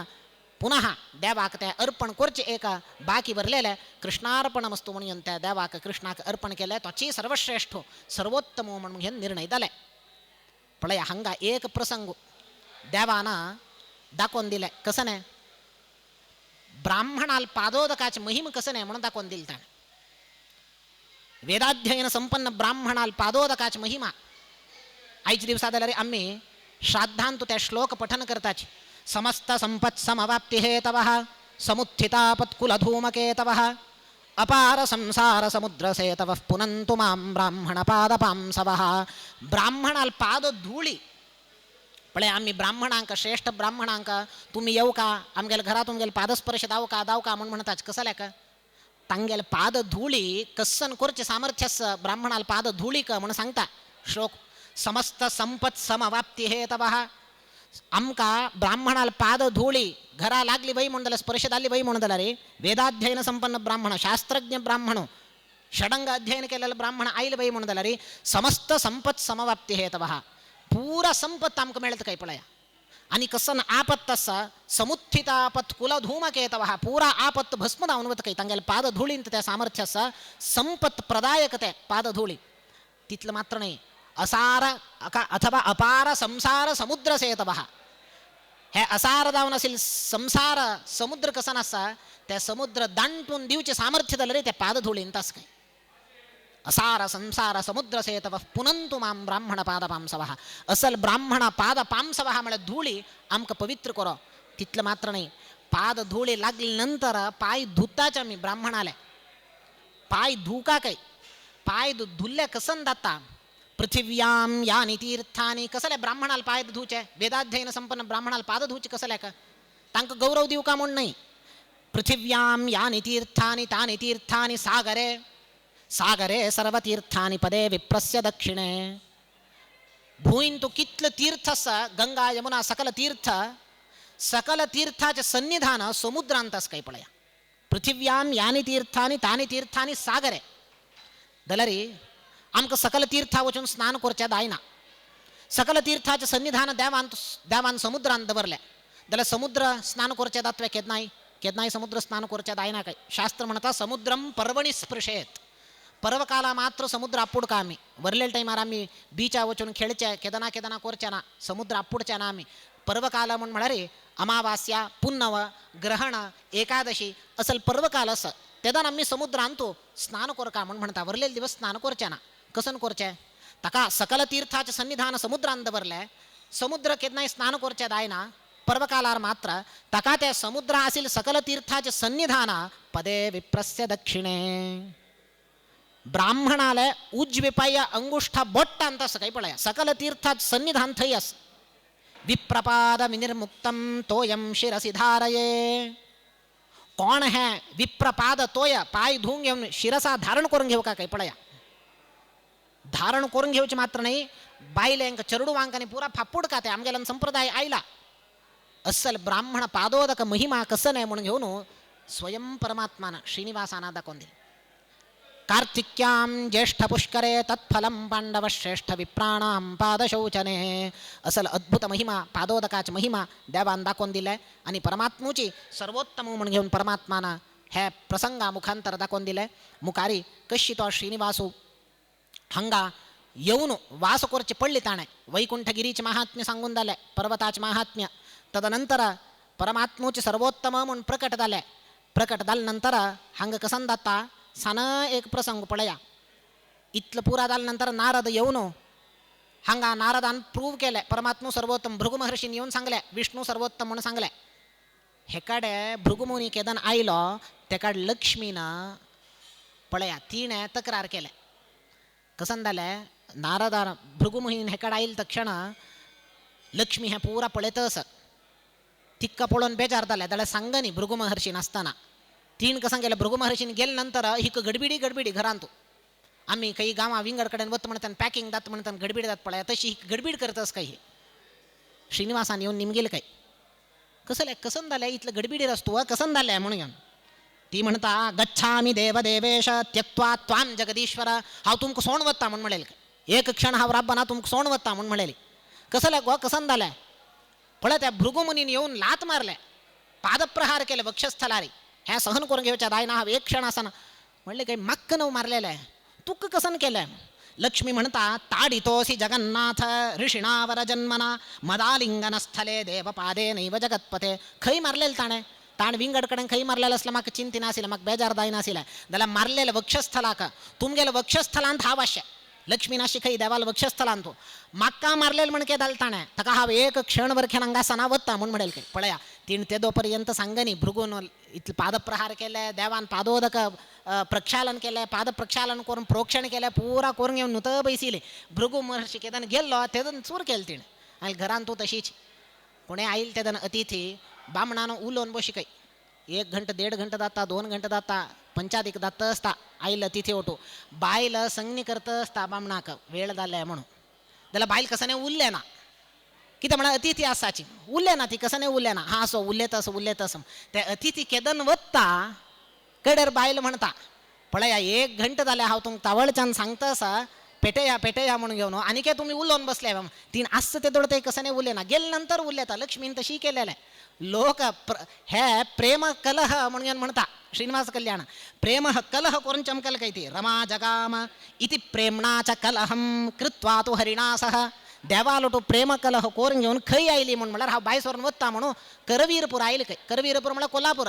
पुनः देवाक ते अर्पण करचे एक बाकी भरलेले कृष्णार्पणमस्तु म्हणून त्या देवाक कृष्णाक अर्पण केले तोची सर्वश्रेष्ठ सर्वोत्तम म्हणून घेवन निर्णय जाले. पळया हांगा एक प्रसंग देवान दाखोवन दिले कसने ब्राह्मणाल पादोदकाचे महिम कसने म्हणून दाखोवन दिले ताणें. वेदाध्ययन संपन्न ब्राह्मणाल पादोदकाचे महिमा आयच्या दिवसा जाल्यार आमी श्राद्धांत त्या श्लोक पठन करताची. समस्त संपत् समवाप्ति हेतवः समुत्थितापत्कुलधूमकेतवः अपार संसार समुद्र सेतवः पुनन्तु मां ब्राह्मण पादपांसवः. ब्राह्मणाल पाद धुळी पळय आमी ब्राह्मणांक श्रेष्ठ ब्राह्मणांक तुमी येव का आमगेले घरा तुमगेले पादस्पर्श दाव का दाव का म्हूण म्हणटाच कसले का तांगेले पाद धुळी कसन करचें सामर्थ्य आसा ब्राह्मणाल पाद धुळी क म्हूण सांगता श्लोक. समस्त संपत् समवाप्ति हेतवः आमकां ब्राह्मणाल पाद धुळी घरा लागली वय म्हूण जाल्यार स्पर्श जाली वय म्हूण जाल्यार वेदाध्ययन संपन्न ब्राह्मण शास्त्रज्ञ ब्राह्मण षडंग अध्ययन केलेले ब्राह्मण आयले वय म्हूण जाल्यार समस्त संपत् समवाप्ति हेतवः पुरा संपत् आमकां मेळटा काय पळया. आनी कसन आपत्त आसा समुत्थितापत् कुलधूमकेतवः पुरा आपत्त भस्म जावन वता काय तांगेले पाद धुळींत तें सामर्थ्य आसा संपत् प्रदायक तें पादधुळी. तितलें मात्र न्हय असार अथवा अपार संसार समुद्र सेतवः हे असार जावन आशिल्ले संसार समुद्र कसन आसा ते समुद्र दांटून दिवचें सामर्थ्य जालें रे ते पादधुळींत आसा काय. असार संसार समुद्र सेतवः पुनन्तु मां ब्राह्मण पादपांसवः. असल ब्राह्मण पादपांसवः म्हळ्यार धुळी आमकां पवित्र करो. तितलें मात्र न्हय पाद धुळी लागले नंतर पांय धुताच आमी ब्राह्मणाले पांय धुका काय पांय धुल्ले कसन जाता. पृथिव्यां यानि तीर्थानि कसले ब्राह्मणाल पाय धुचे वेदाध्ययन संपन्न ब्राह्मणाल पाद धुचे कसले का तांकां गौरव दिवका म्हूण न्हय. पृथिव्यां यानि तीर्थानि तानि तीर्थानि सागरे सागरे सर्वतीर्थानि पदे विप्रस्य दक्षिणे. भूंयंत कितले तीर्थ आसा गंगा यमुना सकल तीर्थ सकल तीर्थाचे सन्निधान समुद्रांत आसा काय पळया. पृथिव्यां यानि तीर्थानि तानि तीर्थानि सागरे जाल्यार आमकां सकल तीर्था वचून स्नान करचें जायना. सकल तीर्थाचें सन्निधान देवान देवान समुद्रान दवरलें जाल्यार समुद्र स्नान करचें जातलें केन्नाय? केन्नाय समुद्र स्नान करचें जायना काय? शास्त्र म्हणटा समुद्रम पर्वणी स्पृशेत. पर्वकाला मात्र समुद्र आपुडका आमी. वरलेल्या टायमार आमी बिचा वचून खेळचे केदना केदना करचे ना, समुद्र आपुडचे ना आमी. पर्वकाल म्हूण म्हळ्यार अमावास्या, पुन्नव, ग्रहण, एकादशी असल पर्वकाल आसा तेन्ना आमी समुद्रांत स्नान करका म्हूण म्हणटा. वरलेले दिवस स्नान करचे ना. कसन करचें? ताका सकल तीर्थाचें सन्निधान समुद्रान दवरलें. समुद्र केन्नाय स्नान करचें जायना पर्वकालार मात्र. ताका ते समुद्र आशिल्ले सकल तीर्थाचें सन्निधान पदे विप्रस्य दक्षिणे. ब्राह्मणाले उजवे पाया अंगुष्ठा बोट्टांत आसा काय पळया, सकल तीर्थाचें सन्निधान थंय आसा. विप्रपाद विनिर्मुक्तं तोयं शिरसि धारये. कोण हें विप्रपाद तोय पाय धुवून घेवन शिरसा धारण करून घेवका काय पळया. धारण करून घेवचें मात्र न्हय, बायलेंक चेडवांक आनी पुरा फापुडका ते आमगेल्यान संप्रदाय आयला. अस्सल ब्राह्मण पादोदक महिमा कसं न्हय म्हणून घेवन स्वयं परमात्मान श्रीनिवासाना दाखोवन दिलें. कार्तिक्यां ज्येष्ठ पुष्करे तत्फलं पांडवश्रेष्ठ विप्राणां पादशौचने. असल अद्भुत महिमा पादोदकाची महिमा देवान दाखोवन दिले आनी परमात्मूची सर्वोत्तम म्हणून घेवन परमात्मान हे प्रसंगा मुखांतर दाखोवन दिले. मुखारी कशी तो श्रीनिवासू हांगा येवन वास करचे पडली ताणें. वैकुंठगिरीचें महात्म्य सांगून जालें, पर्वताचें महात्म्य. तदनंतर परमात्मूचे सर्वोत्तम म्हूण प्रकट जालें. प्रकट जाले नंतर हांगा कसन जाता सान एक प्रसंग पळया. इतलो पुरा जाले नंतर नारद येवन हांगा नारदान प्रूव केलें परमात्मू सर्वोत्तम. भृगु महर्षीन येवन सांगलें विष्णू सर्वोत्तम म्हणून सांगलें. हेकाडे भृगुमुनी केदन आयलो तेकाड लक्ष्मीन पळया तिणें तक्रार केलें. कसन जालें नारदान भृगुमुनीन हेकाड आयल तक्षण लक्ष्मी हें पुरा पळयत आसा. तिक्का पळोवन बेजार जालें जाल्यार सांगनी भृगु महर्षीन आसतना तीन कसां गेलें. भृगु महर्षीन गेले नंतर हिक गडबिडी गडबिडी घरांत आमी खंय गांवां विंगड कडेन वत म्हणटान पॅकिंग जाता म्हणटान गडबीड जाता पळया तशी ही गडबीड करतस काय. श्रीनिवासान येवन निमगेल काय कसलें कसन जालें इतलें गडबिडीर आस तूं कसन जालें म्हणून घेवन ती म्हणटा गच्छामि देवदेवेश त्यक्त्वा त्वां जगदीश्वर. हांव तुमकां सोण वता म्हूण म्हणलें. एक क्षण हांव राबना तुमकां सोण वता म्हूण म्हणलेली. कसलें गो कसन जालें पळय त्या भृगुमुनीन येवन लात मारले, पादप्रहार केले वक्षस्थलारी. हें सहन करून घेवचें जायना हांव एक क्षण आसना म्हणलें. काय माक्क नव मारलेलें तुका कसन केलें. लक्ष्मी म्हणटा ताडितोसी जगन्नाथ ऋषिणावर जन्मना मदालिंगन स्थले देवपादे नैव जगत्पते. खंय मारलेलें ताणें? ताणें विंगड कडेन खंय मारलेलें आसलें म्हाका चिंती नाशिल्लें, म्हाका बेजार जायनाशिल्लें. जाल्यार मारलेलें वक्षस्थलाक तुमगेल्या वक्षस्थलांत हांव आशें. लक्ष्मी नाशी खंय देवाल वक्षस्थलांत म्हाका मारलेलें म्हण कितें जालें ताणें ताका हांव एक क्षण वरखेन हांगा आसना वता म्हूण म्हणलें. खंय पळया तिणें तेदो पर्यंत सांगनी भृगून इतले पादप्रहार केले, देवान पादोदक प्रक्षालन केलें, पाद प्रक्षालन करून प्रोक्षण केलें, पुरा करून घेवन नुत बैसिली. भृगु महर्षी केदन गेल्लो तेदन चूर केलें तिणें. आनी घरान तूं तशीच कोणें आयल तेदन अतिथी बामणान उलोवन बशी खंय एक घंटा देड घंटा जाता 2 घंटा जाता पंचायतीक जाता आसता आयल अतिथी ओटू बायल संगणी करता आसता बामणाक वेळ जाले म्हणून. जाल्यार बायल कसने उरलें ना कितें म्हळ्यार अतिथी आसाची उरलें ना ती कसने उरलें ना हां असो उलयता असो उलयता असो ते अतिथी केदन वत्ता कडेर बायल म्हणटा पळया 1 घंटा जालें हांव तुमकां तावळच्यान सांगता आसा पेटया पेटया म्हणून घेवन आनी काय तुमी उलोवन बसले. तीन आसता ते दोड ते कसने उरलें ना गेले नंतर उलयता. लक्ष्मीन तशी केलेलें. लोक हे प्रेम कलह म्हणून म्हणटा श्रीनिवास कल्याण प्रेम कलह करून चमकल काय ती रमा जगाम इति प्रेमणाच कलहं कृत्वा तु हरिणा सह. देवालोटू प्रेम कलह करून घेवन खंय आयली म्हूण म्हळ्यार हांव बायसोरून वता म्हणून करवीरपूर आयली खंय. करवीरपूर म्हळ्यार कोल्हापूर.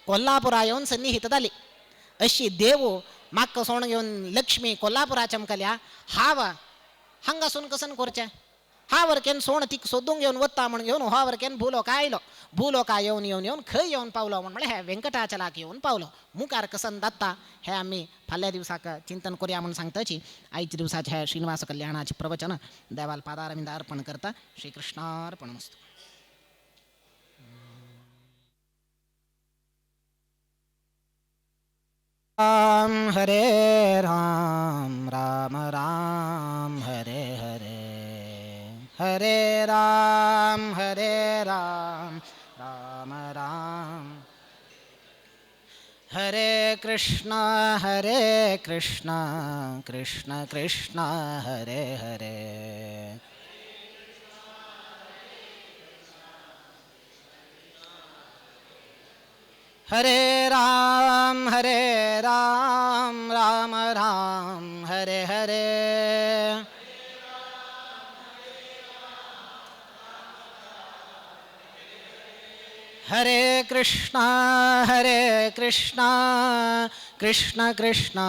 कोल्हापुरा येवन सन्निहित जाली. अशी देव म्हाका सोण घेवन लक्ष्मी कोल्हापुरा चमकल्या. हांव हांगासून कसन करचें हा वरकेन सोण तीक सोदूंक घेवन वता म्हूण घेवन हो वरकेन भूलोका आयलो. भूलोका येवन येवन येवन खंय येवन पावलो म्हूण म्हळ्यार हे वेंकटाचलाक येवन पावलो. मुखार कसन जाता हें आमी फाल्यां दिवसाक चिंतन करुया म्हूण सांगताची. आयच्या दिवसाचें हें श्रीनिवास कल्याणाचें प्रवचन देवाल पादारविंदा अर्पण करता. श्रीकृष्णार्पणमस्तु. राम हरे राम राम राम हरे हरे हरे राम राम राम. हरे कृष्ण कृष्ण कृष्ण हरे हरे। हरे राम राम राम हरे हरे। हरे कृष्ण कृष्ण कृष्ण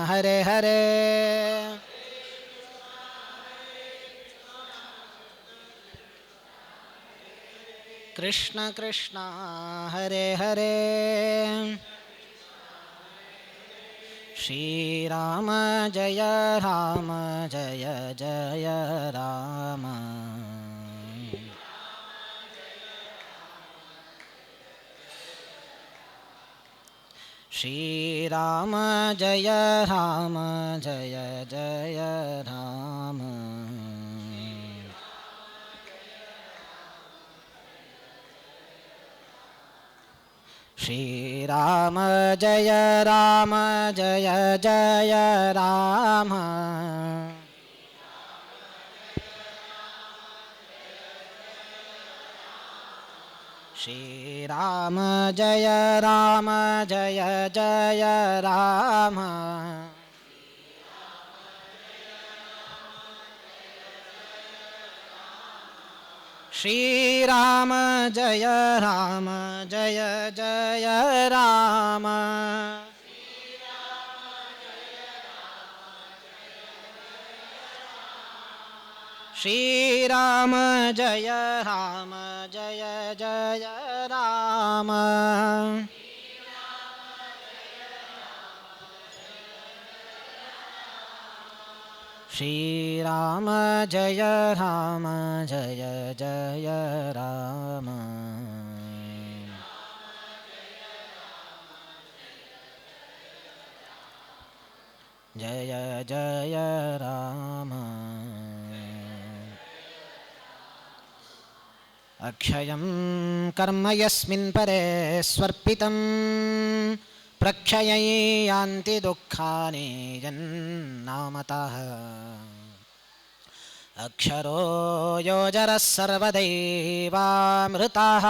हरे हरे। कृष्ण कृष्ण हरे हरे। श्री राम जय जय राम। श्री राम जय जय राम। श्री राम जय जय राम। श्री राम जय जय राम। श्री राम जय जय राम। श्री राम जय जय राम। श्री राम जय जय राम। जय जय राम। अक्षयं कर्म यस्मिन् परे स्वर्पितं प्रक्षयं यान्ति दुःखानि यन्नामतः। अक्षरो योजरः सर्वदैवामृतः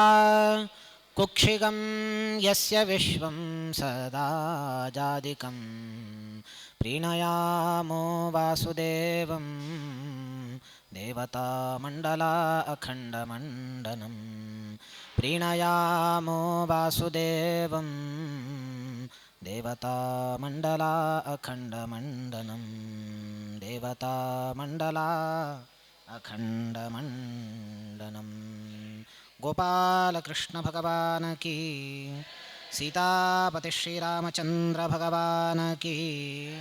कुक्षिगं यस्य विश्वं सदा जादिकं प्रीणयामो वासुदेवं देवतामण्डला अखण्डमण्डनं प्रीणयामो वासुदेवं देवतामण्डला अखण्डमण्डनं देवतामण्डला अखण्डमण्डनं। गोपालकृष्ण भगवान की, सीतापति श्रीरामचंद्र भगवान की।